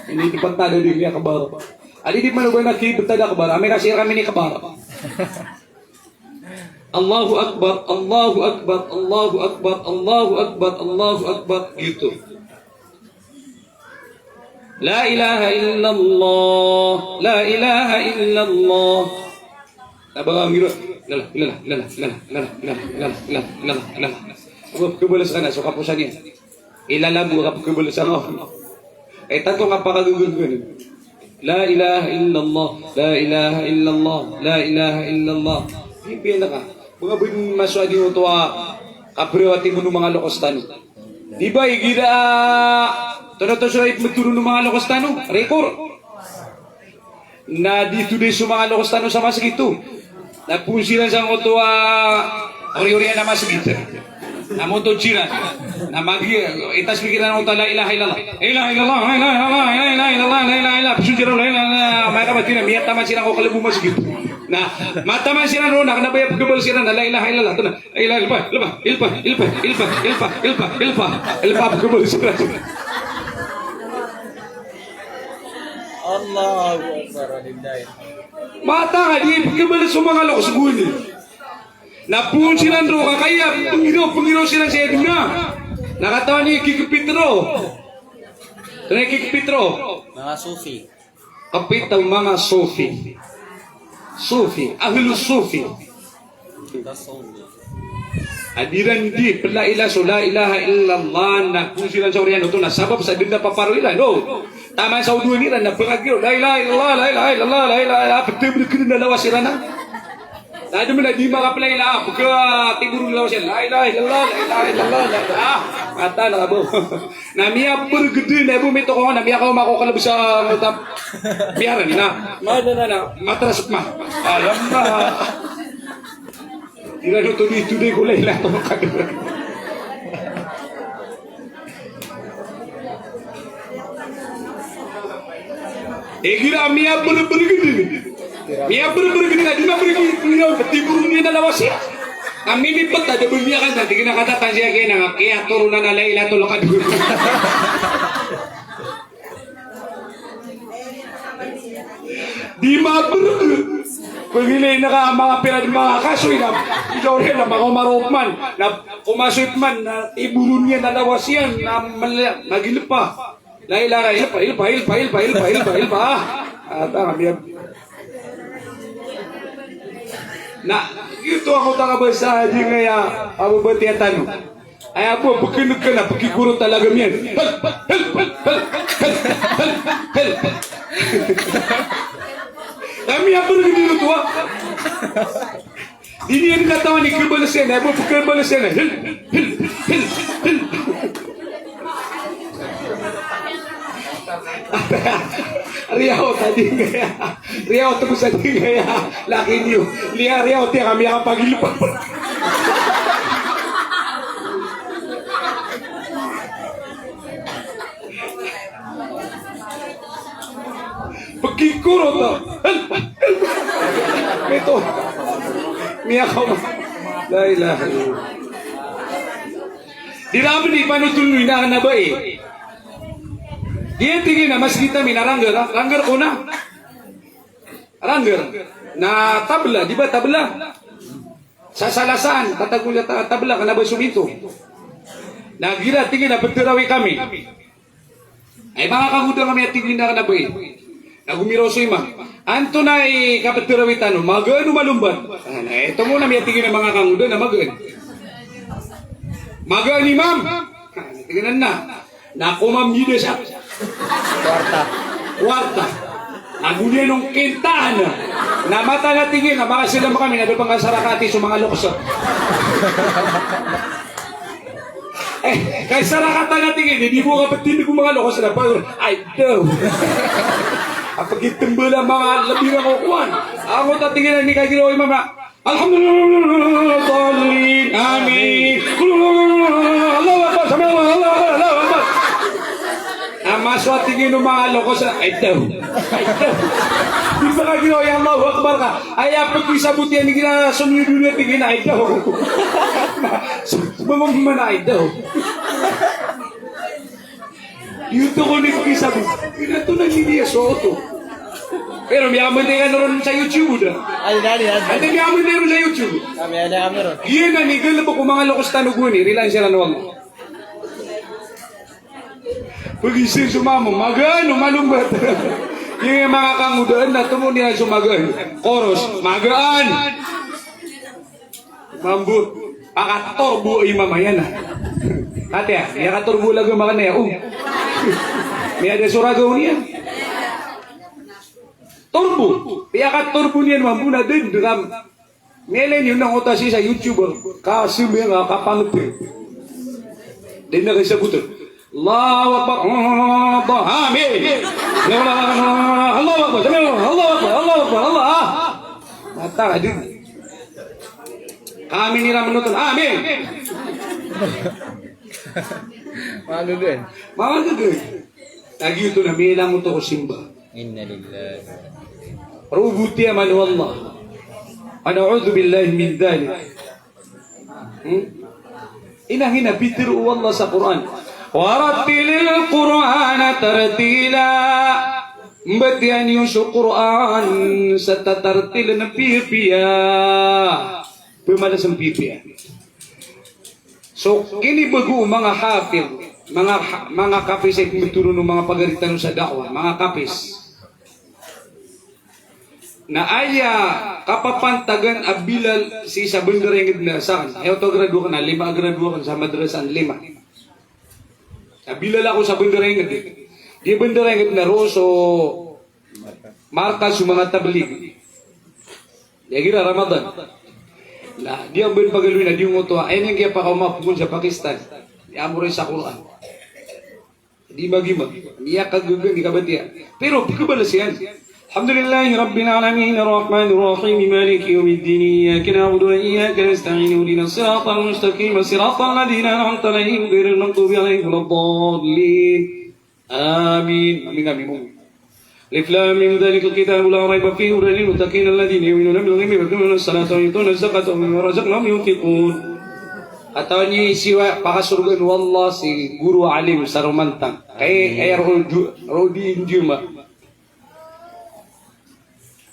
Ini di pantag a di niyan Akbar. Adi di man oba na ki pantag a Akbar, amay na sii rkami ini Akbar. Allahu Akbar, Allahu Akbar, Allahu Akbar, Allahu Akbar, Allahu Akbar, giyoto. La ilaha illallah, la ilaha illallah. Aba nga ngiro, lala, lala, lala. Aba pkhabalas ka na so kaposan iyan. Ilala bo a kapkhabalas ka na. Ay, tanto nga pakagagagn. La ilaha illallah, la ilaha illallah, la ilaha illallah. Pipiya na ka. Manga bn masowa di oto a kaprewati mo o manga lokes tano. Di ba igira Tono to so ipmetoron o manga loks tano, record. Na di to di so manga loks tano sa masgit oto. Na poon siran sangkoto a orioriyan a masgit. Na montod siran. Na magi, itasbih iran oto a la ilaha illallah. La ilaha illallah, la ilaha illallah, la ilaha illallah, la ilaha illallah. Poon siran, la ilaha illallah. Maya kabatiya na miyataman siran ko kalbo masgit. Na mataman siran ron, na kena ba aya pekebal siran na la ilaha illallah. Oto na. Ilpa, ilpa, ilpa, ilpa, ilpa, ilpa, ilpa, ilpa, ilpa, ilpa, ilpa, ilpa, ilpa, ilpa, ilpa. Allahu Akbar, alhamdulillah. Mata ka di pekebal so manga loks gowani. Na poon siran ron ka kaya pengiraw, pengiraw siran sa dona. Na katawan i kikepit ron. Tonaa i kikepit ron? Manga Sufi. Kapit o manga Sufi. Sufi, ahlu Sufi. A di ran di pelaila so la ilaha illallah na poon siran sa oriyan oto na sabap sa den a paparo iran. O, taman sa odoan iran na pengagiro la ilaha illallah, la ilaha illallah, la ilaha illallah. Pete bereger na lawas iran na. Na di mena di makapelaila, pekatiboro na lawas iran. La ilaha illallah, la ilaha illallah, la ilaha. Ah, mata na kabo. Na miyabergeden na bo mitokongan na miyakaoma ko kalebes a motap. Miyaran na. Ma, na, na, na. Matras ma. Alam na. Ira do to di, to di ko Laylatul Qadr. Igira miyaberbergeden. Miyaberbergeden, di mabergeden, miyabergeden, peti buru niyan a lawas iyan. Ami ni peta da beliyakan sa, di kena kata tansiya kena, kiyatoronan a Laylatul Qadr. Di mabergeden. Pengilay na ka manga pira di manga kaso ina. Ikaw rin na manga Omar Uthman. Na komaso Uthman, na iburu niyan a lawas iyan, na mala-, magilpa. La ilaha, ilpa, ilpa, ilpa. Ah, ah, tanga, miya. Na, ito ako tanga ba sa di nga ya, abo ba tiya tano. Ay, abo, pekineg ka na, pekikoro talaga miyan. Hel, hel, hel. Kami apa lagi di luto, ah? Di niyan katawan i kebales iyan, aya bo pekebales iyan, hel, hel, hel, hel. Riyaw, tadi nga ya. Riyaw, tebes tadi nga ya. Laki niyo. Liya, riyaw, tiya kami ang pagilipag. Pekikoro to. Ito. Miyakaoma. La ilaha illallah. Di ramen i panotol no ina kena bai. Di tig iyan a masgit ami na rangger, ah. Rangger ko na. Rangger. Na tabla, di ba tabla? Sa salasaan, tatagol a ta-, tabla, kena ba so minto. Na gira tig iyan a petarawi kami. Ay, manga kangodaan kami a tig iyan a kena bai. Na gomiraw so imam. Antonaa i kapetarawi tano, magaan o malombat? Ah, na, ito mo na miyatig iyan a manga kangodaan na magaan. Magaan, imam. Ah, tig iyan a na. Na komamida sa kuwarta. Kuwarta. Na goniyan o kintaan. Na mata na tig iyan a makasalam kami na da pangkasarakati so manga lokes. Eh, kay sarakatan a tig iyan, di bo kapetindeg o manga lokes na pa, ay, daw. A pagitembela manga lebi na kokowan. Ango ta tig iyan a inikagiraw o imam na, Alhamdulillah, amin. Allahu Akbar, sami Allah, Allahu Akbar, Allahu Akbar. A maso a tig iyan o manga lokes na, ay, daw. Ay, daw. Di ba ka ginawa, ya Allahu Akbar ka? Aya pekisabot iyan, tig iyan a somiyod iyan, tig iyan a, ay, daw. Mama, mama, ay, daw. Iyo to ko ni pekisabot. Ina to na niya so oto. Pero miyamatay ka na ron sa YouTube da. Ay, dali, dali. Anda miyamatay ron sa YouTube? Kami, ada kami ron. Iyan na ni galebek o manga lokes tano gowani, rilaan siran o Allah. Pegisa so mama, magaan o malombat. Iyan manga kangodaan na tomo niyan so magaan. Koros, magaan. Mambo, pakatorbo i mama iyan a. Katiya, miyakatorbo lagid a mama iyan a. O. Miyada so ragaw niyan. Torbo, piyakatorbo niyan mambo na den deram. Miyailay niyo na ngota sii sa YouTube, ka sembiyan ka kapangete. Den na kasabotan. Allahu Akbar. Amin. Allahu Akbar. Allahu Akbar. Allahu Akbar. Allah. Mata ka din. Kami nira menutun. Amin. Mga gagawin. Mga gagawin. Lagi ito na may ilang ito ko simba. Inna lillahi. Rubuti aman o Allah. Wa na'udhu billahi min dhalik. Hmm? Ina hina pitero o Allah sa Qur'an. Warattilil Qur'ana tartila. Mbatiya niyo so Qur'an sa tatartil na piyapiya. Pemadasan piyapiya. So, kinibago o manga hafidh, manga ha-, manga kapis a ipembetoron o manga pagari tano sa da'wah, manga kapis. Na aya kapapantagan a bilal sii sa bandar a inged na san. Aya oto a graduate na, lima a graduate sa madrasa na lima. A bilal ako sa bandar a inged. Di bandar a inged na roo so markaz o manga tabligh. Di agira Ramadan. Na di amben pagaloy na di ngoto a, aya niyan kiyapakaoma pokon sa Pakistan. Di amoro sa Qur'an. Di magima. Miyakagaga, di kabatiya. Pero pekebales iyan. Alhamdulillahi Rabbil Alamin, Arrahmanir Rahim, Maliki Yawmiddin, Iyyaka na'budu wa iyyaka nasta'in, Ihdinas siratal mustaqim, siratal ladzina an'amta 'alaihim, ghairil maghdubi 'alaihim waladdallin. Amin. Amin, amin, amin. Alif Lam Mim, dzalikal kitabu la raiba fihi, hudan lil muttaqin, alladzina yu'minuna bil ghaibi wa yuqimunas salata wa yu'tunas zakata wa mimma razaqnahum yunfiqun. Katawan iyo i siwa pakasorgaan o Allah si guru alim sa Romantang. Kay, kay Rodi, Rodi Injuma.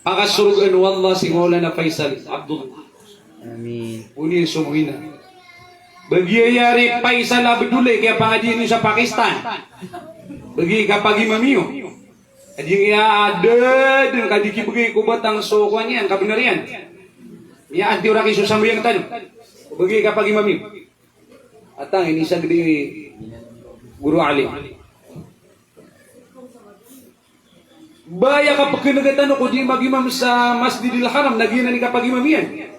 Pakasorgaan o Allah si Maulana Faisal Abdullah. Amin. Oniyan so mawina. Bagiya ari Faisal Abdullah, kiyapangadian iyo sa Pakistan. Bagiya kapagimam iyo. Adi iya adad, ka di kibegay ko batang so kowan iyan, kabenar iyan. Iya adi ora kiso sambayang tano. Bagiya kapagimam iyo. Atang ini sa gede guru alim. Ba aya kapekenega tano ko di magimam sa Masjidil Haram, na giyanan i kapagimam iyan.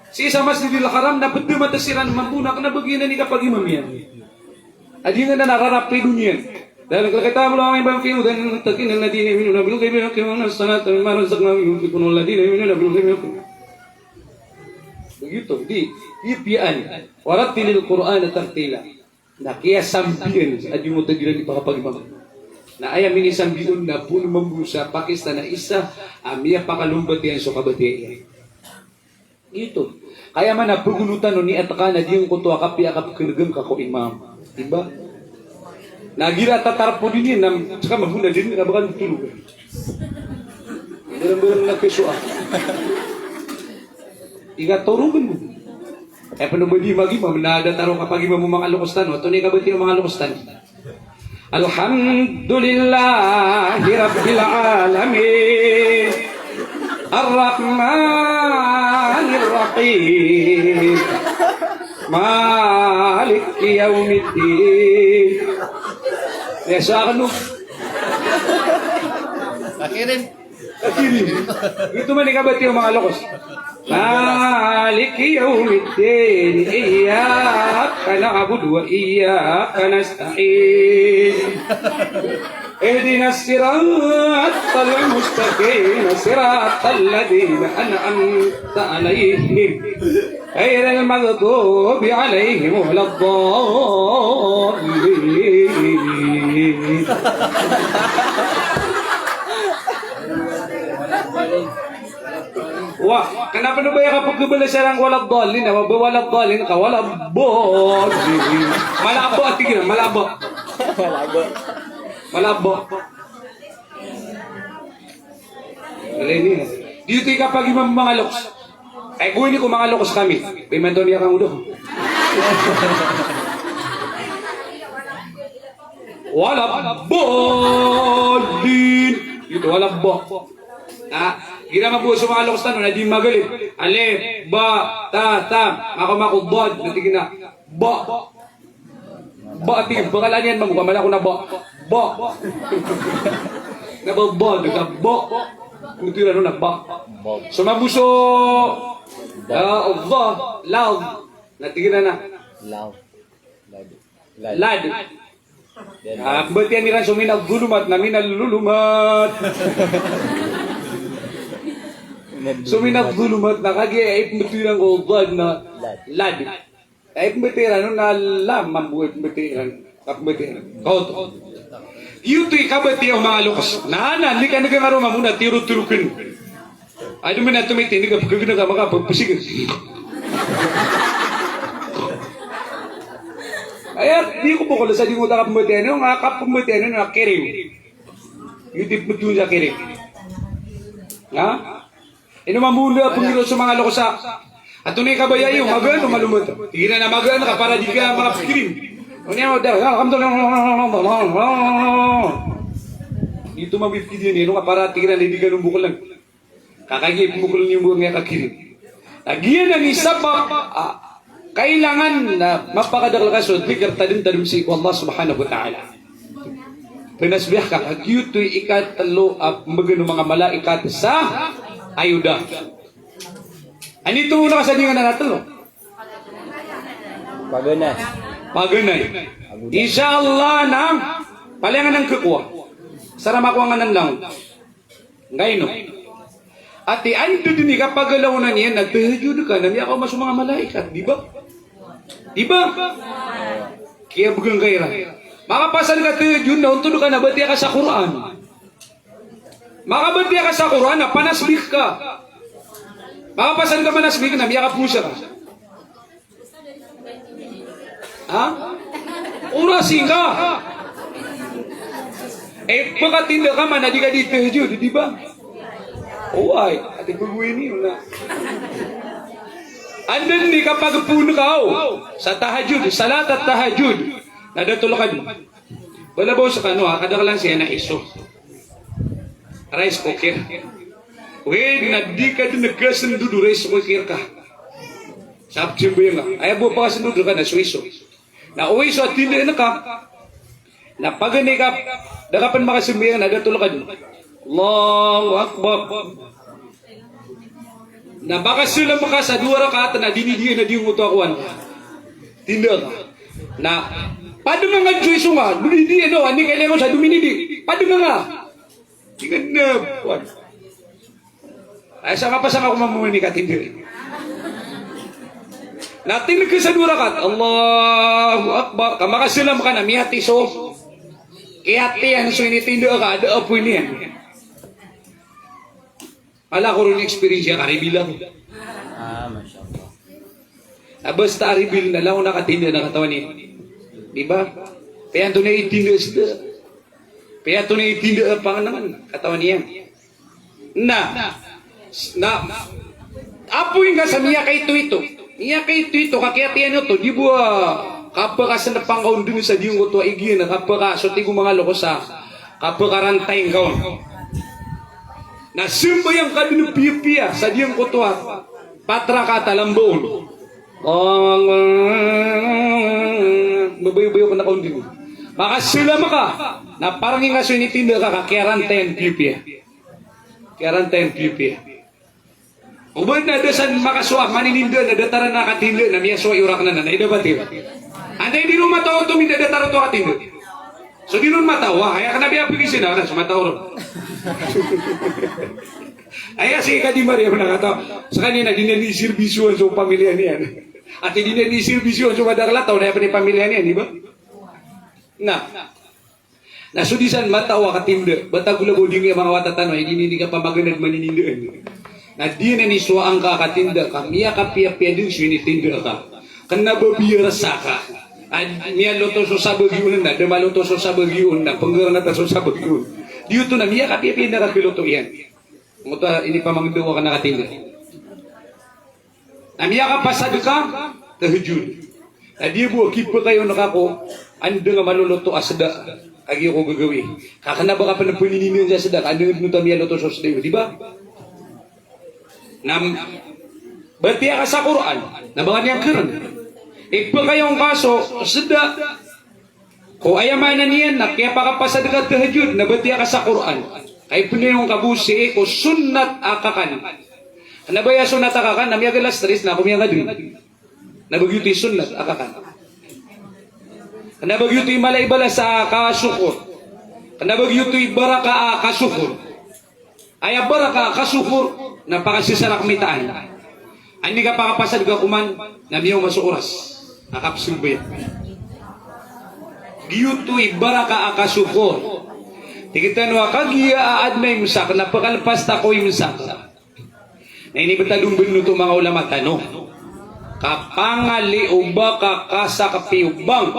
Sii sa Masjidil Haram, na ped a mata siran mambo na kena ba giyanan i kapagimam iyan. Adi nga na nararap i doniya. Dzalikal kitabu la raiba fihi, hudan lil muttaqin, alladzina yu'minuna bil ghaibi wa yuqimunas salata wa mimma razaqnahum yunfiqun, alladzina yu'minuna bil ghaibi wa yuqimunas. Begitu, di, di piyaan. Warattilil Qur'ana tartila. Na kiyasambian, adi mo tagiran di pakapagimam. Na aya minisambi on na poon mambo sa Pakistan a isa a miyapakalombat iyan so kabatiya iyan. Giyoto. Kaya man a pegonotan o niyat ka na di ngkoto a kapiya a kapekenegeng ka ko imam. Di ba? Na gira tatarap o diniyan na seka mambo na diniyan ka bakal tolog. Barang-barang na kesoa. Iga torogen. Aya pen o ba di magimam na datar o kapagimam o manga lokes tano. Antonaa i kabatiya o manga lokes tano? Alhamdulillahi Rabbil Alamin. Arrahmanir Rahim. Maliki Yawmiddin. Aya so aken o. Akirin. Giyoto man i kabatiya o manga lokes. Maliki yawmiddin, iyyaka na'budu wa iyyaka nasta'in. Ihdinas siratal mustaqim, siratal ladzina an'amta 'alaihim. Ghairil maghdubi 'alaihim waladdallin. Wah, kenapa na ba aya kapekebales iran waladdallin, ba waladdallin ka waladdallin. Mala a ba, tig iran, mala a ba. Mala a ba. Alay niyo. Giyoto i kapagimam o manga lokes. Ay, gowani ko manga lokes kami. Ba imanto niyan kanggoda. Waladdallin. Giyoto, wala ba. Ha? Igira mambo so manga lokes tano na di magalib. Alif, ba, ta, tha. Mako, mako, dad. Na tig iran a ba. Ba, tig iyan, ba kala niyan mambo ka mala ko na ba. Ba. Na ba, ba, di ka ba. Kuto iran on na ba. So mambo so, ah, Allah, love. Na tig iran a. Love. Love. Love. Love. Ah, pembatian iran so minadh dhulumat na minal lulumat. So minadh dhulumat na kagiya ipembatian ko dhad na lad. Ay pembatian na lam mambo ay pembatian. Kapembatian. Kaoto. Giyoto i kabatiya o manga loks. Na anan, di ka nagangaro mambo na tiro-tiro ken. Ay, di mo na tumitindig a pagkagnag a makapagpasigan. Ay, di ko bokol sa di mo taka pembatian, yung, ah, kapembatian, yung, ah, kirim. Yung di betul sa kirim. Ha? Ino mambo na pengiro so manga loks a. Ato na i kabaya iyo, magaan o malomot. Tig iran a magaan ka para di ka makapikirim. O niyan, o da, alhamdulillah. Ito mambo i pikirim iyo, ka para tig iran a di ka nombokol lang. Ka kagiya pembokol niyo bo nga kakirim. Na giyanan i sabap, ah, kailangan na mapakadakl ka so dhikr tadem-tadem sii ko Allah Subhanahu wa Ta'ala. Penasbih ka, giyoto i ikatelo a pembegen o manga malaikat sa ayoda. Antonaa i toon ka sa di nga na telo? Paganay. Paganay. Insha Allah na palaya ngka nan kekowa. Sa rama ko nganan lang. Ngaino? Ati anda den i kapagalaw na niyan na tahajjud ka na miyakaoma so manga malaikat, di ba? Di ba? Kiyabegan ka iran. Makapasad ka tahajjud na ontod ka na batiya ka sa Qur'an. Makabatiya ka sa Qur'an na panasbih ka. Makapasad ka manasbih na miyakaposa ka. Ha? Orasi ngka. Eh, pekatinda ka man a di ka di tahajjud, di ba? Oway, ati pegawai niyo na. Anda den i kapagpoon ka, o, sa tahajjud, salat at-tahajjud. Na da tolokad. Balabaw sekano, ha, kadaklan siya na iso. Rice cooker. Oway, na di ka den kasendod o rice cooker ka. Sa pzambayang ka. Aya bo a pakasendod rka na so iso. Na o iso a tindaan ka. Na paganay ka, da ka pen makasambayang na da tolokad. Allahu Akbar. Na makasalam ka sa dowa rakaat na dinidiyan a di ngoto a kowan. Tinda ka. Na padenga nga so iso nga, dinidiyan o, andi kailangan sa dominidi. Padenga nga. Di ka na, kowan. Ay, sa mapasang ako mambo ini katinda. Na tinda ka sa dowa rakaat. Allahu Akbar. Ka makasalam ka na miyati so. Kiyatiyan so initinda ka, da apo iniyan. Ala ko ron experience ya, ka-reveal ako. Ah, masha Allah. Na basta a-reveal na langon a katinda na katawan iyan. Di ba? Piyanto na itinda sda. Piyanto na itinda a pangenengan, katawan iyan. Na, na, apoy nga sa miyakaito-ito. Miyakaito-ito, ka kiyatiyan oto, di bo a kapakasendepan ka on den sa di ngoto a igiyan, kapaka, so tig o manga loks a, kapakarantay ngka on. Na sambayang ka den piyapiya sa di ngoto a pat rakaat a lambaon. Babayo-bayo ko na kaon den. Makasalam ka. Na parang nga so initinda ka, ka kiyarantayan piyapiya. Kiyarantayan piyapiya. O ba na da san makasowa, manininda na datar a katinda na miyasowa i orak na na, na ida batil. Anday di ron mataw oto minda datar oto a katinda. So di ron mataw, aya kena piyapagizina na so mataw ron. Aya sii ka di Maria na kataw. Sekaniyan na di niyan isirbisyoan so pamilya niyan. Ati di niyan isirbisyoan so madakl a taw na aya pen i pamilya niyan, di ba? Na. Na so di san mataw a katinda, ba tago labaw di nga manga wata tano, aya di niyan di kapamaganad manininda. Na di niyan isowaan ka a katinda, ka miyakapiyapiya den so initinda ka. Kena ba biyarasa ka. A, miyaloto so sabagi on na, da maloto so sabagi on na, penggerengetan so sabagi on. Di oto na miyakapiyapiya den a kapiloto iyan. Ngoto a inipamangeda o aken a katinda. Na miyakapasad ka tahajjud. Na di bo a kipakayon ka ko, anda nga maloloto a seda, kagiya ko gagawii. Ka kena ba ka pen penininda sa seda, ka anda nga den oto a miyaloto so seda iyo, di ba? Na batiya ka sa Qur'an, na ba ka niyan keren. Ipakayon ka so seda, ko aya maana niyan na kiyapakapasad ka tahajjud na batiya ka sa Qur'an. Ka ipenayon ka bo sii ko sunnat a kakan. Kena ba aya sunnat a kakan, na miyagalas tris na ko miyangadi. Na ba giyoto i sunnat a kakan. Kna ba giyoto i mala i balas a kasohor. Kna ba giyoto i baraka a kasohor. Aya baraka a kasohor na pakasisarak mitaan. An di ka pakapasad ka koman na miyaoma so oras a kapsombayang. Giyoto i baraka a kasohor. Tig tano a kagiya a adn a imsak na pkalpas ta ko imsak. Na inibtad on bn oto manga ulama tano. Kapangali o ba ka kasakpi o bang.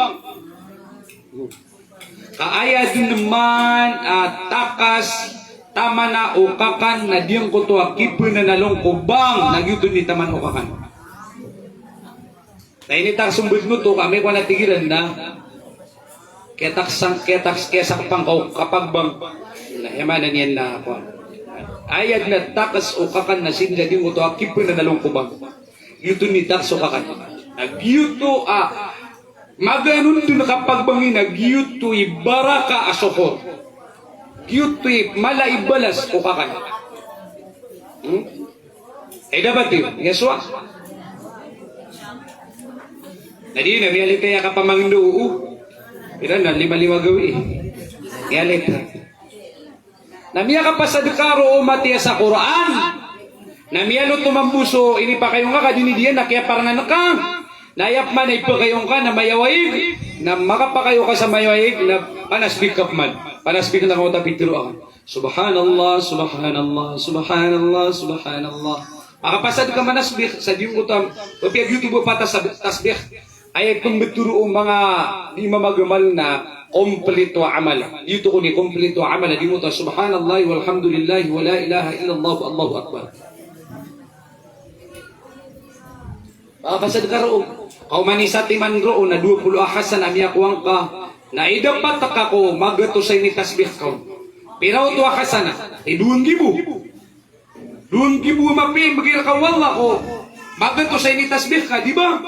Ka aya dn man a takas taman o kakan na giyangkoto a kipnanalong ko bang na giyoto i taman o kakan. Na initakas on bn oto ka amay ko ana tig iran na kiyataksang, kiyataks, kiyasakpan ka o kapagbang. Na aya maana niyan na kowan. Aya dn a takas o kakan na sii dn sa giyangkoto a kipnanalong ko bang. Giyoto i takas o kakan. Na giyoto a magaan on dn a kapagbang iyan na giyoto i baraka a sohor. Giyoto i mala i balas o kakan. Hmm? Ay dapat iyo, iya sowa. Na di na miyalit aya kapamangndo, oo. Pira na lima-lima gawii. Miyalit. Na miyakapasad ka roo matiya sa Qur'an. Na miyaloto mambo so inipakay on ka ka di niyan na kiyaparngan ka. Na aya pman a ipakay on ka na mayawaig. Na makapakay on ka sa mayawaig na panasbih ka pman. Panasbih na ka o ta pitero akan. Subhanallah, subhanallah, subhanallah, subhanallah. Makapasad ka manasbih sa giyangkoto a, o piyagiyoto bo patas-, tasbih. Aya pmbtoro o manga di mamagamal na komplito a amal. Giyoto kon i komplito a amal, giyoto a subhanallah walhamdulillah wa la ilaha illallah wallahu akbar. Makapasad ka roo. Ka oman i satiman roo na dowa polo a hasanah a miyakowa ngka. Na idapat ka ko magatos a initasbih ka on. Pira oto a hasanah? Aya dowa nggibo. Dowa nggibo a mapiya i mbgay rka o Allah ko magatos a initasbih ka, di ba?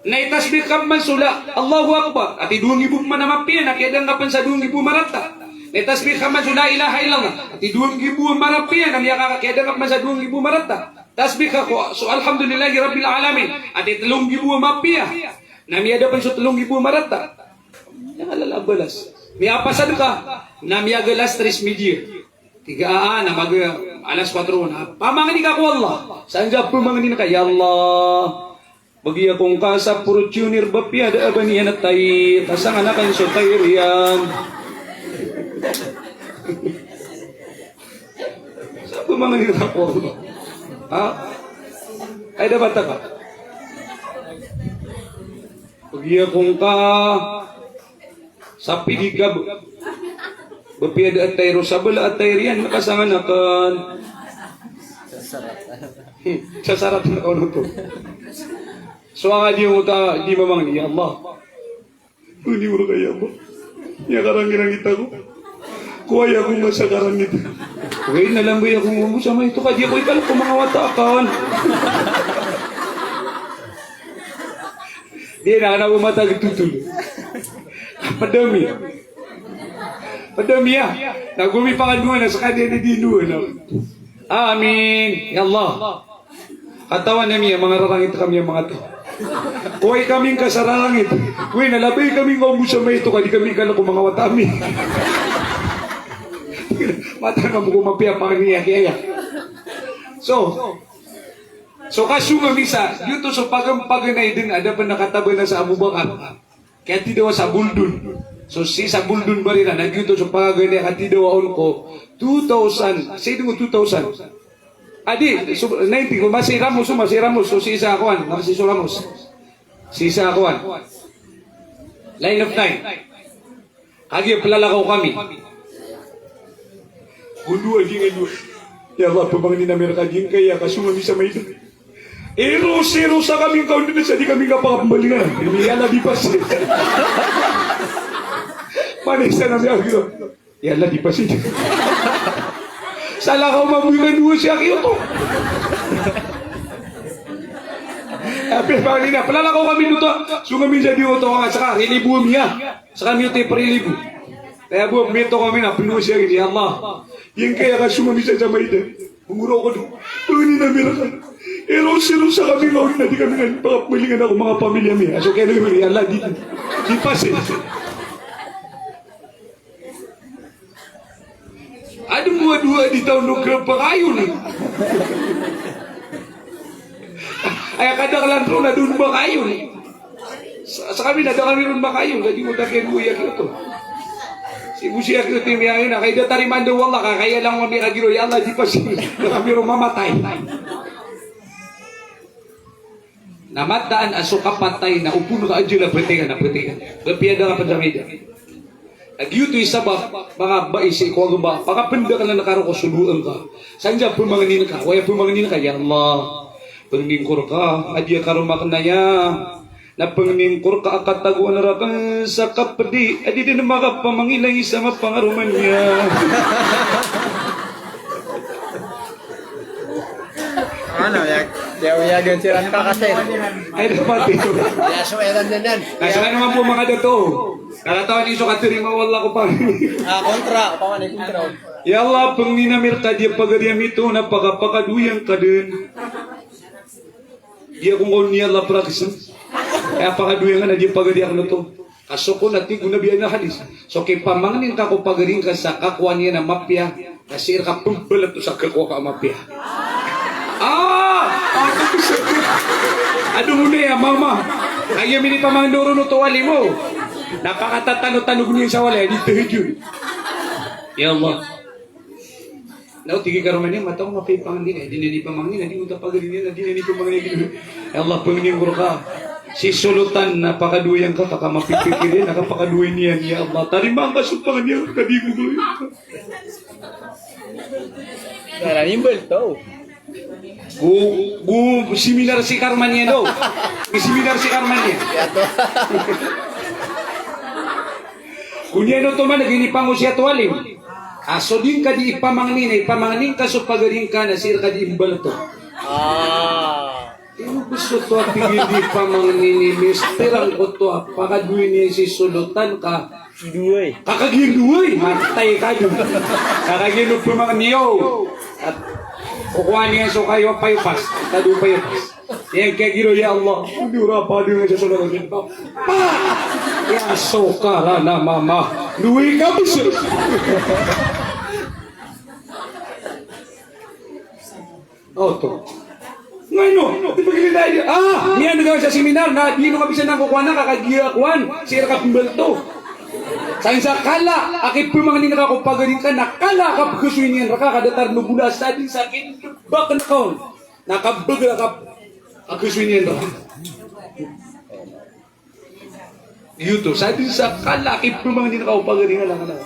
Na itasbih ka pman so la, Allahu Akbar. Ati dowa nggibo pman a mapiya na kiyadaan ka pman sa dowa nggibo a marata. Na itasbih ka pman so la ilaha illallah. Ati dowa nggibo a mapiya na miyaka-, kiyadaan ka pman sa dowa nggibo a marata. Tasbih ka ko, so alhamdulillahi rabbil alamin. Ati telo nggibo a mapiya. Na miyada pn so telo nggibo a marata. Aya kalala a balas. Miyapasad ka, na miyaga alas tres media. Tiga a, na maga alas kwatro na. Pamangni ka ko Allah. Saan sa pmangnin ka, ya Allah. Bgi ako ngka sa Fortuner ba piyada a ba niyan a tayr, ka sangan akn so tayr iyan. Sa pmangni ka ko Allah. Ha? Ay, dapat ka. Bgi ako ngka sa pedicab ba piyada a tayr o sabala a tayr iyan, na ka sangan akn. Sasarat na ka on oto. So angka di oto di mamangni, ya Allah. Ini mo rka ya Allah. Miyakarangirangit ako. Kowai ako nga sa karangit. Oway, na lambay ako nga mo sa maito ka di ako ikalk ko manga wata akn. Di na, na bo matag totol. Pd ami. Pd ami ya. Na gomi pangadoan na skaniyan i di ndoan na. Amin. Ya Allah. Katawan ami a manga rarangit kami a manga taw. Kowai kami ngka sa rarangit. Oway, na lambay kami nga o mo sa maito ka di kami ikalk ko manga wata ami. Mataan mambo ko mapiya pangni a kiyaya. So, so kasong ami sa, giyoto so pagn-, paganay dn a da pn a katabana sa Abu Bakar. Kiyatidawa sa Buldon. So sii sa Buldon Barira, na giyoto so pagagana katidawa on ko two thousand, sii dn ko two thousand. Adi, so, ninety, ko masa i Ramos, so masa i Ramos, so sii sa kowan, masa i so Ramos. Sii sa kowan. Line of nine. Kagiya plalakaw kami. Gondowa di nga dowa. Ya Allah, pamangnin ami rka giyangkaya kasong ami sa maito. Irosi-rosa kami ngka on dn sa di kami ngka pakapmbalingan. Ini ya Allah di pasi. Manisan ami a giyoto. Ya Allah di pasi. Salakaw mambo i kandowa si aki oto. Apiya pangnin a, plalakaw kami oto. Song ami sa di oto, ka ska rilibo ami a. Skami oto i prilibo. Kaya bo, mito kami na pndowa siya gini, ya Allah. Giyangkaya kasong ami sa maito. Mangoro ako dn. Pangnin ami rka. Irosi-rosa kami ngka on na di kami ngka pakapmbalingan ko manga pamilya mi. A so kaya na kami, ya Allah, di. Di pasi. Adn bo a dowa di taw no kapakayon. Aya kadaklan ron na doon makayon. Sa, sa kami na da kami ron makayon, ka di mo da kaya dowa i aki oto. Sii bo si aki oto i miyayon, na kaya da tarimaan da o Allah, ka kaya lang kami kagiro, ya Allah, di pasi, da kami ron mamatay. Na mataan a so kapatay na opama ka adjel a batikan, a batikan. Apiya da ka pn sa midi. Na giyoto i sabap, manga bai sii ko agama, pakapndaklan ka roo ko soloan ka. Sa anda pmangnin ka, o aya pmangnin ka, ya Allah, pangnin ko rka a di aka roo maknaya. Na pangnin ko rka a katagoan rakn sa kapdi a di dn makapamangilay sa mapangaroma niyan. Ano, ya, ya, ya, ganti ran ka kasi. Ay, dapat ito. Ya, so, eran din yan. Kasi ano nga po, mga dato? Kakatawan niyo so katarima, wala ko pa. Ah, kontra. Paman, eh, kontra. Ya Allah, pangnin ami rka a di pagari ami oto na pakapakadowa iyan ka dn. Di ako ngkaon niyan la prakisen. Kaya pakadowa iyan ka na di pagari akn oto. Ka so kon a tig o Nabi a hadis. So kipamangnin ka ko pagari ngka sa kakowa niyan a mapiya. Na sii rka pmbalat sa kakowa ka a mapiya. Ah! Adn bo na iya mama. Aya minipamangnin ron oto walimo. Na pakatatanotanogon iyan sa walay, di tahajjud. Ya Allah. Na o tig i karoma niyan, mataw, mapipangnin, eh, di niyan ipamangnin, na di oto a pagari niyan, na di niyan ipamangnin. Ya Allah, pangnin ko rka. Si solotan na pakadowa iyan ka, ka mapipikir iyan, na kapakadowa niyan, ya Allah. Tarimaan ka so pangnin iyan, ka di ko gawin. Tara, imbal to. Go, go, seminar si karoma niyan, do. Seminar si karoma niyan. Ya, to. Koniyan oto man, gini pangosiyat o alim. A so di ngka di ipamangnin, ipamangnin ka so pagari ngka na sii rka di imbal oto. Ah. Ino bes oto a tig i di ipamangnin i mister angkoto a pakadowa niyan si solotan ka. Dowa i. Kakagiya dowa i, matay ka dn. Kakagiya no pamangnin iyo. At kokowa niyan so kayo payopas. Kado payopas. Iyan kagiro, ya Allah. Di ora pa di nga sa solotan. Pa! Ya so karana mama. Dowa i ka bes. Oto. Ngaino, di pagilay. Ah, miyan ka sa seminar na di no ka bisa na kokowa na kakagiya kowan, sii rka pmbalto. Sa insa kala a kipamangnin ka ko pagari ngka na kala a kapkasoy niyan rka ka datar no bola sa di sa kin bakn kaon. Na kabagr a kap-, a kasoy niyan rka. Giyoto, sa di sa kala a kipamangnin ka o pagari ngka na.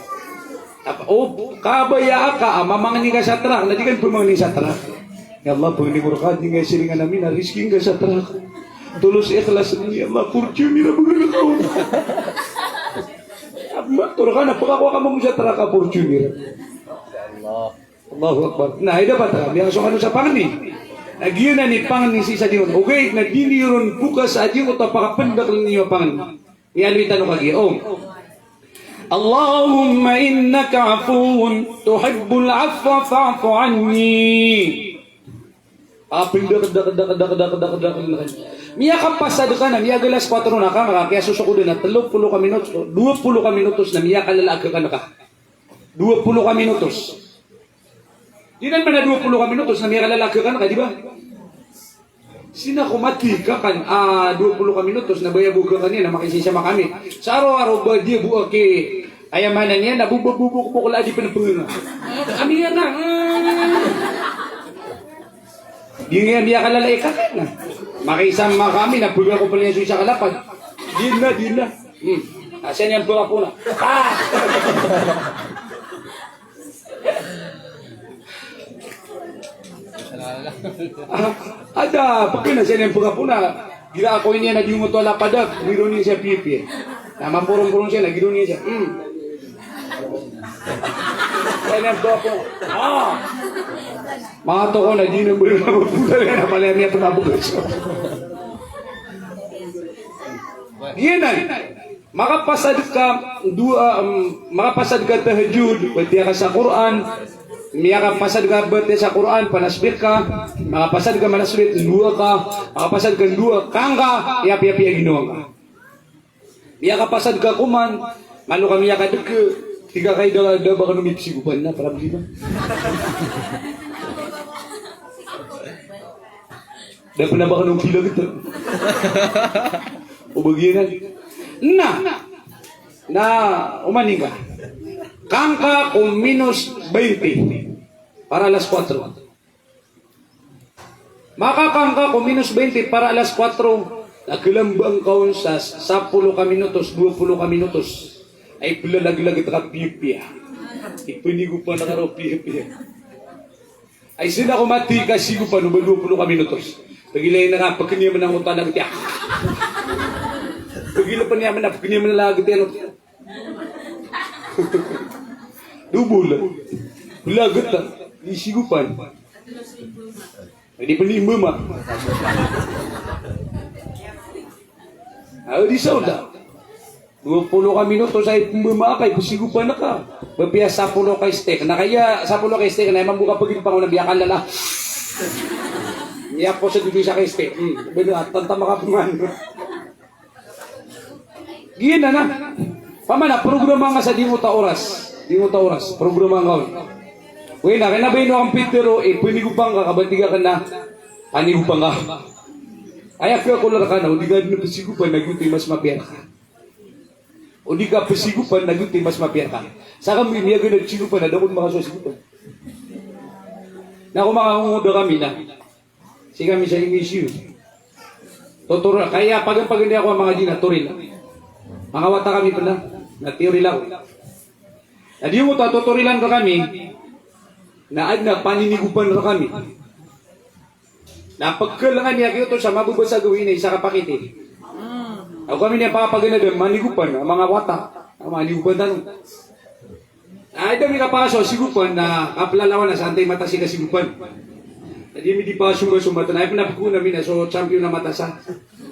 Apa, o, kabaya aka a mamangni ka sa trak, na di ka pamangnin sa trak. Ya Allah, pangnin ko rka, di nga siringan ami na rizki ngka sa trak. Tolos ikhlas ami, ya Allah, Fortuner a bgr ka. Apa, trak ka na pakakowa ka mambo sa trak a Fortuner. Allah. Allahu Akbar. Na, aya dapat a miyasokan on sa pangni. Na giyanan i pangni sii sa diyon. Ogaid na di niyo ron bokas a diyon oto a pakapndakl niyo a pangni. Miyaaloy tano kagiya. O. Allahumma innaka afuwwun tuhibbul afwa fa'fu anni. Pakapndakl, dakl, dakl, dakl. Miyakapasad ka na, miyagalas kwatro na ka, ka kiyasosokodan a tlo polo ka minutos, dowa polo ka minutos na miyakalalaag ka na ka. Dowa polo ka minutos. Di nan man a dowa polo ka minutos na miyakalalaag ka na ka, di ba? Sii na ko mati ka kan, ah, dowa polo ka minutos na baya bo ka kan iyan na makisisa makami. Sa aro-aro ba di bo aki, aya maana niyan na bubok-bubok bo ko la di pnpnga. Ami iyan na. Di nga miyakalalaag ka kan na. Makisama kami na pnga ko pn iyan so isa ka lapad. Di na, di na. Hmm. Asa niyan pnga pona. Ah! Ah, ada, pkn a siya niyan pkapona. Gira ako ini na di ngoto a lapad a, biro niyan siya piyapiya. Na mamporong-porong siya, na giro niyan siya. Hmm. Siya niyan pkapona. Ah! Mga toko na di na biro na pkapona, na pala niyan pkapona. Giyanan. Makapasad ka dowa, em, makapasad ka tahajjud, batiya ka sa Qur'an, miyakapasad ka batiya sa Qur'an, panasbih ka, makapasad ka manasbih, ndowa ka, makapasad ka ndowa, kangka, iyapiyapiya ginawa ngka. Miyakapasad ka koman, malo ka miyakadeke, tig ka kay da, da ba kano mipsigopan na, problema. Da pn a ba kano mpilaget. O ba giyanan. Na, na, omaning ka. Kangka ko minus baynte para alas kwatro. Makakangka ko minus baynte para alas kwatro, na kalambaan ka on sa sapolo ka minutos, dowa polo ka minutos. Ay plalaglaget ka piyapiya. Ipnigopan ka ro piyapiya. Ay sii na ko mati kasigopan o ba dowa polo ka minutos. Pagilay na ka, pagkaniya man ang utang laget iyan. Pagilay pa niya man, pagkaniya man laget iyan. Double. Belaget a, di sigopan. Di pn di mbama. Aw, di sa oda. Dowa polo ka minutos ay mbama ka, ipsigopan ka. Ba piya sapolo ka steak. Na kaya sapolo ka steak na aya mambo ka pagilay pa ko na biya kalala. Iya po sa dudu sa ka steak. Hmm, bino, at tanta makapngan. Giyanan a. Pamana, programa nga sa di ngota oras. Di ngota oras. Programa nga on. Wena, kena ba ino ang Peter o, eh, pnigopan ka, kabatiga ka na. Pnigopan ka. Aya ka ko lerkana, o di ka dn psigopan na giyoto i mas mapiya rka. O di ka psigopan na giyoto i mas mapiya rka. Sa kami, miyaganad sigopan, na da kon makasowa sigopan. Na ko makangongoda kami na. Sii kami sa M S U. Totor, kaya pagan-pagan di ako ang mga di na toril. Mga wata kami pala, na toril ako. Na di mo ta totorilan ka kami, na adn a paninigopan ka kami. Na pagkalangan niya kayo to sa mababasa gawin na isa ka pakiti. Ako kami niya papaganad ang manigupan, ang mga wata, ang manigupan tanong. Ay, da mi kapakasowa sigopan na kaplalawan na sa antay mata si kasigopan. Na di mi di pakasomba-sombatan. Ay, pnapko na mi na so champion na mata sa.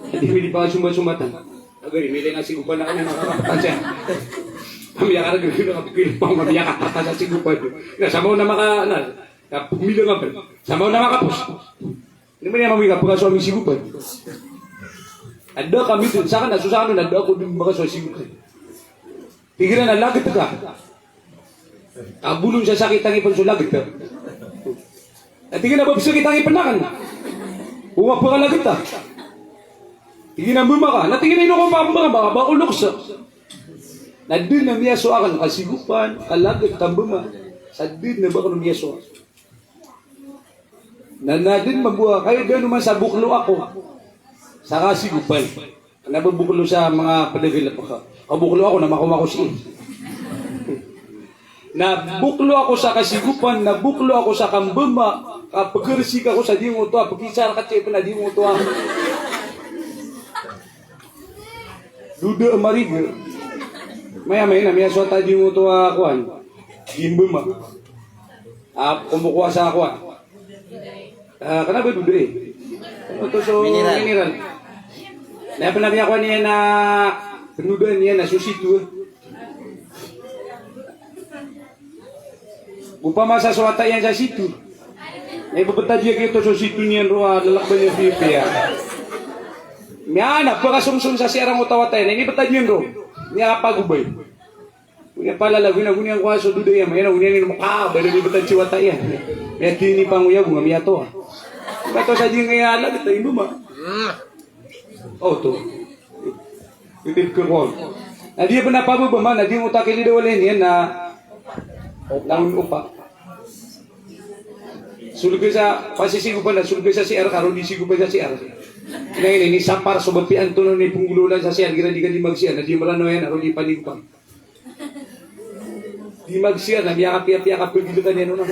Na di mi di pakasomba-sombatan. Agay, mi lay na sigopan na kami, makakapatan siya. Kami ya karag, kami ya kapikil pa, kami ya kapatan sa sigopan. Na, sama na maka, na, na, pumila nga ba? Sama na makapos. Ini man ya mami kapakasowa mi sigopan. Ada kami dun, sa akin, na, so sa akin, ada ako dun makasowa sigopan. Pikiran na laget ka. Kabolon sa sakit ang ipon so laget ka. Na tig iyan a ba sakit ang ipon aken. Owa pn ka laget a. Tig iyan a mbama ka. Na tig iyan a ino ko ba mbama ka, ba oloksa. Na dn a miyasowa aken, kasigopan, kalaget, kambama. Sa dn a ba kano miyasowa. Na, na dn mambo a, kayo dn oman sa boklo ako. Sa kasigopan. Kena ba boklo sa mga padagal a paka. Kaboklo ako na makomako sii. Na boklo ako sa kasigopan, na boklo ako sa kambama, kapagarsik ako sa di ngoto a, pekisar ka tiyo pn a di ngoto a. Doda a mariga. Maya-maya na miyasowa ta di ngoto a kowan. Di mbama. A, komokowa sa kowan. Ah, kena ba doda e? Oto so mineral. Mineral. Na pn a miyakowa niyan a pnodaan iyan a so situ. Opama sa so wata iyan sa situ. Na ibebetad iyan giyoto so situ niyan roo a lalakban iyan piyapiya. Miyan a pakasongsong sa C R angkoto a wata iyan. Na inibetad iyan roo. Miyapagobay. Goniyan palala, goniyan, goniyan kowa so doda iyan, mayan a goniyan ino maka, ba da mibetad si wata iyan. Miyatini pangoyag, nga miyatowa. Miyatowa sa di nga iya laget a imbama. Oto. Itib ka kowa. Na di pn a pababa man, na di ngoto a kilidawalin iyan na, na on opa. Solga sa, pasisigopan na, solga sa C R ka, roo di sigopan sa C R. Na ini, ini sapar so ba piyantonan i penggololan sa C R, igira di ka di mag-C R, na di Meranaw iyan, roo di panigopan. Di mag-C R na miyakapiyapiya ka pagilkan iyan on.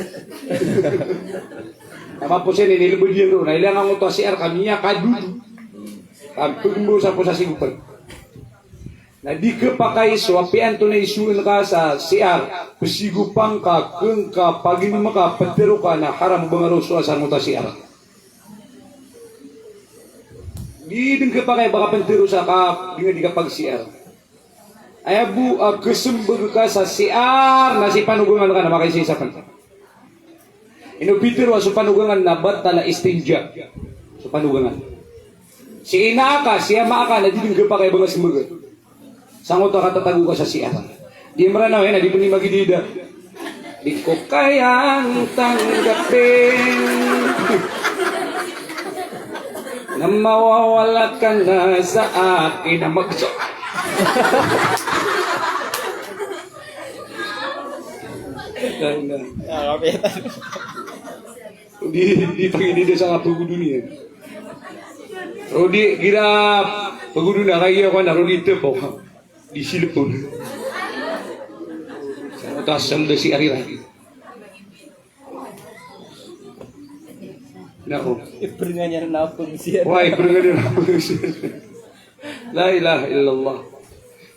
Na mapos iyan, inilebed iyan roo. Na ilay angkoto a C R ka miyakadodo. Ka pegmbo sa pos a sigopan. Na di khapakay so apiya antonaa i isoon ka sa C R, pesigopan ka, keng ka, paginom ka, petero ka, na haram o ba nga roo so asar angkoto a C R. Di den khapakay ba ka pentero sa ka, di nga di kapag-C R. Aya bo a kesembag ka sa C R na si panogangan ka na makaisaisa pen. Ino pitero a so panogangan na batal a istinja. So panogangan. Si ina aka, si ama aka na di den khapakay ba nga sembagan. Sangkoto a katatago ka sa C R. Di Mranaw, eh, na di pn di magidida. Di ko kayang tanggapin na mawawala ka na sa akin na magso. Di, di pangidida sa kapagodon iyan. Rodi, gira pagodon a kaya ko na rodi tepo. Di silpon. Sa tasam da si arira. Nako. Iperenganyan na pengsiyan. Wah, iperenganyan na pengsiyan. La ilaha illallah.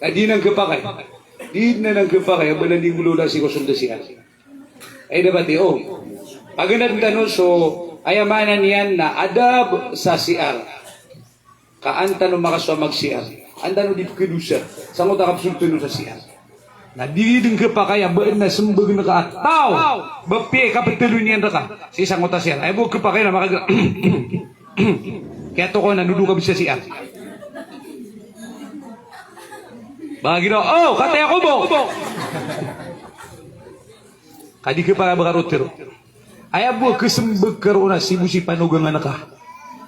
Na di nan kepakay. Di nan kepakay. Ba nan di ngolola si kosong da si arira. Ay, dapat iyo. Paganad tano so, aya maana niyan na adab sa C R. Ka an tano makasowa mag-C R. An tano di pekedosa. Sangkoto a kapsul tano sa C R. Na di den kepakay a ba na sembag na ka a taw. Ba piya i kapetelo niyan reka. Si sangkoto a C R. Ay bo kepakay na makaga. Kaya to ko na dudu ka bisa C R. Bagi do. Oh, kataya ko bo. Ka di kepakay a ba ka rotero. Aya bo a kesembag ka roo na sii bo si panogangan ka.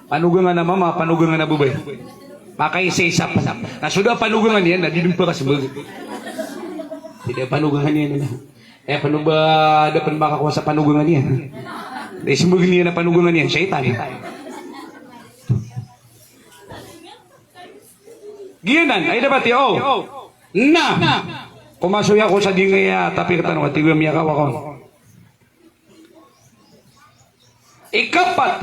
Panogangan a mama, panogangan a babay. Makaisaisa pn. Na so da panogangan iyan, na di den pakasembag. Di da panogangan iyan, na. Aya pn o ba da pn makakowa sa panogangan iyan. Da isembag iyan a panogangan iyan, shaitan. Giyanan, ay dapat iyo. Na. Komasoy ako sa di ngaya, tapi katano, ati ba miyakawa ko. Ikapat,